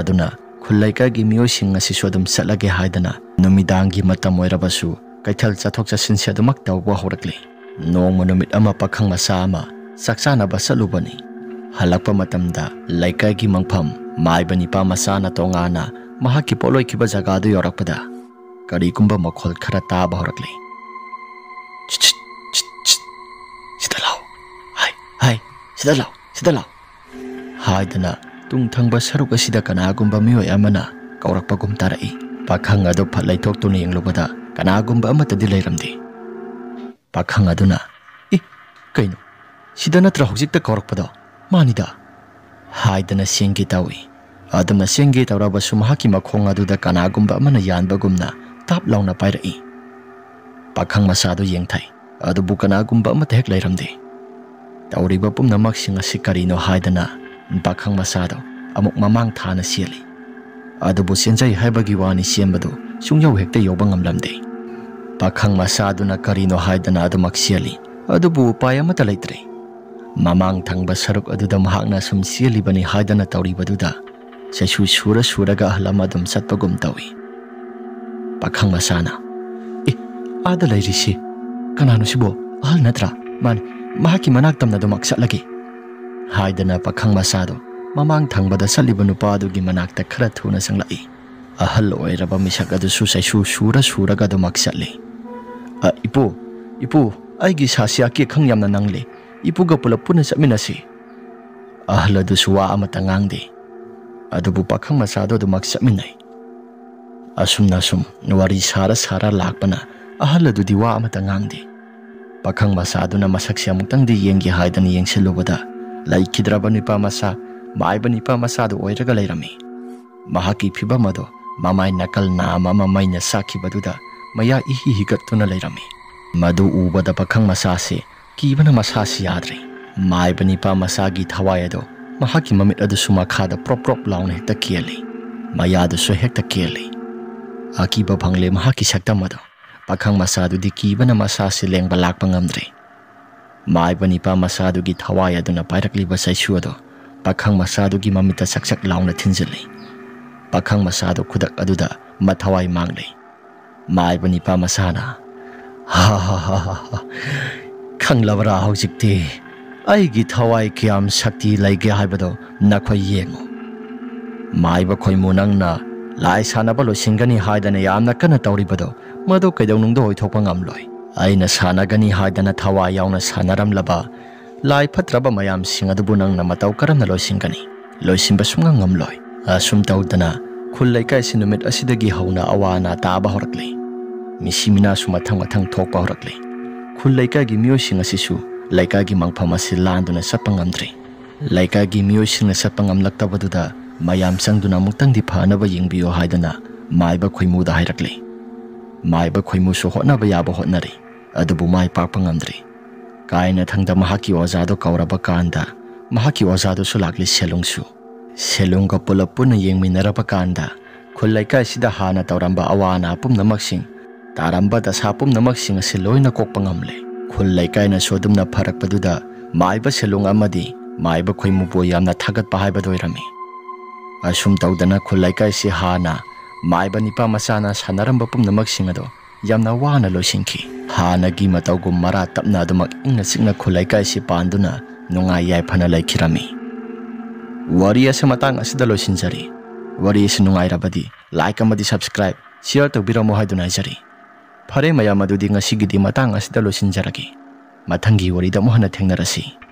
ꯑꯗꯨꯅ ꯈꯨꯜ ꯂꯩꯀꯥꯏꯒꯤ ꯃꯤꯑꯣꯏꯁꯤꯡ ꯑꯁꯤꯁꯨ ꯑꯗꯨꯝ ꯆꯠꯂꯒꯦ ꯍꯥꯏꯗꯅ ꯅꯨꯃꯤꯗꯥꯡꯒꯤ ꯃꯇꯝ ꯑꯣꯏꯔꯕꯁꯨ ꯀꯩꯊꯦꯜ ꯆꯠꯊꯣꯛ ꯆꯠꯁꯤꯟꯁꯦ ꯑꯗꯨꯃꯛ ꯇꯧꯕ ꯍꯧꯔꯛꯂꯤ꯫ ꯅꯣꯡꯃ ꯅꯨꯃꯤꯠ ꯑꯃ ꯄꯥꯈꯪ ꯃꯆꯥ ꯑꯃ ꯆꯥꯛ ꯆꯥꯅꯕ ꯆꯠꯂꯨꯕꯅꯤ꯫ ꯍꯜꯂꯛꯄ ꯃꯇꯝꯗ ꯂꯩꯀꯥꯏꯒꯤ ꯃꯪꯐꯝ ꯃꯥꯏꯕ ꯅꯤꯄꯥ ꯃꯆꯥꯅ ꯇꯣꯉꯥꯟꯅ ꯃꯍꯥꯛꯀꯤ ꯄꯣꯠꯂꯣꯏꯈꯤꯕ ꯖꯒꯥꯗꯨ ꯌꯧꯔꯛꯄꯗ ꯀꯔꯤꯒꯨꯝꯕ ꯃꯈꯣꯜ ꯈꯔ ꯇꯥꯕ ꯍꯧꯔꯛꯂꯤ꯫ "ꯁꯤꯠ, ꯁꯤꯠ, ꯁꯤꯠ, ꯁꯤꯠ, ꯁꯤꯗ ꯂꯥꯎ꯫ ꯍꯥꯏ, ꯍꯥꯏ, ꯁꯤꯗ ꯂꯥꯎ, ꯁꯤꯗ ꯂꯥꯎ" ꯍꯥꯏꯗꯅ ꯇꯨꯡ ꯊꯪꯕ ꯁꯔꯨꯛ ꯑꯁꯤꯗ ꯀꯅꯥꯒꯨꯝꯕ ꯃꯤꯑꯣꯏ ꯑꯃꯅ ꯀꯧꯔꯛꯄꯒꯨꯝ ꯇꯥꯔꯛꯏ꯫ ꯄꯥꯈꯪ ꯑꯗꯨ ꯐꯠ ꯂꯩꯊꯣꯛꯇꯨꯅ ꯌꯦꯡꯂꯨꯕꯗ ꯀꯅꯥꯒꯨꯝꯕ ꯑꯃꯠꯇꯗꯤ ꯂꯩꯔꯝꯗꯦ꯫ ꯄꯥꯈꯪ ꯑꯗꯨꯅ, "ꯏ, ꯀꯩꯅꯣ? ꯁꯤꯗ ꯅꯠꯇ꯭ꯔ ꯍꯧꯖꯤꯛꯇ ꯀꯧꯔꯛꯄꯗꯣ? ꯃꯥꯅꯤꯗ" ꯍꯥꯏꯗꯅ ꯆꯦꯟꯒꯦ ꯇꯧꯏ꯫ ꯑꯗꯨꯝꯅ ꯆꯦꯟꯒꯦ ꯇꯧꯔꯕꯁꯨ ꯃꯍꯥꯛꯀꯤ ꯃꯈꯣꯡ ꯑꯗꯨꯗ ꯀꯅꯥꯒꯨꯝꯕ ꯑꯃꯅ ꯌꯥꯟꯕꯒꯨꯝꯅ ꯇꯥꯞ ꯂꯥꯎꯅ ꯄꯥꯏꯔꯛꯏ꯫ ꯄꯥꯈꯪ ꯃꯆꯥꯗꯨ ꯌꯦꯡꯊꯩ, ꯑꯗꯨꯕꯨ ꯀꯅꯥꯒꯨꯝꯕ ꯑꯃꯠꯇ ꯍꯦꯛ ꯂꯩꯔꯝꯗꯦ꯫ ꯇꯧꯔꯤꯕ ꯄꯨꯝꯅꯃꯛꯁꯤꯡ ꯑꯁꯤ ꯀꯔꯤꯅꯣ ꯍꯥꯏꯗꯅ ꯄꯥꯈꯪ ꯃꯆꯥꯗꯣ ꯑꯃꯨꯛ ꯃꯃꯥꯡ ꯊꯥꯅ ꯆꯦꯜꯂꯤ꯫ ꯑꯗꯨꯕꯨ ꯆꯦꯟꯖꯩ ꯍꯥꯏꯕꯒꯤ ꯋꯥꯅꯤ, ꯆꯦꯟꯕꯗꯨ ꯁꯨꯡꯌꯧ ꯍꯦꯛꯇ ꯌꯧꯕ ꯉꯝꯂꯝꯗꯦ꯫ ꯄꯥꯈꯪ ꯃꯆꯥꯗꯨꯅ ꯀꯔꯤꯅꯣ ꯍꯥꯏꯗꯅ ꯑꯗꯨꯃꯛ ꯆꯦꯜꯂꯤ, ꯑꯗꯨꯕꯨ ꯎꯄꯥꯏ ꯑꯃꯠꯇ ꯂꯩꯇ꯭ꯔꯦ꯫ ꯃꯃꯥꯡ ꯊꯪꯕ ꯁꯔꯨꯛ ꯑꯗꯨꯗ ꯃꯍꯥꯛꯅ ꯁꯨꯝ ꯆꯦꯜꯂꯤꯕꯅꯤ ꯍꯥꯏꯗꯅ ꯇꯧꯔꯤꯕꯗꯨꯗ ꯆꯩꯁꯨ ꯁꯨꯔ ꯁꯨꯔꯒ ꯑꯍꯜ ꯑꯃ ꯑꯗꯨꯝ ꯆꯠꯄꯒꯨꯝ ꯇꯧꯏ꯫ ꯄꯥꯈꯪ ꯃꯆꯥꯅ, "ꯑꯦ, ꯑꯥꯗ ꯂꯩꯔꯤꯁꯤ ꯀꯅꯥꯅꯣ ꯁꯤꯕꯣ? ꯑꯍꯜ ꯅꯠꯇ꯭ꯔꯥ? ꯃꯥꯅꯤ, ꯃꯍꯥꯛꯀꯤ ꯃꯅꯥꯛ ꯇꯝꯅ ꯑꯗꯨꯃꯛ ꯆꯠꯂꯒꯦ" ꯍꯥꯏꯗꯅ ꯄꯥꯈꯪ ꯃꯆꯥꯗꯣ ꯃꯃꯥꯡ ꯊꯪꯕꯗ ꯆꯠꯂꯤꯕ ꯅꯨꯄꯥ ꯑꯗꯨꯒꯤ ꯃꯅꯥꯛꯇ ꯈꯔ ꯊꯨꯅ ꯆꯪꯂꯛꯏ꯫ ꯑꯍꯜ ꯑꯣꯏꯔꯕ ꯃꯤꯁꯛ ꯑꯗꯨꯁꯨ ꯆꯩꯁꯨ ꯁꯨꯔ ꯁꯨꯔꯒ ꯑꯗꯨꯃꯛ ꯆꯠꯂꯤ꯫ "ꯑ, ꯏꯄꯨ, ꯏꯄꯨ, ꯑꯩꯒꯤ ꯏꯁꯥꯁꯤ ꯑꯀꯤ ꯑꯈꯪ ꯌꯥꯝꯅ ꯅꯪꯂꯤ꯫ ꯏꯄꯨꯒ ꯄꯨꯂꯞ ꯄꯨꯟꯅ ꯆꯠꯃꯤꯟꯅꯁꯤ꯫" ꯑꯍꯜ ꯑꯗꯨꯁꯨ ꯋꯥ ꯑꯃꯠꯇ ꯉꯥꯡꯗꯦ꯫ ꯑꯗꯨꯕꯨ ꯄꯥꯈꯪ ꯃꯆꯥꯗꯨ ꯑꯗꯨꯃꯛ ꯆꯠꯃꯤꯟꯅꯩ꯫ ꯑꯁꯨꯝꯅ ꯁꯨꯝ ꯋꯥꯔꯤ ꯁꯥꯔ ꯁꯥꯔ ꯂꯥꯛꯄꯅ ꯑꯍꯜ ꯑꯗꯨꯗꯤ ꯋꯥ ꯑꯃꯠꯇ ꯉꯥꯡꯗꯦ꯫ ꯄꯥꯈꯪ ꯃꯆꯥꯗꯨꯅ ꯃꯁꯛꯁꯦ ꯑꯃꯨꯛꯇꯪꯗꯤ ꯌꯦꯡꯒꯦ ꯍꯥꯏꯗꯅ ꯌꯦꯡꯁꯤꯜꯂꯨꯕꯗ ꯂꯩꯈꯤꯗ꯭ꯔꯕ ꯅꯨꯄꯥ ꯃꯆꯥ, ꯃꯥꯏꯕ ꯅꯨꯄꯥ ꯃꯆꯥꯗꯨ ꯑꯣꯏꯔꯒ ꯂꯩꯔꯝꯃꯤ꯫ ꯃꯍꯥꯛꯀꯤ ꯐꯤꯕꯝ ꯑꯗꯣ ꯃꯃꯥꯏ ꯅꯥꯀꯜ ꯅꯥꯝꯃ ꯑꯃ ꯃꯩꯅ ꯆꯥꯛꯈꯤꯕꯗꯨꯗ ꯃꯌꯥ ꯏꯍꯤ ꯍꯤꯒꯠꯇꯨꯅ ꯂꯩꯔꯝꯃꯤ꯫ ꯃꯗꯨ ꯎꯕꯗ ꯄꯥꯈꯪ ꯃꯆꯥꯁꯦ ꯀꯤꯕꯅ ꯃꯁꯥꯁꯤ ꯌꯥꯗ꯭ꯔꯦ꯫ ꯃꯥꯏꯕ ꯅꯤꯄꯥ ꯃꯆꯥꯒꯤ ꯊꯋꯥꯏ ꯑꯗꯣ ꯃꯍꯥꯛꯀꯤ ꯃꯃꯤꯠ ꯑꯗꯨꯁꯨ ꯃꯈꯥꯗ ꯄ꯭ꯔꯣꯞ ꯄ꯭ꯔꯣꯞ ꯂꯥꯎꯅ ꯍꯦꯛꯇ ꯀꯦꯜꯂꯤ꯫ ꯃꯌꯥꯗꯨꯁꯨ ꯍꯦꯛꯇ ꯀꯦꯜꯂꯤ꯫ ꯑꯀꯤꯕ ꯐꯪꯂꯦ ꯃꯍꯥꯛꯀꯤ ꯁꯛꯇꯝ ꯑꯗꯣ꯫ ꯄꯥꯈꯪ ꯃꯆꯥꯗꯨꯗꯤ ꯀꯤꯕꯅ ꯃꯁꯥꯁꯤ ꯂꯦꯡꯕ ꯂꯥꯛꯄ ꯉꯝꯗ꯭ꯔꯦ꯫ ꯃꯥꯏꯕ ꯅꯤꯄꯥ ꯃꯆꯥꯗꯨꯒꯤ ꯊꯋꯥꯏ ꯑꯗꯨꯅ ꯄꯥꯏꯔꯛꯂꯤꯕ ꯆꯩꯁꯨ ꯑꯗꯣ ꯄꯥꯈꯪ ꯃꯆꯥꯗꯨꯒꯤ ꯃꯃꯤꯠꯇ ꯆꯛ ꯆꯛ ꯂꯥꯎꯅ ꯊꯤꯟꯖꯤꯜꯂꯤ꯫ ꯄꯥꯈꯪ ꯃꯆꯥꯗꯨ ꯈꯨꯗꯛ ꯑꯗꯨꯗ ꯃꯊꯋꯥꯏ ꯃꯥꯡꯂꯦ꯫ ꯃꯥꯏꯕ ꯅꯤꯄꯥ ꯃꯆꯥꯅ, "ꯍꯥ ꯍꯥ ꯍꯥ ꯍꯥ ꯍꯥ, ꯈꯪꯂꯕ꯭ꯔꯥ ꯍꯧꯖꯤꯛꯇꯤ? ꯑꯩꯒꯤ ꯊꯋꯥꯏ ꯀꯌꯥꯝ ꯁꯛꯇꯤ ꯂꯩꯒꯦ ꯍꯥꯏꯕꯗꯣ ꯅꯈꯣꯏ ꯌꯦꯡꯉꯨ꯫ ꯃꯥꯏꯕ ꯈꯣꯏꯃꯨ, ꯅꯪꯅ ꯂꯥꯏ ꯁꯥꯟꯅꯕ ꯂꯣꯏꯁꯤꯟꯒꯅꯤ ꯍꯥꯏꯗꯅ ꯌꯥꯝꯅ ꯀꯟꯅ ꯇꯧꯔꯤꯕꯗꯣ, ꯃꯗꯨ ꯀꯩꯗꯧꯅꯨꯡꯗ ꯑꯣꯏꯊꯣꯛꯄ ꯉꯝꯂꯣꯏ꯫ ꯑꯩꯅ ꯁꯥꯟꯅꯒꯅꯤ ꯍꯥꯏꯗꯅ ꯊꯋꯥꯏ ꯌꯥꯎꯅ ꯁꯥꯟꯅꯔꯝꯂꯕ ꯂꯥꯏ ꯐꯠꯇ꯭ꯔꯕ ꯃꯌꯥꯝꯁꯤꯡ ꯑꯗꯨꯕꯨ ꯅꯪꯅ ꯃꯇꯧ ꯀꯔꯝꯅ ꯂꯣꯏꯁꯤꯟꯒꯅꯤ? ꯂꯣꯏꯁꯤꯟꯕ ꯁꯨꯡꯉꯝ ꯉꯝꯂꯣꯏ꯫ ꯑꯁꯨꯝ ꯇꯧꯗꯅ ꯈꯨꯜ ꯂꯩꯀꯥꯏꯁꯤ ꯅꯨꯃꯤꯠ ꯑꯁꯤꯗꯒꯤ ꯍꯧꯅ ꯑꯋꯥ ꯑꯅꯥ ꯇꯥꯕ ꯍꯧꯔꯛꯂꯦ꯫ ꯃꯤꯁꯤ ꯃꯤꯅꯥꯁꯨ ꯃꯊꯪ ꯃꯊꯪ ꯊꯣꯛꯄ ꯍꯧꯔꯛꯂꯦ꯫ ꯈꯨꯜ ꯂꯩꯀꯥꯏꯒꯤ ꯃꯤꯑꯣꯏꯁꯤꯡ ꯑꯁꯤꯁꯨ ꯂꯩꯀꯥꯏꯒꯤ ꯃꯪꯐꯝ ꯑꯁꯤ ꯂꯥꯟꯗꯨꯅ ꯆꯠꯄ ꯉꯝꯗ꯭ꯔꯦ꯫ ꯂꯩꯀꯥꯏꯒꯤ ꯃꯤꯑꯣꯏꯁꯤꯡꯅ ꯆꯠꯄ ꯉꯝꯂꯛꯇꯕꯗꯨꯗ ꯃꯌꯥꯝ ꯆꯪꯗꯨꯅ ꯑꯃꯨꯛꯇꯪꯗꯤ ꯐꯅꯕ ꯌꯦꯡꯕꯤꯌꯨ ꯍꯥꯏꯗꯅ ꯃꯥꯏꯕ ꯈꯣꯏꯃꯨꯗ ꯍꯥꯏꯔꯛꯂꯦ꯫ ꯃꯥꯏꯕ ꯈꯣꯏꯃꯨꯁꯨ ꯍꯣꯠꯅꯕ ꯌꯥꯕ ꯍꯣꯠꯅꯔꯤ, ꯑꯗꯨꯕꯨ ꯃꯥꯏ ꯄꯥꯛꯄ ꯉꯝꯗ꯭ꯔꯤ꯫ ꯀꯥꯏꯅꯊꯪꯗ ꯃꯍꯥꯛꯀꯤ ꯑꯣꯖꯥꯗꯨ ꯀꯧꯔꯕ ꯀꯥꯟꯗ ꯃꯍꯥꯛꯀꯤ ꯑꯣꯖꯥꯗꯨꯁꯨ ꯂꯥꯛꯂꯤ ꯁꯦꯂꯨꯡꯁꯨ꯫ ꯁꯦꯂꯨꯡꯒ ꯄꯨꯂꯞ ꯄꯨꯟꯅ ꯌꯦꯡꯃꯤꯟꯅꯔꯕ ꯀꯥꯟꯗ ꯈꯨꯜ ꯂꯩꯀꯥꯏꯁꯤꯗ ꯍꯥꯟꯅ ꯇꯧꯔꯝꯕ ꯑꯋꯥ ꯑꯅꯥ ꯄꯨꯝꯅꯃꯛꯁꯤꯡ, ꯇꯥꯔꯝꯕ ꯗꯁꯥ ꯄꯨꯝꯅꯃꯛꯁꯤꯡ ꯑꯁꯤ ꯂꯣꯏꯅ ꯀꯣꯛꯄ ꯉꯝꯂꯦ꯫ ꯈꯨꯜ ꯂꯩꯀꯥꯏꯅꯁꯨ ꯑꯗꯨꯝꯅ ꯐꯔꯛꯄꯗꯨꯗ ꯃꯥꯏꯕ ꯁꯦꯂꯨꯡ ꯑꯃꯗꯤ ꯃꯥꯏꯕ ꯈꯣꯏꯃꯨꯕꯨ ꯌꯥꯝꯅ ꯊꯥꯒꯠꯄ ꯍꯥꯏꯕꯗꯨ ꯑꯣꯏꯔꯝꯃꯤ꯫ ꯑꯁꯨꯝ ꯇꯧꯗꯅ ꯈꯨꯜ ꯂꯩꯀꯥꯏꯁꯤ ꯍꯥꯟꯅ ꯃꯥꯏꯕ ꯅꯤꯄꯥ ꯃꯆꯥꯅ ꯁꯥꯟꯅꯔꯝꯕ ꯄꯨꯝꯅꯃꯛꯁꯤꯡ ꯑꯗꯣ ꯌꯥꯝꯅ ꯋꯥꯅ ꯂꯣꯏꯁꯤꯟꯈꯤ꯫ ꯍꯥꯟꯅꯒꯤ ꯃꯇꯧꯒꯨꯝ ꯃꯔꯥ ꯇꯞꯅ ꯑꯗꯨꯃꯛ ꯏꯪꯅ ꯆꯤꯛꯅ ꯈꯨꯜ ꯂꯩꯀꯥꯏꯁꯤ ꯄꯥꯟꯗꯨꯅ ꯅꯨꯡꯉꯥꯏ ꯌꯥꯏꯐꯅ ꯂꯩꯈꯤꯔꯝꯃꯤ꯫ ꯋꯥꯔꯤ ꯑꯁꯤ ꯃꯇꯥꯡ ꯑꯁꯤꯗ ꯂꯣꯏꯁꯤꯟꯖꯔꯤ꯫ ꯋꯥꯔꯤ ꯑꯁꯤ ꯅꯨꯡꯉꯥꯏꯔꯕꯗꯤ like ꯑꯃꯗꯤ subscribe, share ꯇꯧꯕꯤꯔꯝꯃꯨ ꯍꯥꯏꯗꯨꯅ ꯍꯥꯏꯖꯔꯤ꯫ ꯐꯔꯦ ꯃꯌꯥꯝ, ꯑꯗꯨꯗꯤ ꯉꯁꯤꯒꯤꯗꯤ ꯃꯇꯥꯡ ꯑꯁꯤꯗ ꯂꯣꯏꯁꯤꯟꯖꯔꯒꯦ꯫ ꯃꯊꯪꯒꯤ ꯋꯥꯔꯤꯗ ꯑꯃꯨꯛ ꯍꯟꯅ ꯊꯦꯡꯅꯔꯁꯤ꯫